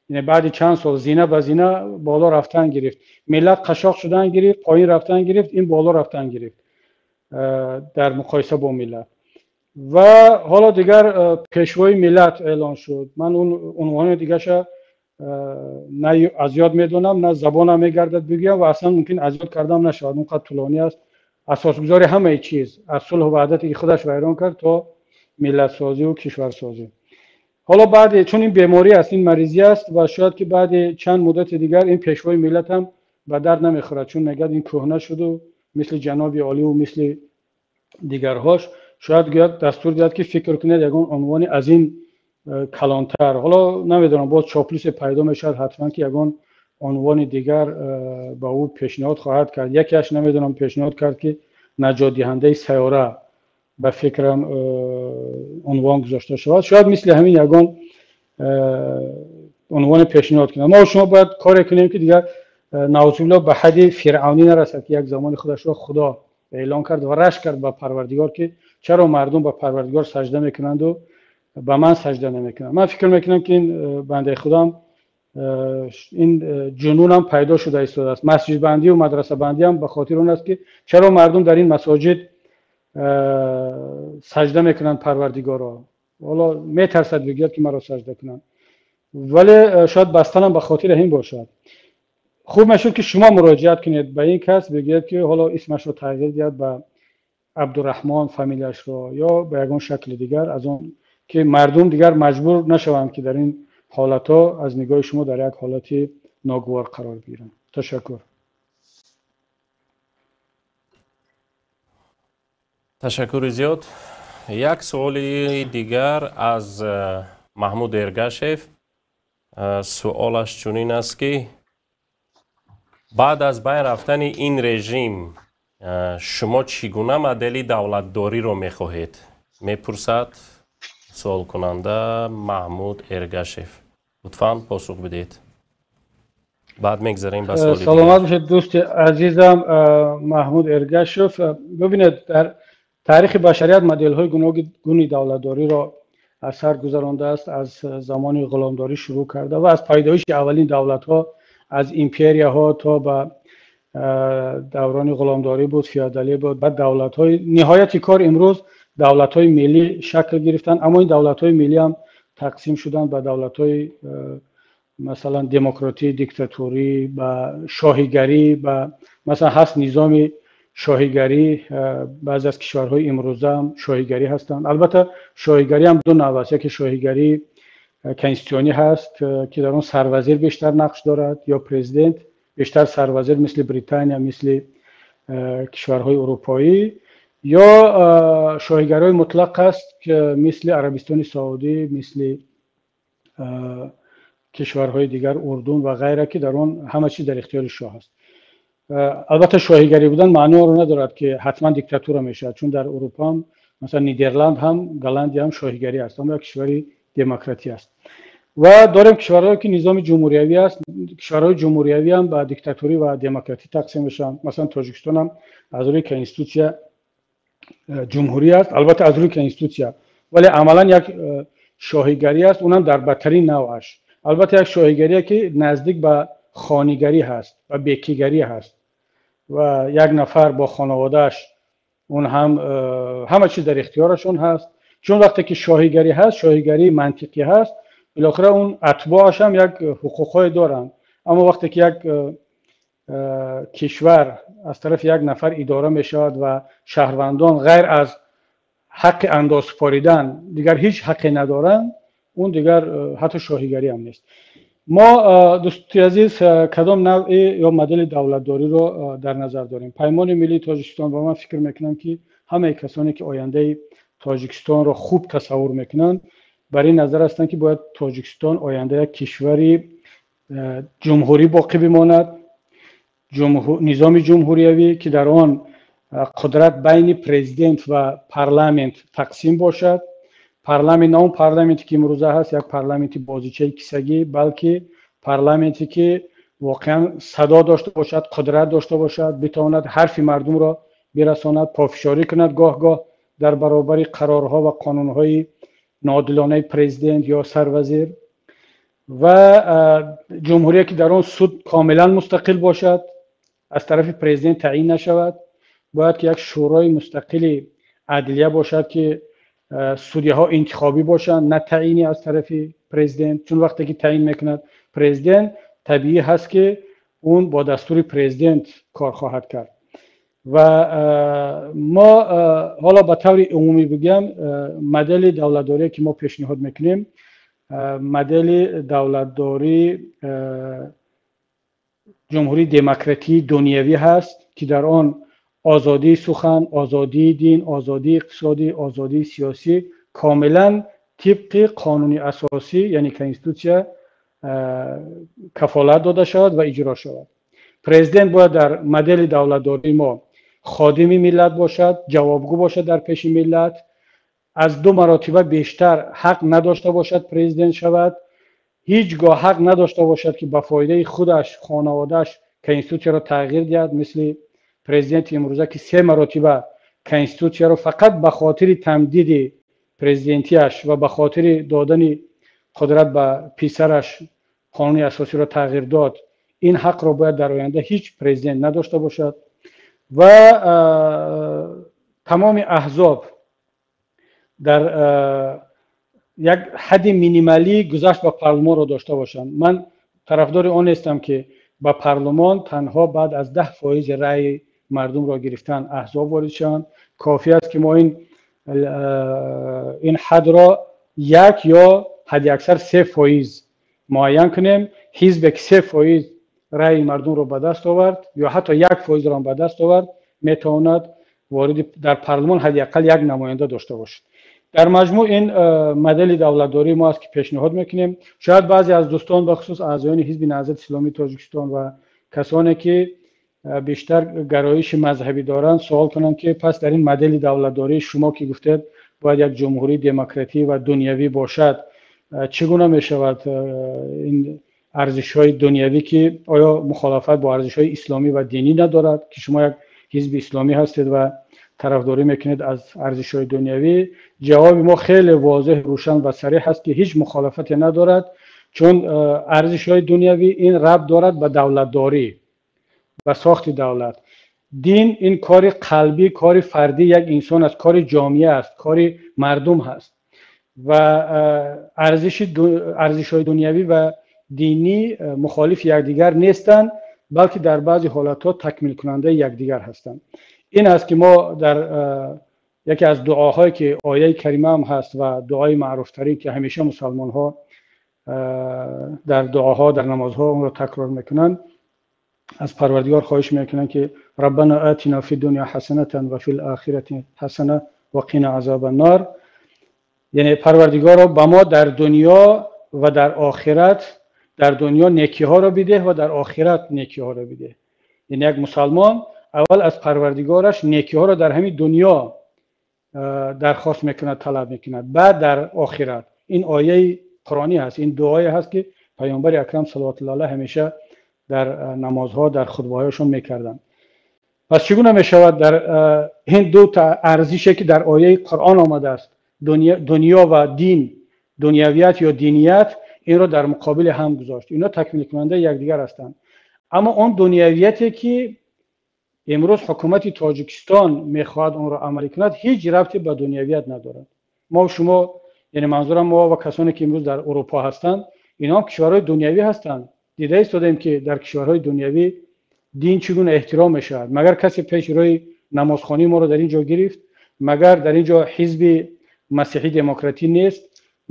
яъне баъди чанд сол зина ба зина боло рафтан гирифт. Миллат қашоқ шудан гирифт, поин рафтан гирифт, ин боло рафтан гирифт дар муқоиса бо миллат. Ва ҳоло дигар пешвои миллат эълон шуд. Ман он унвони дигаша на аз ёд медонам, на забонам мегардад бигӯям ва аслан мумкин аз ёд кардам нашавад, он қадр тӯлонӣ аст. Асосгузори ҳамаи чиз, аз сулҳу ваҳдате ки худаш вайрон кард то миллатсозиву кишварсозӣ. Ҳоло баъди чун ин беморӣ аст, ин маризӣ аст ва шояд ки баъди чанд муддати дигар ин пешвои миллат ҳам ба дард намехӯрад, чун мегӯяд ин кӯҳна шуду мисли ҷаноби оливу мисли дигарҳош, шояд гӯяд, дастур диҳад ки фикр кунед ягон унвони аз ин калонтар. Ҳоло намедонам, боз чоплусе пайдо мешавад ҳатман, ки ягон унвони дигар ба ӯ пешниҳод хоҳад кард. Якеаш намедонам пешниҳод кард, ки наҷотдиҳандаи сайёра ба фикрам унвон гузошта шавад. Шояд мисли ҳамин ягон унвоне пешниҳод кунад. Мо шумо бояд коре кунем, ки дигар наъузубиллоҳ ба ҳадди фиръавнӣ нарасад, ки як замони худашро Худо эълон кард ва рашк кард ба Парвардигор, ки чаро мардум ба Парвардигор сажда мекунанду ба ман сажда намекунанд. Ман фикр мекунам, ки ин бандаи худам ин ҷунунам пайдо шуда истодааст. Масҷидбандию мадрасабандиам ба хотир он аст, ки чаро мардум дар ин масоҷид сажда мекунанд Парвардигорро. Ҳоло метарсад бигӯяд, ки маро сажда кунанд, вале шояд бастанам ба хотири ҳамин бошад. Хуб мешуд, ки шумо муроҷиат кунед ба ин кас, бигӯяд, ки ҳоло исмашро тағйир диҳад ба Абдураҳмон, фамилияшро, ё ба ягон шакли дигар, аз он ки мардум дигар маҷбур нашаванд, ки дар ин ҳолатҳо аз нигоҳи шумо дар як ҳолати ногувор қарор бигиранд. Ташаккур. Ташаккури зиёд. Як суоли дигар аз Маҳмуд Эргашев. Суолаш чунин аст, ки баъд аз байн рафтани ин режим шумо чӣ гуна модели давлатдориро мехоҳед? Мепурсад суолкунанда Маҳмуд Эргашев. Лутфан посух бидиҳед. Баъд мегзарем ба суоли. Саломат бошед, дӯсти азизам Маҳмуд Эргашев. Бибинед, дар таърихи башарият моделҳои гуногуни давлатдориро аз сар гузарондааст, аз замони ғуломдорӣ шурӯъ карда ва аз пайдоиши аввалин давлатҳо, аз империяҳо то ба даврони ғуломдорӣ буд, феодалӣ буд, баъд давлатҳои ниҳояти кор имрӯз давлатҳои миллӣ шакл гирифтанд. Аммо ин давлатҳои миллӣ ҳам тақсим шуданд ба давлатҳои масалан демократӣ, диктатурӣ, ба шоҳигарӣ, ба масалан ҳаст низоми шоҳигарӣ, баъзе аз кишварҳои имрӯза ҳам шоҳигарӣ ҳастанд. Албатта шоҳигарӣ ҳам ду нав аст. Яке шоҳигарии конститутсионӣ ҳаст, ки дар он сарвазир бештар нақш дорад ё президент. бештар сарвазир, мисли Британия, мисли кишварҳои урупоӣ, ё шоҳигарии мутлақ аст, мисли Арабистони Саудӣ, мисли кишварҳои дигар, Урдун ва ғайра, ки дар он ҳама чиз дар ихтиёри шоҳ аст. Албатта, шоҳигарӣ будан маъноро надорад, ки ҳатман диктатура мешавад, чун дар Урупо ҳам, масалан, Нидерланд ҳам, Голландия ҳам шоҳигарӣ аст, аммо як кишвари демократӣ аст. Ва дорем кишварҳое, ки низоми ҷумҳуриявӣ аст. Кишварҳои ҷумҳуриявӣ ҳам ба диктатурӣ ва демократӣ тақсим мешаванд. Масалан, Тоҷикистон ҳам аз рӯи конститутсия ҷумҳурӣ аст, албатта, аз рӯи конститутсия, вале амалан як шоҳигарӣ аст, унам дар бадтарин навъаш. Албатта, як шоҳигарие, ки наздик ба хонигарӣ ҳаст ва бекигарӣ ҳаст ва як нафар бо хонаводааш, он ҳам ҳама чиз дар ихтиёрашон ҳаст. Чун вақте ки шоҳигарӣ ҳаст, шоҳигарии мантиқӣ ҳаст, билохира он атбоаш ҳам як ҳуқуқҳое доранд. Аммо вақте ки як кишвар аз тарафи як нафар идора мешавад ва шаҳрвандон ғайр аз ҳаққи андоз супоридан дигар ҳеҷ ҳаққе надоранд, он дигар ҳатто шоҳигарӣ ҳам нест. Мо, дӯсти азиз, кадом навъи ё модели давлатдориро дар назар дорем? Паймони миллии Тоҷикистон, ва ман фикр мекунам, ки ҳамаи касоне, ки ояндаи Тоҷикистонро хуб тасаввур мекунанд, бар ин назар ҳастанд, ки бояд Тоҷикистон оянда як кишвари ҷумҳурӣ боқӣ бимонад, низоми ҷумҳуриявӣ, ки дар он қудрат байни президент ва парламент тақсим бошад. Парламент на он парламенте, ки имрӯза ҳаст, як парламенти бозичаи кисагӣ, балки парламенте, ки воқеан садо дошта бошад, қудрат дошта бошад, битавонад ҳарфи мардумро бирасонад, пофишорӣ кунад гоҳ-гоҳ дар баробари қарорҳо ва қонунҳои ноодилонаи президент ё сарвазир. Ва ҷумҳурие, ки дар он суд комилан мустақил бошад, аз тарафи президент таъин нашавад. Бояд ки як шӯрои мустақили адлия бошад, ки судяҳо интихобӣ бошанд, на таъини аз тарафи президент. Чун вақте ки таъин мекунад президент, табиӣ ҳаст, ки он бо дастури президент кор хоҳад кард. Ва мо ҳоло ба таври умумӣ бигӯям, модели давлатдорие, ки мо пешниҳод мекунем, модели давлатдории ҷумҳурии демократии дунявӣ ҳаст, ки дар он озодии сухан, озодии дин, озодии иқтисодӣ, озодии сиёсӣ комилан тибқи қонуни асосӣ, яъне конститутсия, кафолат дода шавад ва иҷро шавад. Президент бояд дар модели давлатдории мо ходими миллат бошад, ҷавобгӯ бошад дар пеши миллат, аз ду маротиба бештар ҳақ надошта бошад президент шавад, ҳеҷ гоҳ ҳақ надошта бошад, ки ба фоидаи худаш, хонаводааш конститутсияро тағйир диҳад, мисли президенти имрӯза, ки се маротиба конститутсияро фақат ба хотири тамдиди президентиаш ва ба хотири додани қудрат ба писараш қонуни асосиро тағйир дод. Ин ҳақро бояд дар оянда ҳеҷ президент надошта бошад. Ва тамоми аҳзоб дар як ҳадди минималӣ гузашт ба парлумонро дошта бошанд. Ман тарафдори он нестам, ки ба парлумон танҳо баъд аз 10 фоизи раъи мардумро гирифтан аҳзоб ворид шаванд. Кофӣ аст, ки мо ин ҳадро як ё ҳадди аксар 3 фоиз муайян кунем. Ҳизбе, ки 3 фоиз раъи мардумро ба даст овард ё ҳатто 1 фоизро ба даст овард, метавонад вориди дар парлумон ҳадди ақал як намоянда дошта бошад. Дар маҷмӯъ, ин модели давлатдории мо аст, ки пешниҳод мекунем. Шояд баъзе аз дӯстон, бахусус аъзоёни Ҳизби Наҳзати Исломии Тоҷикистон ва касоне, ки бештар гароиши мазҳабӣ доранд, суол кунанд, ки пас дар ин модели давлатдории шумо, ки гуфтед, бояд як ҷумҳурии демократӣ ва дунявӣ бошад, чӣ гуна мешавад ин арзишҳои дунявӣ, ки оё мухолафат бо арзишҳои исломӣ ва динӣ надорад, ки шумо як ҳизби исломӣ ҳастед ва тарафдорӣ мекунед аз арзишҳои дунявӣ? Ҷавоби мо хеле возеҳ, рӯшан ва сареҳ аст, ки ҳеҷ мухолафате надорад, чун арзишҳои дунявӣ ин рабт дорад ба давлатдорӣ, ба сохти давлат. Дин ин кори қалбӣ, кори фардии як инсон аст, кори ҷомеа аст, кори мардум ҳаст. Ва арзишҳои дунявӣ ва динӣ мухолифи якдигар нестанд, балки дар баъзе ҳолатҳо такмилкунандаи якдигар ҳастанд. Ин аст, ки мо дар яке аз дуоҳое, ки ояи карима ҳам ҳаст ва дуои маъруфтарин, ки ҳамеша мусалмонҳо дар дуоҳо, дар намозҳо онро такрор мекунанд. Аз Парвардигор хоҳиш мекунанд, ки Раббана атина фи дунё ҳасанатан ва фил охирати ҳасана ва қина азобан-нор. Яъне Парвардигоро ба мо дар дунё ва дар охират, дар дунё некиҳоро бидеҳ ва дар охират некиҳоро бидеҳ. Яъне як мусалмон аввал аз Парвардигораш некиҳоро дар ҳамин дунё дархост мекунад, талаб мекунад, баъд дар охират. Ин ояи қуръонӣ ҳаст, ин дуое ҳаст, ки Паёмбари акрам салавотуллоҳи алайҳ ҳамеша дар намозҳо, дар хутбаҳояшон мекарданд. Пас чӣ гуна мешавад дар ин ду та арзише, ки дар ояи Қуръон омадааст, дунё ва дин, дунявият ё диният, инро дар муқобили ҳам гузошт? Инҳо такмилкунандаи якдигар ҳастанд. Аммо он дунявияте, ки имрӯз ҳукумати Тоҷикистон мехоҳад онро амалӣ кунад, ҳеҷ рабте ба дунявият надорад. Мо шумо, яъне манзурам мо ва касоне, ки имрӯз дар Урупо ҳастанд, инҳо кишварҳои дунявӣ ҳастанд. Дида истодаем, ки дар кишварҳои дунявӣ дин чӣ гуна эҳтиром мешавад. Магар касе пеш рӯи намозхонии моро дар ин ҷо гирифт? Магар дар ин ҷо ҳизби масеҳӣ демократӣ нест?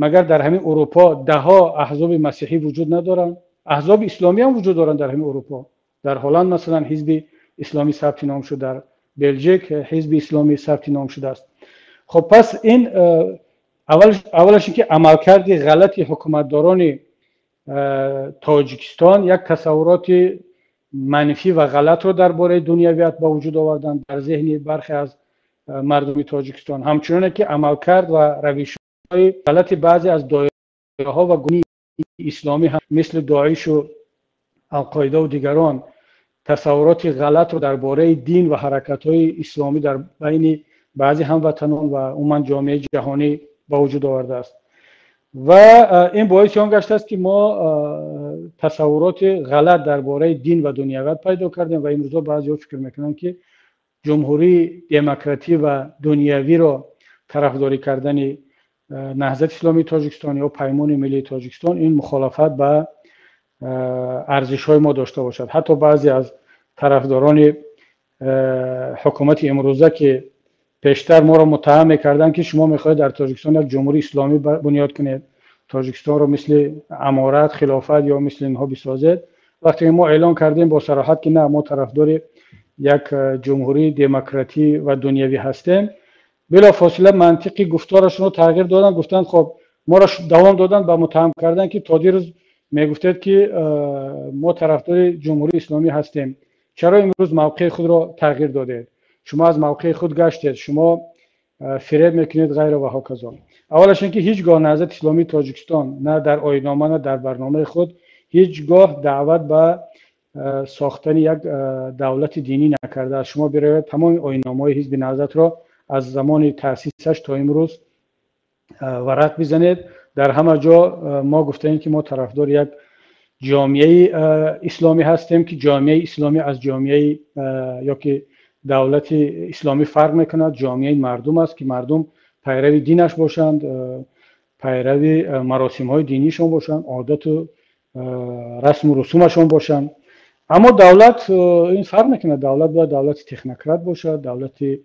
Магар дар ҳамин Урупо даҳҳо аҳзоби масеҳӣ вуҷуд надоранд? Аҳзоби исломӣ ҳам вуҷуд доранд дар ҳамин Урупо. Дар Ҳолланд масалан ҳизби исломӣ сабти ном шуд, дар Белжик ҳизби исломӣ сабти ном шудааст. Хоб, пас ин аввалаш ин ки амалкарди ғалати ҳукуматдорони Тоҷикистон як тасаввуроти манфӣ ва ғалатро дар бораи дунявият ба вуҷуд оварданд дар зеҳни бархе аз мардуми Тоҷикистон, ҳамчуноне ки амалкард ва равишҳои ғалати баъзе аз доираҳо ва гурӯҳи исломӣ ҳам мисли Доишу Алқоидаву дигарон тасаввуроти ғалатро дар бораи дин ва ҳаракатҳои исломӣ дар байни баъзе ҳамватанон ва умуман ҷомеаи ҷаҳонӣ ба вуҷуд овардааст. Ва ин боиси он гаштааст, ки мо тасаввуроти ғалат дар бораи дин ва дунявият пайдо кардем ва имрӯзҳо баъзеҳо фикр мекунанд, ки ҷумҳурии демократӣ ва дунявиро тарафдорӣ кардани Наҳзати Исломии Тоҷикистон ё Паймони Миллии Тоҷикистон ин мухолафат ба арзишҳои мо дошта бошад. Ҳатто баъзе аз тарафдорони ҳукумати имрӯза, ки пештар моро муттаҳам мекарданд, ки шумо мехоҳед дар Тоҷикистон як ҷумҳурии исломӣ бунёд кунед, Тоҷикистонро мисли аморат, хилофат ё мисли инҳо бисозед, вақте мо эълон кардем бо сароҳат, ки на, мо тарафдори як ҷумҳурии демократӣ ва дунявӣ ҳастем, билофосила мантиқи гуфторашонро тағйир доданд. Гуфтанд, хоб, моро давом доданд ба муттаҳам кардан, ки то дирӯз мегуфтед, ки мо тарафдори ҷумҳурии исломӣ ҳастем, чаро имрӯз мавқеи худро тағйир додед? Шумо аз мавқеи худ гаштед, шумо фиреб мекунед, ғайра ва ҳоказо. Аввалаш ин ки ҳеҷ гоҳ Наҳзати Исломии Тоҷикистон на дар оинома, на дар барномаи худ ҳеҷ гоҳ даъват ба сохтани як давлати динӣ накардааст. Шумо биравед, тамоми оинномаҳои ҳизби Наҳзатро аз замони таъсисаш то имрӯз варақ бизанед. Дар ҳама ҷо мо гуфтаем, ки мо тарафдори як ҷомеаи исломӣ ҳастем, ки ҷомеаи исломӣ аз ҷомеаи ё ки давлати исломӣ фарқ мекунад. Ҷомеаи мардум аст, ки мардум пайрави динаш бошанд, пайрави маросимҳои динишон бошанд, одату расму русумашон бошанд. Аммо давлат ин фарқ мекунад. Давлат бояд давлати технократ бошад, давлати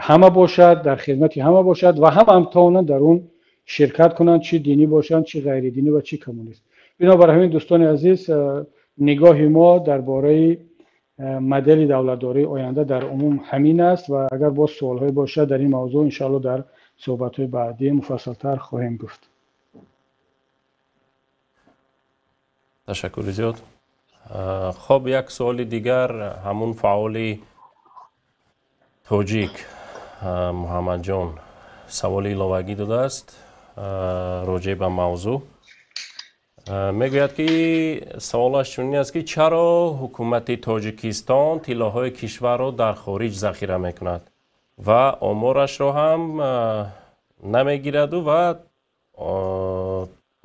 ҳама бошад, дар хизмати ҳама бошад ва ҳама ҳам тавонанд дар он ширкат кунанд, чӣ динӣ бошанд, чӣ ғайридинӣ ва чӣ коммунист. Бинобар ҳамин, дӯстони азиз, нигоҳи мо дар бораи модели давлатдории оянда дар умум ҳамин аст ва агар боз суолҳое бошад дар ин мавзӯъ, иншоалло дар суҳбатҳои баъдӣ муфассалтар хоҳем гуфт. Ташаккури зиёд. Хоб, як суоли дигар ҳамун фаъоли тоҷик Муҳаммадҷон саволи иловагӣ додааст роҷеъ ба мавзӯъ. Мегӯяд, ки саволаш чунин аст, ки чаро ҳукумати Тоҷикистон тиллоҳои кишварро дар хориҷ захира мекунад ва оморашро ҳам намегираду ва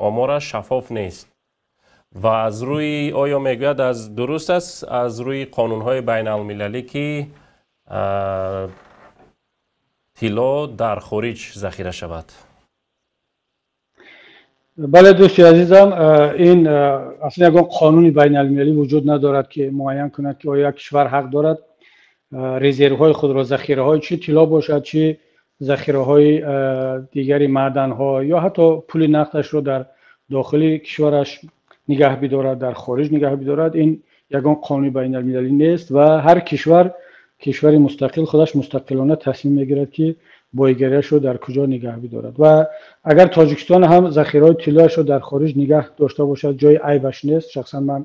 омораш шаффоф нест ва аз рӯи оё, мегӯяд, аз дуруст аст аз рӯи қонунҳои байналмилалӣ, ки тилло дар хориҷ захира шавад? Бале, дӯсти азизам, ин аслан ягон қонуни байналмилалӣ вуҷуд надорад, ки муайян кунад, ки оё як кишвар ҳақ дорад резервҳои худро, захираҳои, чӣ тилло бошад, чӣ захираҳои дигари маъданҳо ё ҳатто пули нақдашро дар дохили кишвараш нигаҳ бидорад, дар хориҷ нигаҳ бидорад. Ин Ягон қонуни байналмилалӣ нест ва ҳар кишвар, кишвари мустақил, худаш мустақилона тасмим мегирад, ки боигариашро дар куҷо нигаҳ бидорад. Ва агар Тоҷикистон ҳам захираҳои тиллояшро дар хориҷ нигаҳ дошта бошад, ҷои айбаш нест. Шахсан ман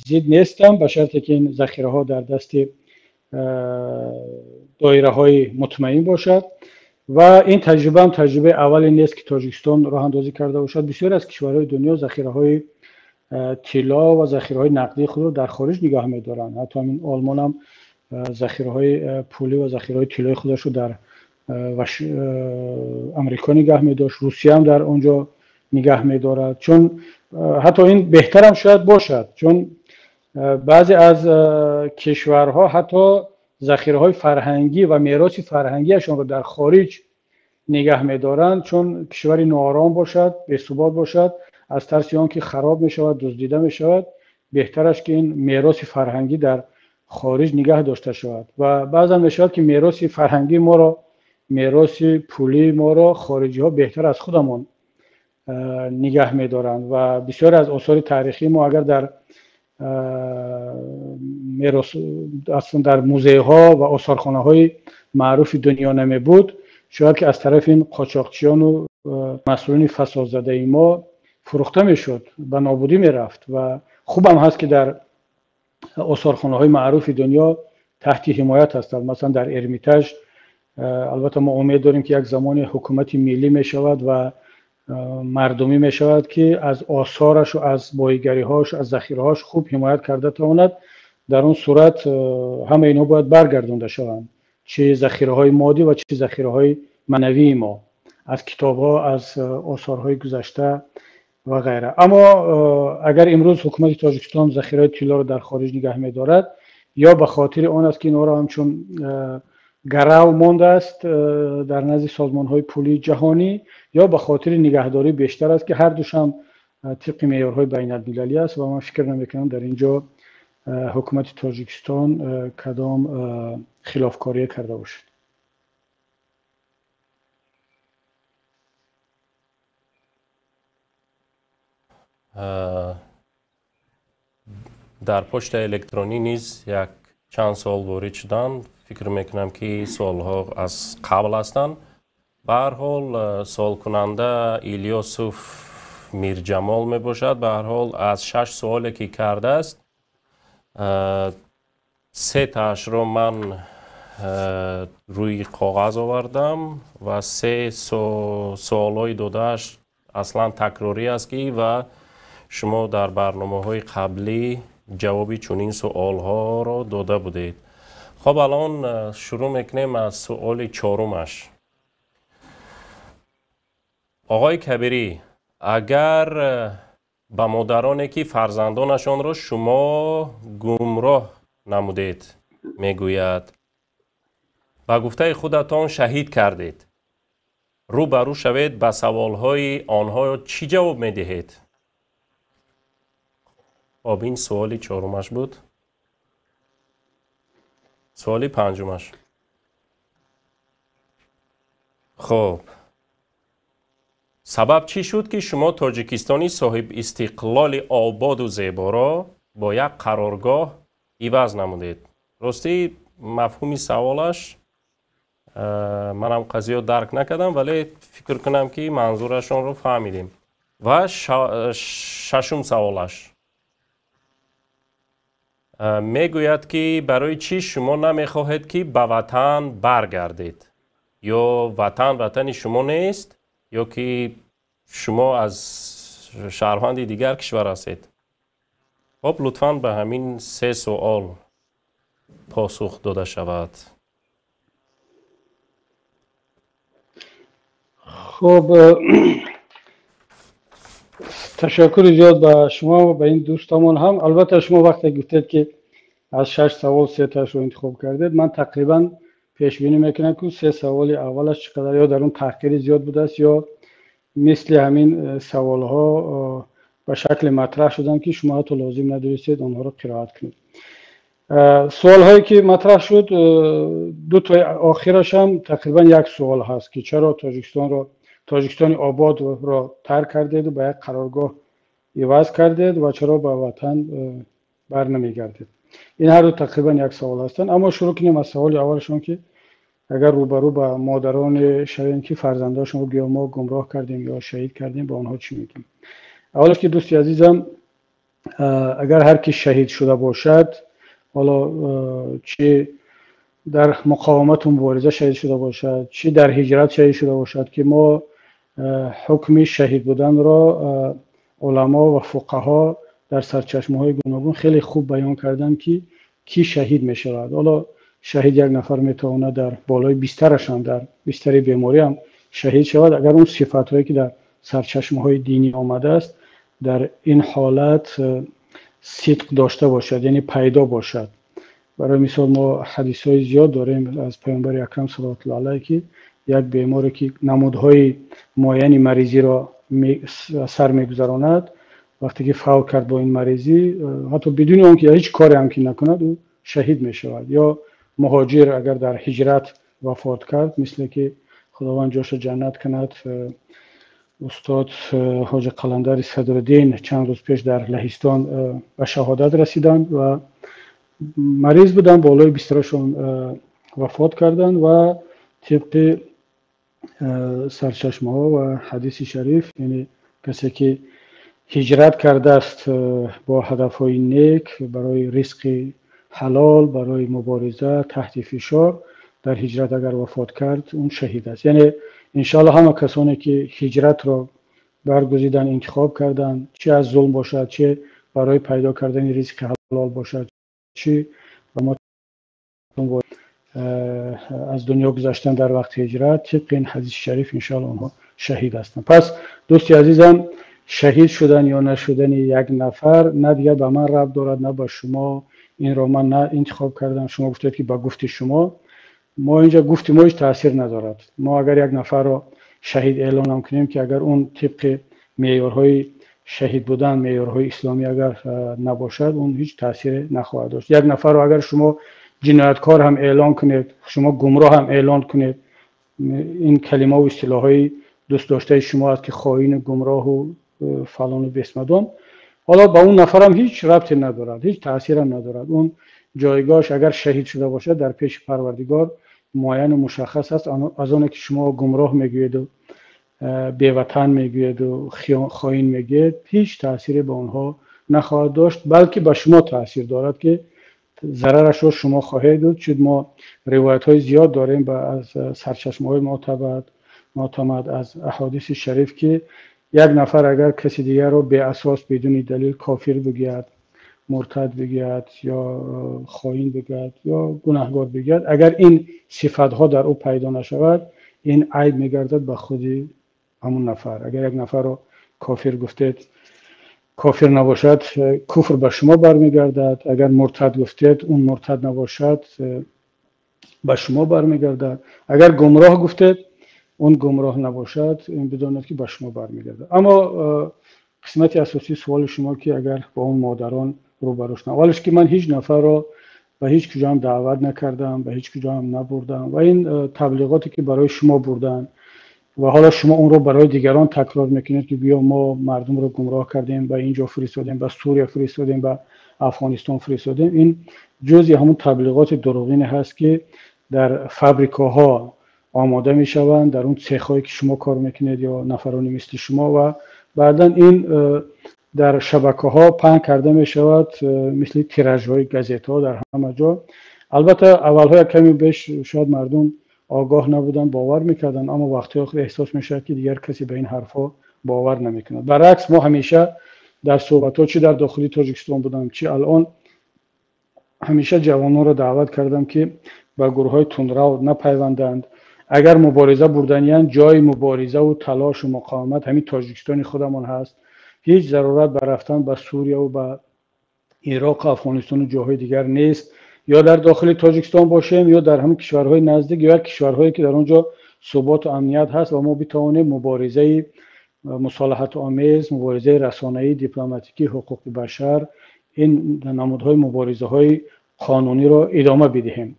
зид нестам, ба шарте ки ин захираҳо дар дасти доираҳои мутмаин бошад. Ва ин таҷриба ҳам таҷрибаи аввале нест, ки Тоҷикистон роҳандозӣ карда бошад. Бисёре аз кишварҳои дунё захираҳои тилло ва захираҳои нақдии худро дар хориҷ нигаҳ медоранд. Ҳатто ҳамин Олмон ҳам захираҳои пулӣ ва захираҳои тиллои худашро дар Амрико нигаҳ медошт, Русия ҳам дар он ҷо нигаҳ медорад. Чун ҳатто ин беҳтарам шояд бошад, чун баъзе аз кишварҳо ҳатто захираҳои фарҳангӣ ва мероси фарҳангиашонро дар хориҷ нигаҳ медоранд, чун кишвари ноором бошад, бесубот бошад, аз тарси он ки хароб мешавад, дуздида мешавад, беҳтар аст, ки ин мероси фарҳангӣ дар хориҷ нигаҳ дошта шавад. Ва баъзан мешавад, ки мероси фарҳангии моро, мероси пулии моро хориҷиҳо беҳтар аз худамон нигаҳ медоранд. Ва бисёре аз осори таърихии мо агар дар мерос, аслан дар музейҳо ва осорхонаҳои маъруфи дунё намебуд, шояд ки аз тарафи ин қочоқчиёну масъулини фасодзадаи мо фурӯхта мешуд, ба нобудӣ мерафт. Ва хубам ҳаст, ки дар осорхонаҳои маъруфи дунё таҳти ҳимоят ҳастанд. Масалан, дар Эрмитаж. Албатта, мо умед дорем, ки як замоне ҳукумати миллӣ мешавад ва мардумӣ мешавад, ки аз осорашу аз боигариҳош, аз захираҳош хуб ҳимоят карда тавонад. Дар он сурат ҳама инҳо бояд баргардонда шаванд, чи захираҳои моддӣ ва чи захираҳои маънавии мо аз китобҳо, аз осорҳои гузашта ва ғайра. Аммо агар имрӯз ҳукумати Тоҷикистон захираҳои тиллоро дар хориҷ нигаҳ медорад, ё ба хотири он аст, ки инҳоро ҳамчун гарав мондааст дар назди созмонҳои пулии ҷаҳонӣ, ё ба хотири нигаҳдории бештар аст, ки ҳар душам тибқи меъёрҳои байналмилалӣ аст. Ва ман фикр намекунам, дар ин ҷо ҳукумати Тоҷикистон кадом хилофкорие карда бошад. Дар почтаи электронӣ низ як чанд суол ворид шуданд. Фикр мекунам, ки суолҳо аз қабл ҳастанд. Ба ҳар ҳол, суолкунанда Илёсов Мирҷамол мебошад. Ба ҳар ҳол, аз шаш суоле ки кардааст, сетаашро ман рӯи коғаз овардам ва се суолҳои додааш аслан такрорӣ аст, ки ва шумо дар барномаҳои қаблӣ ҷавоби чунин суолҳоро дода будед. Хоб, алон шурӯъ мекунем аз суоли чорумаш. Оғои Кабирӣ, агар ба модароне, ки фарзандонашонро шумо гумроҳ намудед, мегӯяд, ба гуфтаи худатон шаҳид кардед, рӯ ба рӯ шавед, ба саволҳои онҳо чӣ ҷавоб медиҳед? Хоб, ин суоли чорумаш буд. Суоли панҷумаш. Хоб, сабаб чӣ шуд, ки шумо Тоҷикистони соҳибистиқлоли ободу зеборо бо як қароргоҳ иваз намудед? Ростӣ, мафҳуми саволаш манам қазиё дарк накардам, вале фикр кунам, ки манзурашонро фаҳмидем. Ва шашум саволаш мегӯяд, ки барои чӣ шумо намехоҳед, ки ба ватан баргардед? Ё ватан ватани шумо нест, ё ки шумо аз шаҳрванди дигар кишвар ҳастед? Хоб, лутфан ба ҳамин се суол посух дода шавад. Хоб, ташаккури зиёд ба шумо ва ба ин дӯстамон ҳам. Албатта, шумо вақте гуфтед, ки аз шаш савол сетаашро интихоб кардед, ман тақрибан пешбинӣ мекунам, ки се саволи аввалаш чӣ қадар ё дар он таҳқири зиёд будааст, ё мисли ҳамин саволҳо ба шакли матраҳ шуданд, ки шумо ҳатто лозим надонистед онҳоро қироат кунед. Суолҳое ки матраҳ шуд, ду тои охирашам тақрибан як суол ҳаст, ки чаро Тоҷикистонро, Тоҷикистони ободро тарк кардеду ба як қароргоҳ иваз кардед ва чаро ба ватан бар намегардед? Ин ҳар ду тақрибан як савол ҳастанд. Аммо шурӯъ кунем аз саволи аввалшон, ки агар рӯбарӯ ба модароне шавем, ки фарзандошонро гӯё мо гумроҳ кардем ё шаҳид кардем, ба онҳо чӣ мегӯем? Аввалаш ки, дӯсти азизам, агар ҳар ки шаҳид шуда бошад, ҳоло чӣ дар муқовимату мубориза шаҳид шуда бошад, чӣ дар ҳиҷрат шаҳид шуда бошад, ки мо ҳукми шаҳид буданро уламо ва фуқаҳо дар сарчашмаҳои гуногун хеле хуб баён карданд, ки кӣ шаҳид мешавад. Ҳоло шаҳид як нафар метавонад дар болои бистарашам, дар бистари бемориам шаҳид шавад, агар он сифатҳое, ки дар сарчашмаҳои динӣ омадааст, дар ин ҳолат сидқ дошта бошад, яъне пайдо бошад. Барои мисол, мо ҳадисҳои зиёд дорем аз Паёмбари акрам салаватуллоҳи алайҳ, ки як беморе, ки намудҳои муайяни маризиро сар мегузаронад, вақте ки фавт кард бо ин маризӣ, ҳатто бидуни он ки ҳеҷ коре ҳам ки накунад, ӯ шаҳид мешавад. Ё муҳоҷир агар дар ҳиҷрат вафот кард, мисле ки, Худованд ҷоша ҷаннат кунад, устод Ҳоҷи Қаландари Садриддин чанд рӯз пеш дар Лаҳистон ба шаҳодат расиданд ва мариз буданд, болои бистарашон вафот карданд ва тибқи сарчашмаҳо ва ҳадиси шариф, яъне касе ки ҳиҷрат кардааст бо ҳадафҳои нек, барои ризқи ҳалол, барои мубориза таҳти фишор, дар ҳиҷрат агар вафот кард, он шаҳид аст. Яъне иншоалло ҳама касоне ки ҳиҷратро баргузидан, интихоб карданд, чӣ аз зулм бошад, чӣ барои пайдо кардани ризқи ҳалол бошад, чӣ аз дунё гузаштан дар вақти ҳиҷрат, тибқи ин ҳадиси шариф иншоалло онҳо шаҳид ҳастанд. Пас, дӯсти азизам, шаҳид шудан ё нашудани як нафар на дигар ба ман рабт дорад, на ба шумо. Инро ман на интихоб кардам. Шумо гуфтед, ки ба гуфти шумо. Мо инҷа гуфти мо ҳеҷ таъсир надорад. Мо агар як нафарро шаҳид эълонам кунем, ки агар он тибқи меъёрҳои шаҳид будан, меъёрҳои исломӣ агар набошад, он ҳеҷ таъсире нахоҳад дошт. Як нафарро агар шумо ҷинояткор ҳам эълон кунед, шумо гумроҳ ҳам эълон кунед, ин калимаву истилоҳҳои дӯстдоштаи шумо аст, ки хоину гумроҳу фалону бесмадон, ҳоло ба он нафарам ҳеҷ рабте надорад, ҳеҷ таъсирам надорад. Он ҷойгоҳаш, агар шаҳид шуда бошад, дар пеши Парвардигор муайяну мушаххас аст. Аз оне ки шумо гумроҳ мегӯеду беватан мегӯеду хоин мегӯед, ҳеҷ таъсире ба онҳо нахоҳад дошт, балки ба шумо таъсир дорад, ки зарарашро шумо хоҳед дид. Чун мо ривоятҳои зиёд дорем аз сарчашмаҳои мӯътамад, аз аҳодиси шариф, ки як нафар агар каси дигарро беасос, бидуни далил кофир бигӯяд, муртад бигӯяд ё хоин бигӯяд ё гунаҳгор бигӯяд, агар ин сифатҳо дар ӯ пайдо нашавад, ин айб мегардад ба худи ҳамун нафар. Агар як нафарро кофир гуфтед, кофир набошад, куфр ба шумо бармегардад. Агар муртад гуфтед, он муртад набошад, ба шумо бармегардад. Агар гумроҳ гуфтед, он гумроҳ набошад, ин бидонед, ки ба шумо бармегардад. Аммо қисмати асосии суоли шумо, ки агар ба он модарон рӯбарӯ шудам, аввалаш ки ман ҳеҷ нафарро ба ҳеҷ куҷоам даъват накардам, ба ҳеҷ куҷоам набурдам ва ин таблиғоте, ки барои шумо бурданд ва ҳоло шумо онро барои дигарон такрор мекунед, ки биё, мо мардумро гумроҳ кардем, ба ин ҷо фиристодем, ба Сурия фиристодем, ба Афғонистон фиристодем, ин ҷузъи ҳамун таблиғоти дурӯғине ҳаст, ки дар фабрикаҳо омода мешаванд, дар он цехҳое, ки шумо кор мекунед ё нафарони мисли шумо, ва баъдан ин дар шабакаҳо паҳн карда мешавад, мисли тиражҳои газетҳо дар ҳама ҷо. Албатта, аввалҳо як ками беш шояд мардум огоҳ набуданд, бовар мекарданд, аммо вақтҳои охир эҳсос мешавад, ки дигар касе ба ин ҳарфҳо бовар намекунад. Баръакс, мо ҳамеша дар суҳбатҳо, чӣ дар дохили Тоҷикистон будам, чӣ алон, ҳамеша ҷавононро даъват кардам, ки ба гурӯҳҳои тундрав напайванданд. Агар мубориза бурданиянд, ҷои муборизаву талошу муқовимат ҳамин Тоҷикистони худамон ҳаст. Ҳеҷ зарурат ба рафтан ба Сурияву ба Ироқу Афғонистону ҷоҳои дигар нест. Ё дар дохили Тоҷикистон бошем, ё дар ҳамин кишварҳои наздик, ё як кишварҳое, ки дар он ҷо суботу амният ҳаст ва мо битавонем муборизаи мусолиҳатомез, муборизаи расонаӣ, дипломатикӣ, ҳуқуқи башар, ин намудҳои муборизаҳои қонуниро идома бидиҳем.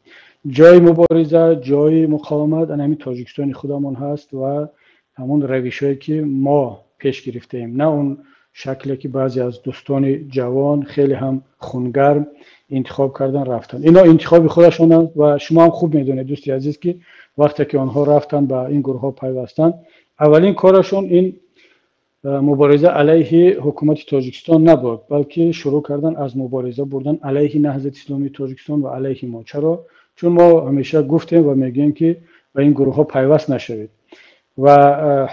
Ҷои мубориза, ҷои муқовимат ана ҳамин Тоҷикистони худамон ҳаст ва ҳамон равишҳое, ки мо пеш гирифтаем, на он Шакле ки баъзе аз дӯстони ҷавон хеле ҳам хунгарм интихоб кардан, рафтанд. Ино интихоби худашон аст ва шумо ҳам хуб медонед, дӯсти азиз, ки вақте ки онҳо рафтанд, ба ин гурӯҳҳо пайвастанд, аввалин корашон ин мубориза алайҳи ҳукумати Тоҷикистон набуд, балки шурӯъ кардан аз мубориза бурдан алайҳи Наҳзати Исломии Тоҷикистон ва алайҳи мо. Чаро? Чун мо ҳамеша гуфтем ва мегӯем, ки ба ин гурӯҳҳо пайваст нашавед, ва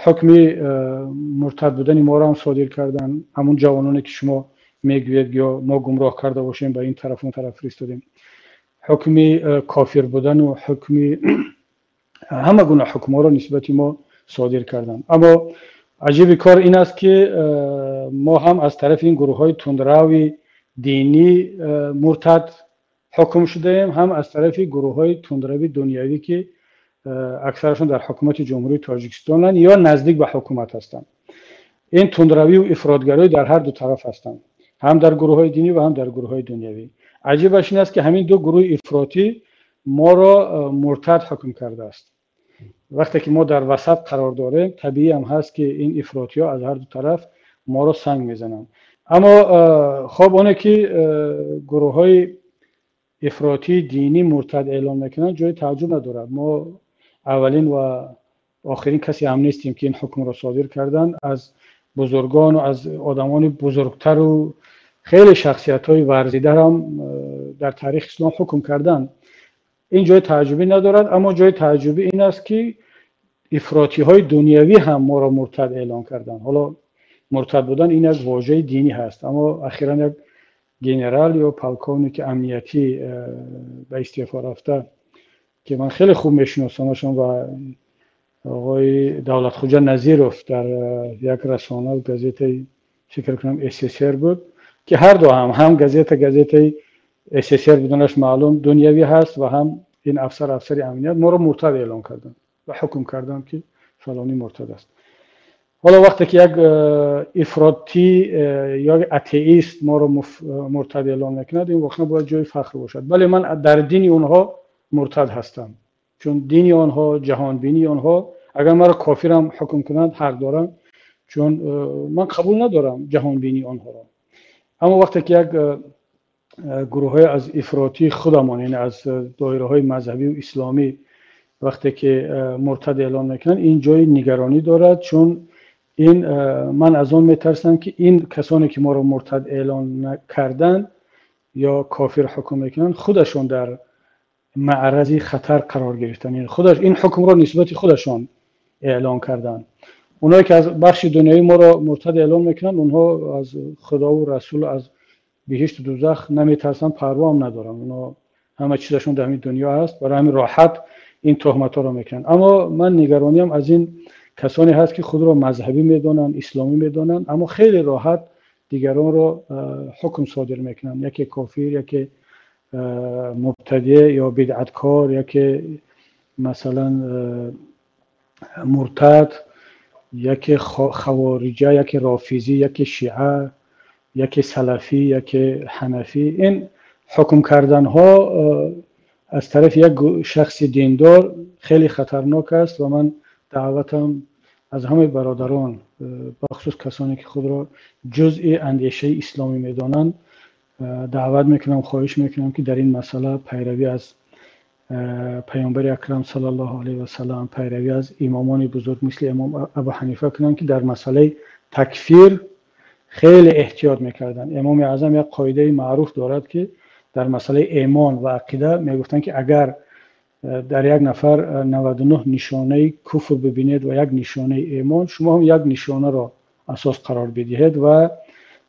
ҳукми муртад будани моро ҳам содир карданд. Ҳамун ҷавононе ки шумо мегӯед, ё мо гумроҳ карда бошем, ба ин тараф, он тараф фиристодем, ҳукми кофир будану ҳукми ҳама гуна ҳукмҳоро нисбати мо содир карданд. Аммо аҷиби кор ин аст, ки мо ҳам аз тарафи ин гурӯҳҳои тундрави динӣ муртад ҳукм шудаем, ҳам аз тарафи гурӯҳҳои тундрави дунявӣ, ки аксарашон дар ҳукумати Ҷумҳурии Тоҷикистонанд ё наздик ба ҳукумат ҳастанд. Ин тундравию ифротгароӣ дар ҳар ду тараф ҳастанд, ҳам дар гурӯҳҳои динӣ ва ҳам дар гурӯҳҳои дунявӣ. Аҷибаш ин аст, ки ҳамин ду гурӯҳи ифротӣ моро муртад ҳукм кардааст. Вақте ки мо дар васат қарор дорем, табиӣ ҳам ҳаст, ки ин ифротиҳо аз ҳар ду тараф моро санг мезананд. Аммо хоб, оне ки гурӯҳҳои ифротии динӣ муртад эълон мекунанд, ҷои тааҷҷуб надорад. Мо аввалин ва охирин касе ҳам нестем, ки ин ҳукмро содир карданд. Аз бузургону аз одамони бузургтару хеле шахсиятҳои варзидаам дар таърихи ислом ҳукм карданд. Ин ҷои тааҷҷубӣ надорад. Аммо ҷои тааҷҷубӣ ин аст, ки ифротиҳои дунявӣ ҳам моро муртад эълон карданд. Ҳоло муртад будан ин як вожаи динӣ ҳаст, аммо ахиран як генерал ё полковники амниятӣ ба истеъфо рафта, ки ман хеле хуб мешиносамашон, ва оғои Давлатхуҷа Назиров дар як расона, газетаи, фикр кунам, СССР буд, ки ҳар ду ҳам газета газетаи СССР буданаш маълум, дунявӣ ҳаст, ва ҳам ин афсар афсари амният, моро муртад эълон карданд ва ҳукм карданд, ки фалонӣ муртад аст. Ҳоло вақте ки як ифротӣ ё атеист моро муртад эълон мекунад, ин воқеан бояд ҷои фахр бошад. Бале, ман дар дини онҳо муртад ҳастам, чун дини онҳо, ҷаҳонбинии онҳо, агар маро кофирам ҳукм кунанд, ҳақ дорам, чун ман қабул надорам ҷаҳонбинии онҳоро. Аммо вақте ки як гурӯҳҳои аз ифротии худамон, яъне аз доираҳои мазҳабию исломӣ, вақте ки муртад эълон мекунанд, ин ҷои нигаронӣ дорад, чун ин ман аз он метарсам, ки ин касоне ки моро муртад эълон карданд ё кофир ҳукм мекунанд, худашон дар маърази хатар қарор гирифтанд, худаш ин ҳукмро нисбати худашон эълон карданд. Онҳое ки аз бахши дунявӣ моро муртад эълон мекунанд, онҳо аз Худову Расул, аз биҳишту дузах наметарсанд, парво ҳам надоранд. Онҳо ҳама чизашон дар ҳамин дунё ҳаст, барои ҳамин роҳат ин туҳматҳоро мекунанд. Аммо ман нигарониям аз ин касоне ҳаст, ки худро мазҳабӣ медонанд, исломӣ медонанд, аммо хеле роҳат дигаронро ҳукм содир мекунанд: яке кофир, яке мубтадиъ ё бидъаткор, яке масалан муртад, яке хавориҷа, яке рофизӣ, яке шиа, яке салафӣ, яке ҳанафӣ. Ин ҳукм карданҳо аз тарафи як шахси диндор хеле хатарнок аст ва ман даъватам аз ҳамаи бародарон, бахусус касоне ки худро ҷузъи андешаи исломӣ медонанд, даъват мекунам, хоҳиш мекунам, ки дар ин масъала пайравӣ аз Паёмбари акрам саллаллоҳу алайҳи васалам, пайравӣ аз имомони бузург мисли имом Абу Ҳанифа кунанд, ки дар масъалаи такфир хеле эҳтиёт мекарданд. Имоми аъзам як қоидаи маъруф дорад, ки дар масъалаи имон ва ақида мегуфтанд, ки агар дар як нафар 99 нишонаи куфр бибинед ва як нишонаи имон, шумо ҳам як нишонаро асос қарор бидиҳед ва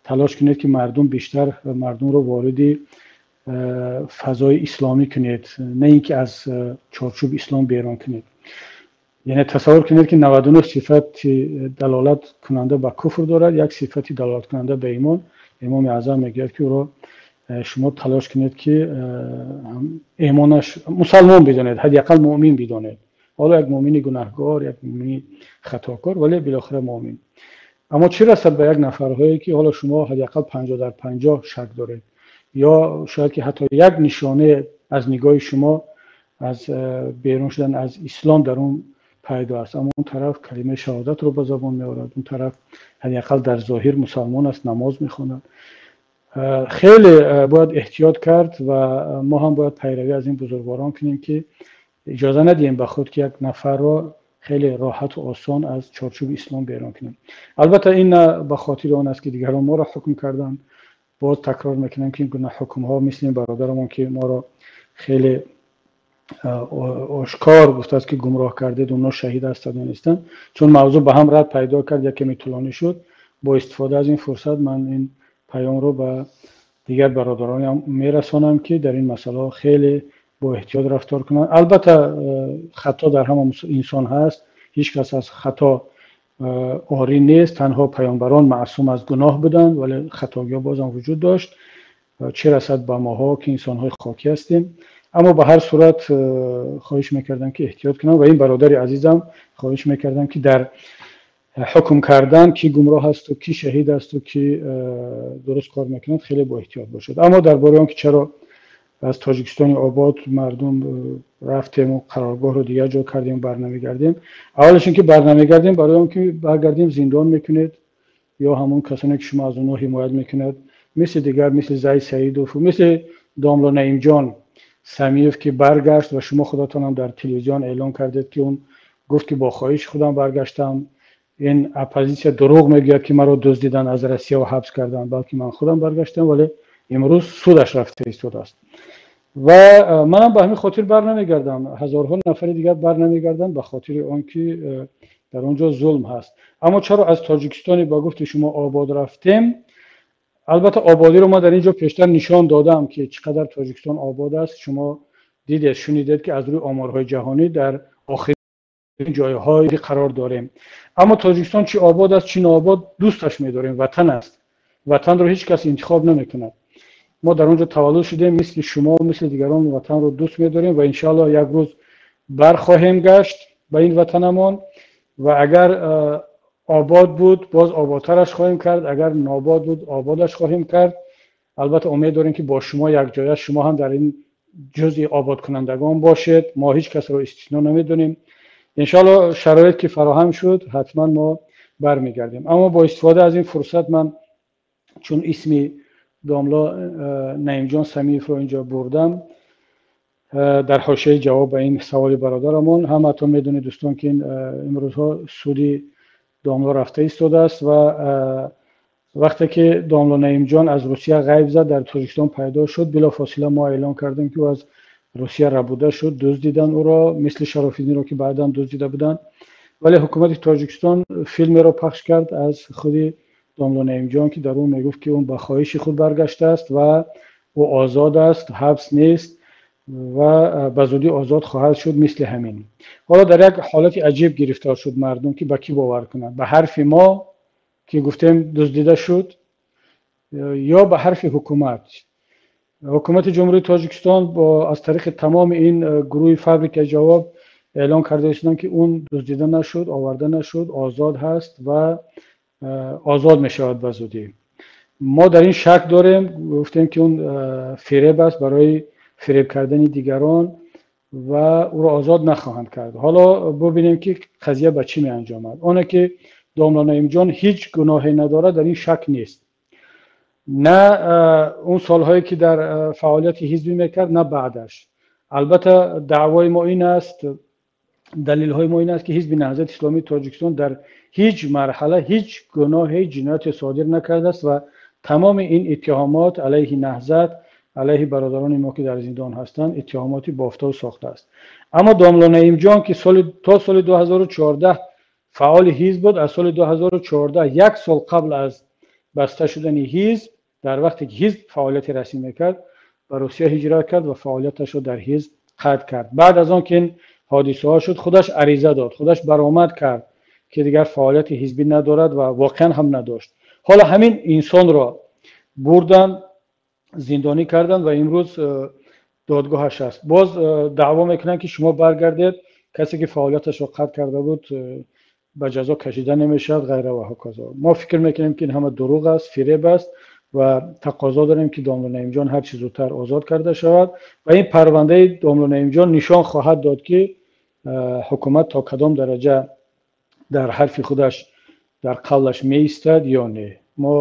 талош кунед, ки мардум бештар мардумро вориди фазои исломӣ кунед, на ин ки аз чорчӯби ислом берун кунед. Яъне тасаввур кунед, ки 99 сифати далолаткунанда ба куфр дорад, як сифати далолаткунанда ба имон. Имоми аъзам мегӯяд, ки ӯро шумо талош кунед, ки имонаш мусалмон бидонед, ҳадди ақал муъмин бидонед. Ҳоло як муъмини гунаҳгор, як муъмини хатокор, вале билохира муъмин. Аммо чӣ расад ба як нафарҳое, ки ҳоло шумо ҳадди ақал 50 дар 50 шак доред, ё шояд ки ҳатто як нишона аз нигоҳи шумо аз берун шудан аз ислом дар он пайдо аст, аммо он тараф калимаи шаҳодатро ба забон меорад, он тараф ҳадди ақал дар зоҳир мусалмон аст, намоз мехонад. Хеле бояд эҳтиёт кард ва мо ҳам бояд пайравӣ аз ин бузургворон кунем, ки иҷоза надиҳем ба худ, ки як нафарро хеле роҳату осон аз чорчӯби ислом берун кунем. Албатта, ин на ба хотири он аст, ки дигарон моро ҳукм карданд. Боз такрор мекунам, ки ин гуна ҳукмҳо, мисли ин бародарамон, ки моро хеле ошкор гуфтааст, ки гумроҳ кардед, онҳо шаҳид ҳастанд ё нестанд, чун мавзӯъ ба ҳам рад пайдо кард, як каме тӯлонӣ шуд. Бо истифода аз ин фурсат ман ин паёмро ба дигар бародаронам мерасонам, ки дар ин масъалаҳо хеле бо эҳтиёт рафтор кунанд. Албатта, хато дар ҳама инсон ҳаст, ҳеҷ кас аз хато орӣ нест. Танҳо паёмбарон маъсум аз гуноҳ буданд, вале хатогиҳо бозам вуҷуд дошт, чӣ расад ба моҳо, ки инсонҳои хокӣ ҳастем. Аммо ба ҳар сурат хоҳиш мекардам, ки эҳтиёт кунам, ва ин бародари азизам хоҳиш мекардам, ки дар ҳукм кардан, ки гумроҳ асту ки шаҳид асту ки дуруст кор мекунад, хеле бо эҳтиёт бошад. Аммо дар бораи он ки чаро аз Тоҷикистони обод мардум рафтему қароргоҳро дигар ҷо кардем, барнамегардем, аввалаш ин ки барнамегардем барои он ки баргардем, зиндон мекунед ё ҳамон касоне, ки шумо аз онҳо ҳимоят мекунед, мисли дигар, мисли Зайд Саидов, мисли домло Наимҷон Самиев, ки баргашт ва шумо худатонам дар телевизион эълон кардед, ки он гуфт, ки бо хоҳиши худам баргаштам, ин оппозитсия дурӯғ мегӯяд, ки маро дуздидан аз Россия ва ҳабс карданд, балки ман худам баргаштам, вале имрӯз судаш рафта истодааст. Ва манам ба ҳамин хотир бар намегардам, ҳазорҳо нафари дигар бар намегарданд, ба хотири он ки дар он ҷо зулм ҳаст. Аммо чаро аз Тоҷикистони ба гуфти шумо обод рафтем? Албатта, ободиро ма дар ин ҷо пештар нишон додам, ки чӣ қадар Тоҷикистон обод аст. Шумо дидед, шунидед, ки аз рӯи оморҳои ҷаҳонӣ дар охирин ҷойҳое қарор дорем. Аммо Тоҷикистон чӣ обод аст, чӣ нообод, дӯсташ медорем. Ватан аст, ватанро ҳеҷ кас интихоб намекунад. Мо дар он ҷо таваллуд шудем, мисли шумо, мисли дигарон ватанро дӯст медорем ва иншоаллоҳ як рӯз бархоҳем гашт ба ин ватанамон ва агар обод буд, боз ободтараш хоҳем кард, агар нобод буд, ободаш хоҳем кард. Албатта, умед дорем, ки бо шумо якҷоя, шумо ҳам дар ин ҷузъи ободкунандагон бошед. Мо ҳеҷ касро истисно намедонем. Иншоалло, шароит ки фароҳам шуд, ҳатман мо бармегардем. Аммо бо истифода аз ин фурсат ман, чун исми домло Наимҷон Самиевро инҷо бурдам дар ҳошияи ҷавоб ба ин саволи бародарамон, ҳамаатон медонед, дӯстон, ки имрӯзҳо суди домло рафта истодааст. Ва вақте ки домло Наимҷон аз Русия ғайб зад, дар Тоҷикистон пайдо шуд, билофосила мо эълон кардем, ки ӯ аз Русия рабуда шуд, дуздидан ӯро, мисли Шарофиддинро, ки баъдан дуздида буданд. Вале ҳукумати Тоҷикистон филмеро пахш кард аз худи домло Наимҷон, ки дар он мегуфт, ки ӯ ба хоҳиши худ баргаштааст ва ӯ озод аст, ҳабс нест ва ба зудӣ озод хоҳад шуд. Мисли ҳамин ҳоло дар як ҳолати аҷиб гирифтор шуд мардум, ки ба кӣ бовар кунанд: ба ҳарфи мо, ки гуфтем дуздида шуд, ё ба ҳарфи ҳукумат? Ҳукумати Ҷумҳурии Тоҷикистон бо аз тариқи тамоми ин гурӯҳи фабрикаи ҷавоб эълон карда истоданд, ки он дуздида нашуд, оварда нашуд, озод ҳаст ва озод мешавад ба зудӣ. Мо дар ин шак дорем, гуфтем, ки он фиреб аст барои фиреб кардани дигарон ва ӯро озод нахоҳанд кард. Ҳоло бубинем, ки қазия ба чӣ меанҷомад. Оне ки домла Наимҷон ҳеҷ гуноҳе надорад, дар ин шак нест, на он солҳое ки дар фаъолияти ҳизбӣ мекард, на баъдаш. Албатта, даъвои мо ин аст, далелҳои мо ин аст, ки Ҳизби Наҳзати Исломии Тоҷикистон дар ҳеҷ марҳала ҳеҷ гуноҳе, ҷинояте содир накардааст ва тамоми ин иттиҳомот алайҳи Наҳзат, алайҳи бародарони мо, ки дар зиндон ҳастанд, иттиҳомоти бофтаву сохта аст. Аммо домло Наимҷон, ки то соли 2014 фаъоли ҳизб буд, аз соли 2014, як сол қабл аз баста шудани ҳизб, дар вақте ки ҳизб фаъолияти расмӣ мекард, ба Русия ҳиҷрат кард ва фаъолияташро дар ҳизб қатъ кард. Баъд аз он ки ин ҳодисаҳо шуд, худаш ариза дод, худаш баромад кард, ки дигар фаъолияти ҳизбӣ надорад ва воқеан ҳам надошт. Ҳоло ҳамин инсонро бурданд, зиндонӣ карданд ва имрӯз додгоҳаш аст. Боз даъво мекунанд, ки шумо баргардед, касе ки фаъолияташро қатъ карда буд, ба ҷазо кашида намешавад, ғайра ва ҳоказо. Мо фикр мекунем, ки ин ҳама дурӯғ аст, фиреб аст ва тақозо дорем, ки домло Наимҷон ҳарчи зудтар озод карда шавад ва ин парвандаи домло Наимҷон нишон хоҳад дод, ки ҳукумат то кадом дараҷа дар ҳарфи худаш, дар қавлаш меистад ё не. Мо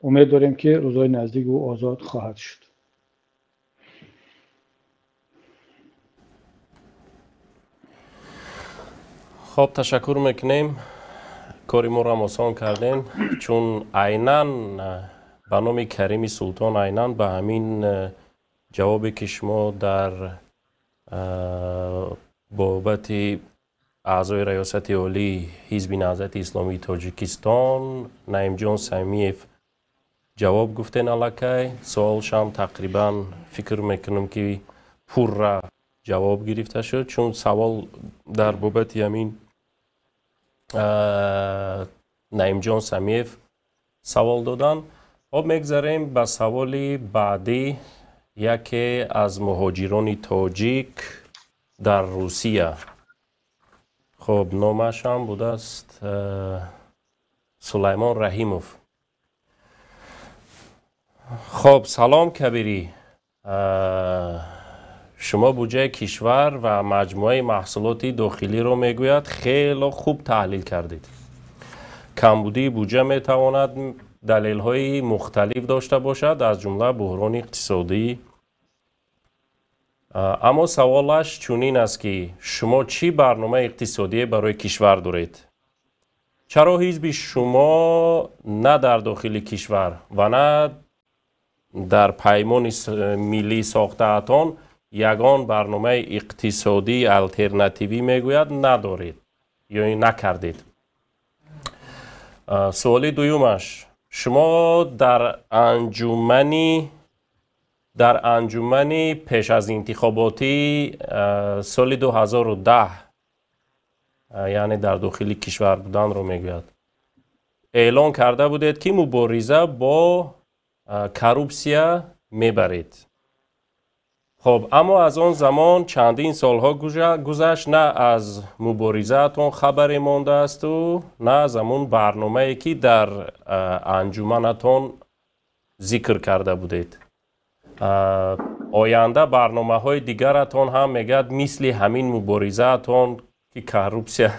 умед дорем, ки рӯзҳои наздик ӯ озод хоҳад шуд. Хоб, ташаккур мекунем, кори моро осон кардем, чун айнан ба номи Карими Султон, айнан ба ҳамин ҷавобе, ки шумо дар бобати аъзои Раёсати Олии Ҳизби Наҳзати Исломии Тоҷикистон Наимҷон Самиев ҷавоб гуфтен, аллакай суолшам тақрибан, фикр мекунам, ки пурра ҷавоб гирифта шуд, чун савол дар бобати ҳамин Наимҷон Самиев савол доданд. Хоб, мегзарем ба саволи баъдӣ. Яке аз муҳоҷирони тоҷик дар Русия, хоб, номашам будааст Сулаймон Раҳимов. Хоб, салом, Кабирӣ. Шумо буҷаи кишвар ва маҷмӯаи маҳсулоти дохилиро, мегӯяд, хело хуб таҳлил кардед. Камбудии буҷа метавонад далелҳои мухталиф дошта бошад, аз ҷумла буҳрони иқтисодӣ. Аммо саволаш чунин аст, ки шумо чӣ барномаи иқтисодие барои кишвар доред? Чаро ҳизби шумо на дар дохили кишвар ва на дар паймони миллӣ сохтаатон ягон барномаи иқтисодии алтернативӣ, мегӯяд, надоред ё накардед? Суоли дуюмаш: шумо дар анҷумани пеш аз интихоботӣ соли 2010, яъне дар дохили кишвар буданро мегӯяд, эълон карда будед, ки мубориза бо коррупсия мебаред. Хоб, аммо аз он замон чандин солҳо гузашт, на аз муборизаатон хабаре мондаасту на аз ҳамун барномае, ки дар анҷуманатон зикр карда будед. Оянда барномаҳои дигаратон ҳам, мегӯяд, мисли ҳамин муборизаатон, ки коррупсия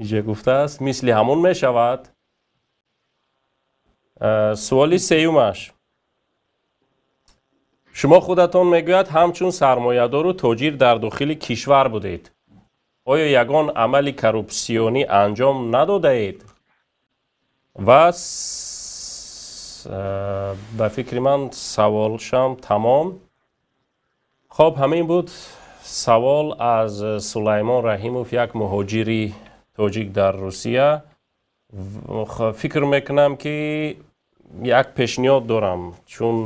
иҷа гуфтааст, мисли ҳамун мешавад? Суоли сеюмаш: шумо худатон, мегӯяд, ҳамчун сармоядору тоҷир дар дохили кишвар будед. Оё ягон амали коррупсионӣ анҷом надодаед? Ва ба фикри ман, саволшам тамом. Хоб, ҳамин буд савол аз Сулаймон Раҳимов, як муҳоҷири тоҷик дар Русия. Фикр мекунам, ки як пешниҳод дорам, чун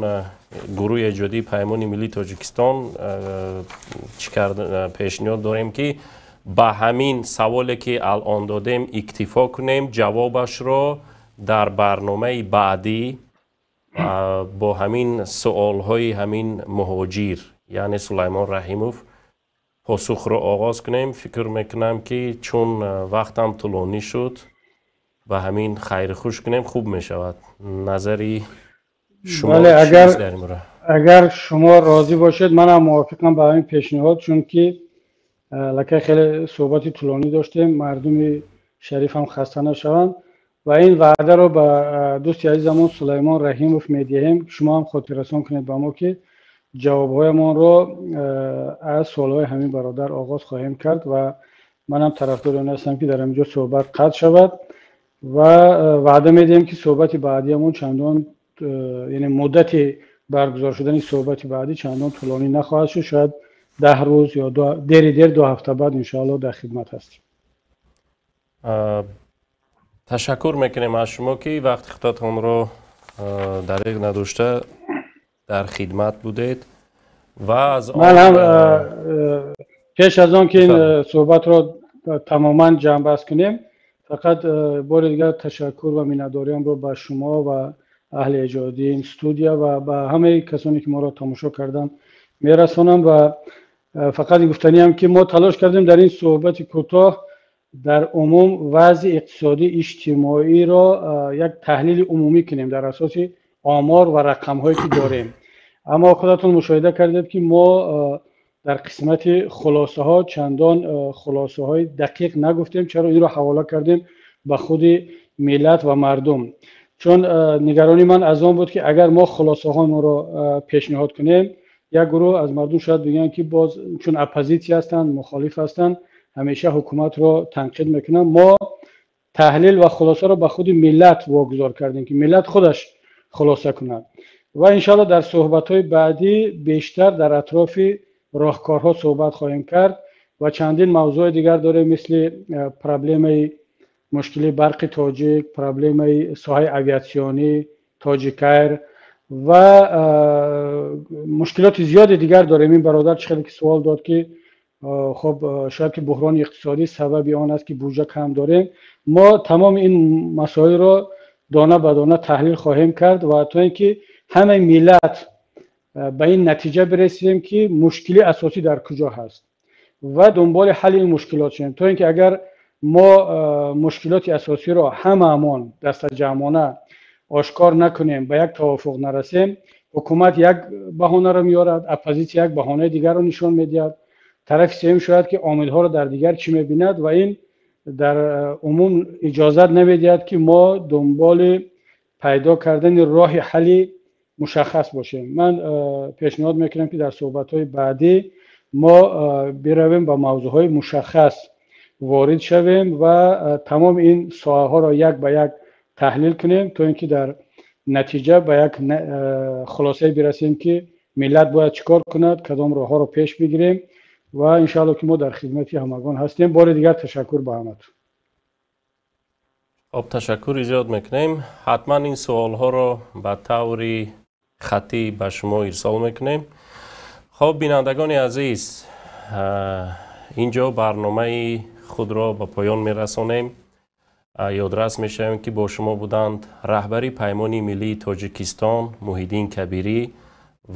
гурӯҳи эҷодии Паймони Миллии Тоҷикистон чӣ пешниҳод дорем, ки ба ҳамин саволе, ки алон додем, иктифо кунем, ҷавобашро дар барномаи баъдӣ бо ҳамин суолҳои ҳамин муҳоҷир, яъне Сулаймон Раҳимов, посухро оғоз кунем. Фикр мекунам, ки чун вақтам тӯлонӣ шуд, ба ҳамин хайрхуш кунем, хуб мешавад. Назари шумо? Агар шумо розӣ бошед, манам мувофиқам ба ҳамин пешниҳод, чунки аллакай хеле суҳбати тӯлонӣ доштем, мардуми шарифам хаста нашаванд. Ва ин ваъдаро ба дӯсти азизамон Сулаймон Раҳимов медиҳем. Шумо ҳам хотиррасон кунед ба мо, ки ҷавобҳоямонро аз суолҳои ҳамин бародар оғоз хоҳем кард. Ва манам тарафдори он ҳастам, ки дар ҳамин ҷо суҳбат қатъ шавад ва ваъда медиҳем, ки суҳбати баъдиамон чандон, яъне муддати баргузор шудани суҳбати баъдӣ чандон тӯлонӣ нахоҳад шуд. Шояд 10 рӯз ё дери дер 2 ҳафта баъд, иншоалло, дар хидмат ҳастем. Ташаккур мекунем аз шумо, ки вақти худатонро дареғ надошта дар хидмат будед ва аз Ман ҳам пеш аз он ки ин суҳбатро тамоман ҷамъбаст кунем, фақат бори дигар ташаккур ва миннатдориамро ба шумо ва аҳли эҷодии ин студия ва ба ҳамаи касоне, ки моро тамошо карданд, мерасонам. Ва фақат гуфтаниам, ки мо талош кардем дар ин суҳбати кӯтоҳ дар умум вазъи иқтисодӣ, иҷтимоиро як таҳлили умумӣ кунем дар асоси омор ва рақамҳое, ки дорем. Аммо худатон мушоҳида кардед, ки мо Дар қисмати хулосаҳо чандон хулосаҳои дақиқ нагуфтем. Чаро инро ҳавола кардем ба худи миллат ва мардум? Чун нигаронии ман аз он буд, ки агар мо хулосаҳоро пешниҳод кунем, як гурӯҳ аз мардум шояд бигӯянд, ки боз чун оппозитсия ҳастанд, мухолиф ҳастанд, ҳамеша ҳукуматро танқид мекунанд. Мо таҳлил ва хулосаро ба худи миллат вогузор кардем, ки миллат худаш хулоса кунад, ва иншоалло дар суҳбатҳои баъдӣ бештар дар атрофи роҳкорҳо суҳбат хоҳем кард ва чандин мавзӯи дигар дорем, мисли проблемаи мушкили барқи тоҷик, проблемаи соҳаи авиатсионӣ, Тоҷикайр ва мушкилоти зиёди дигар дорем. Ин бародар чӣ хеле ки суол дод, ки хоб, шояд ки буҳрони иқтисодӣ сабаби он аст, ки буҷа кам дорем. Мо тамоми ин масоилро дона ба дона таҳлил хоҳем кард ва то ин ки ҳамаи миллат ба ин натиҷа бирасем, ки мушкили асосӣ дар куҷо ҳаст, ва дунболи ҳалли ин мушкилот шавем, то ин ки агар мо мушкилоти асосиро ҳамаамон дастаҷамъона ошкор накунем, ба як тавофуқ нарасем, ҳукумат як баҳонаро меорад, оппозитсия як баҳонаи дигарро нишон медиҳад, тарафи сеюм шояд ки омилҳоро дар дигар чӣ мебинад, ва ин дар умум иҷозат намедиҳад, ки мо дунболи пайдо кардани роҳи ҳалли мушаххас бошем. Ман пешниҳод мекунам, ки дар суҳбатҳои баъдӣ мо биравем, ба мавзӯъҳои мушаххас ворид шавем ва тамоми ин соҳаҳоро як ба як таҳлил кунем, то ин ки дар натиҷа ба як хулосае бирасем, ки миллат бояд чӣ кор кунад, кадом роҳҳоро пеш бигирем. Ва иншоалло, ки мо дар хидмати ҳамагон ҳастем. Бори дигар ташаккур ба ҳаматон. Хоб, ташаккури зиёд мекунем. Ҳатман ин суолҳоро ба таври хаттӣ ба шумо ирсол мекунем. Хоб, бинандагони азиз, ин ҷо барномаи худро ба поён мерасонем. Ёдрас мешавем, ки бо шумо буданд раҳбари Паймони миллии Тоҷикистон Муҳиддин Кабирӣ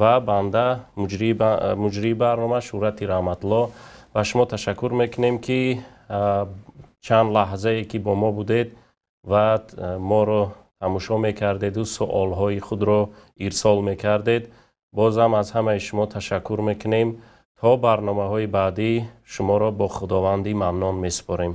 ва банда, муҷрии барнома Шӯҳрати Раҳматулло. Ва шумо ташаккур мекунем, ки чанд лаҳзае ки бо мо будед ва моро тамошо мекардеду суолҳои худро ирсол мекардед. Бозам аз ҳамаи шумо ташаккур мекунем. То барномаҳои баъдӣ шуморо бо Худованди Маннон месупорем.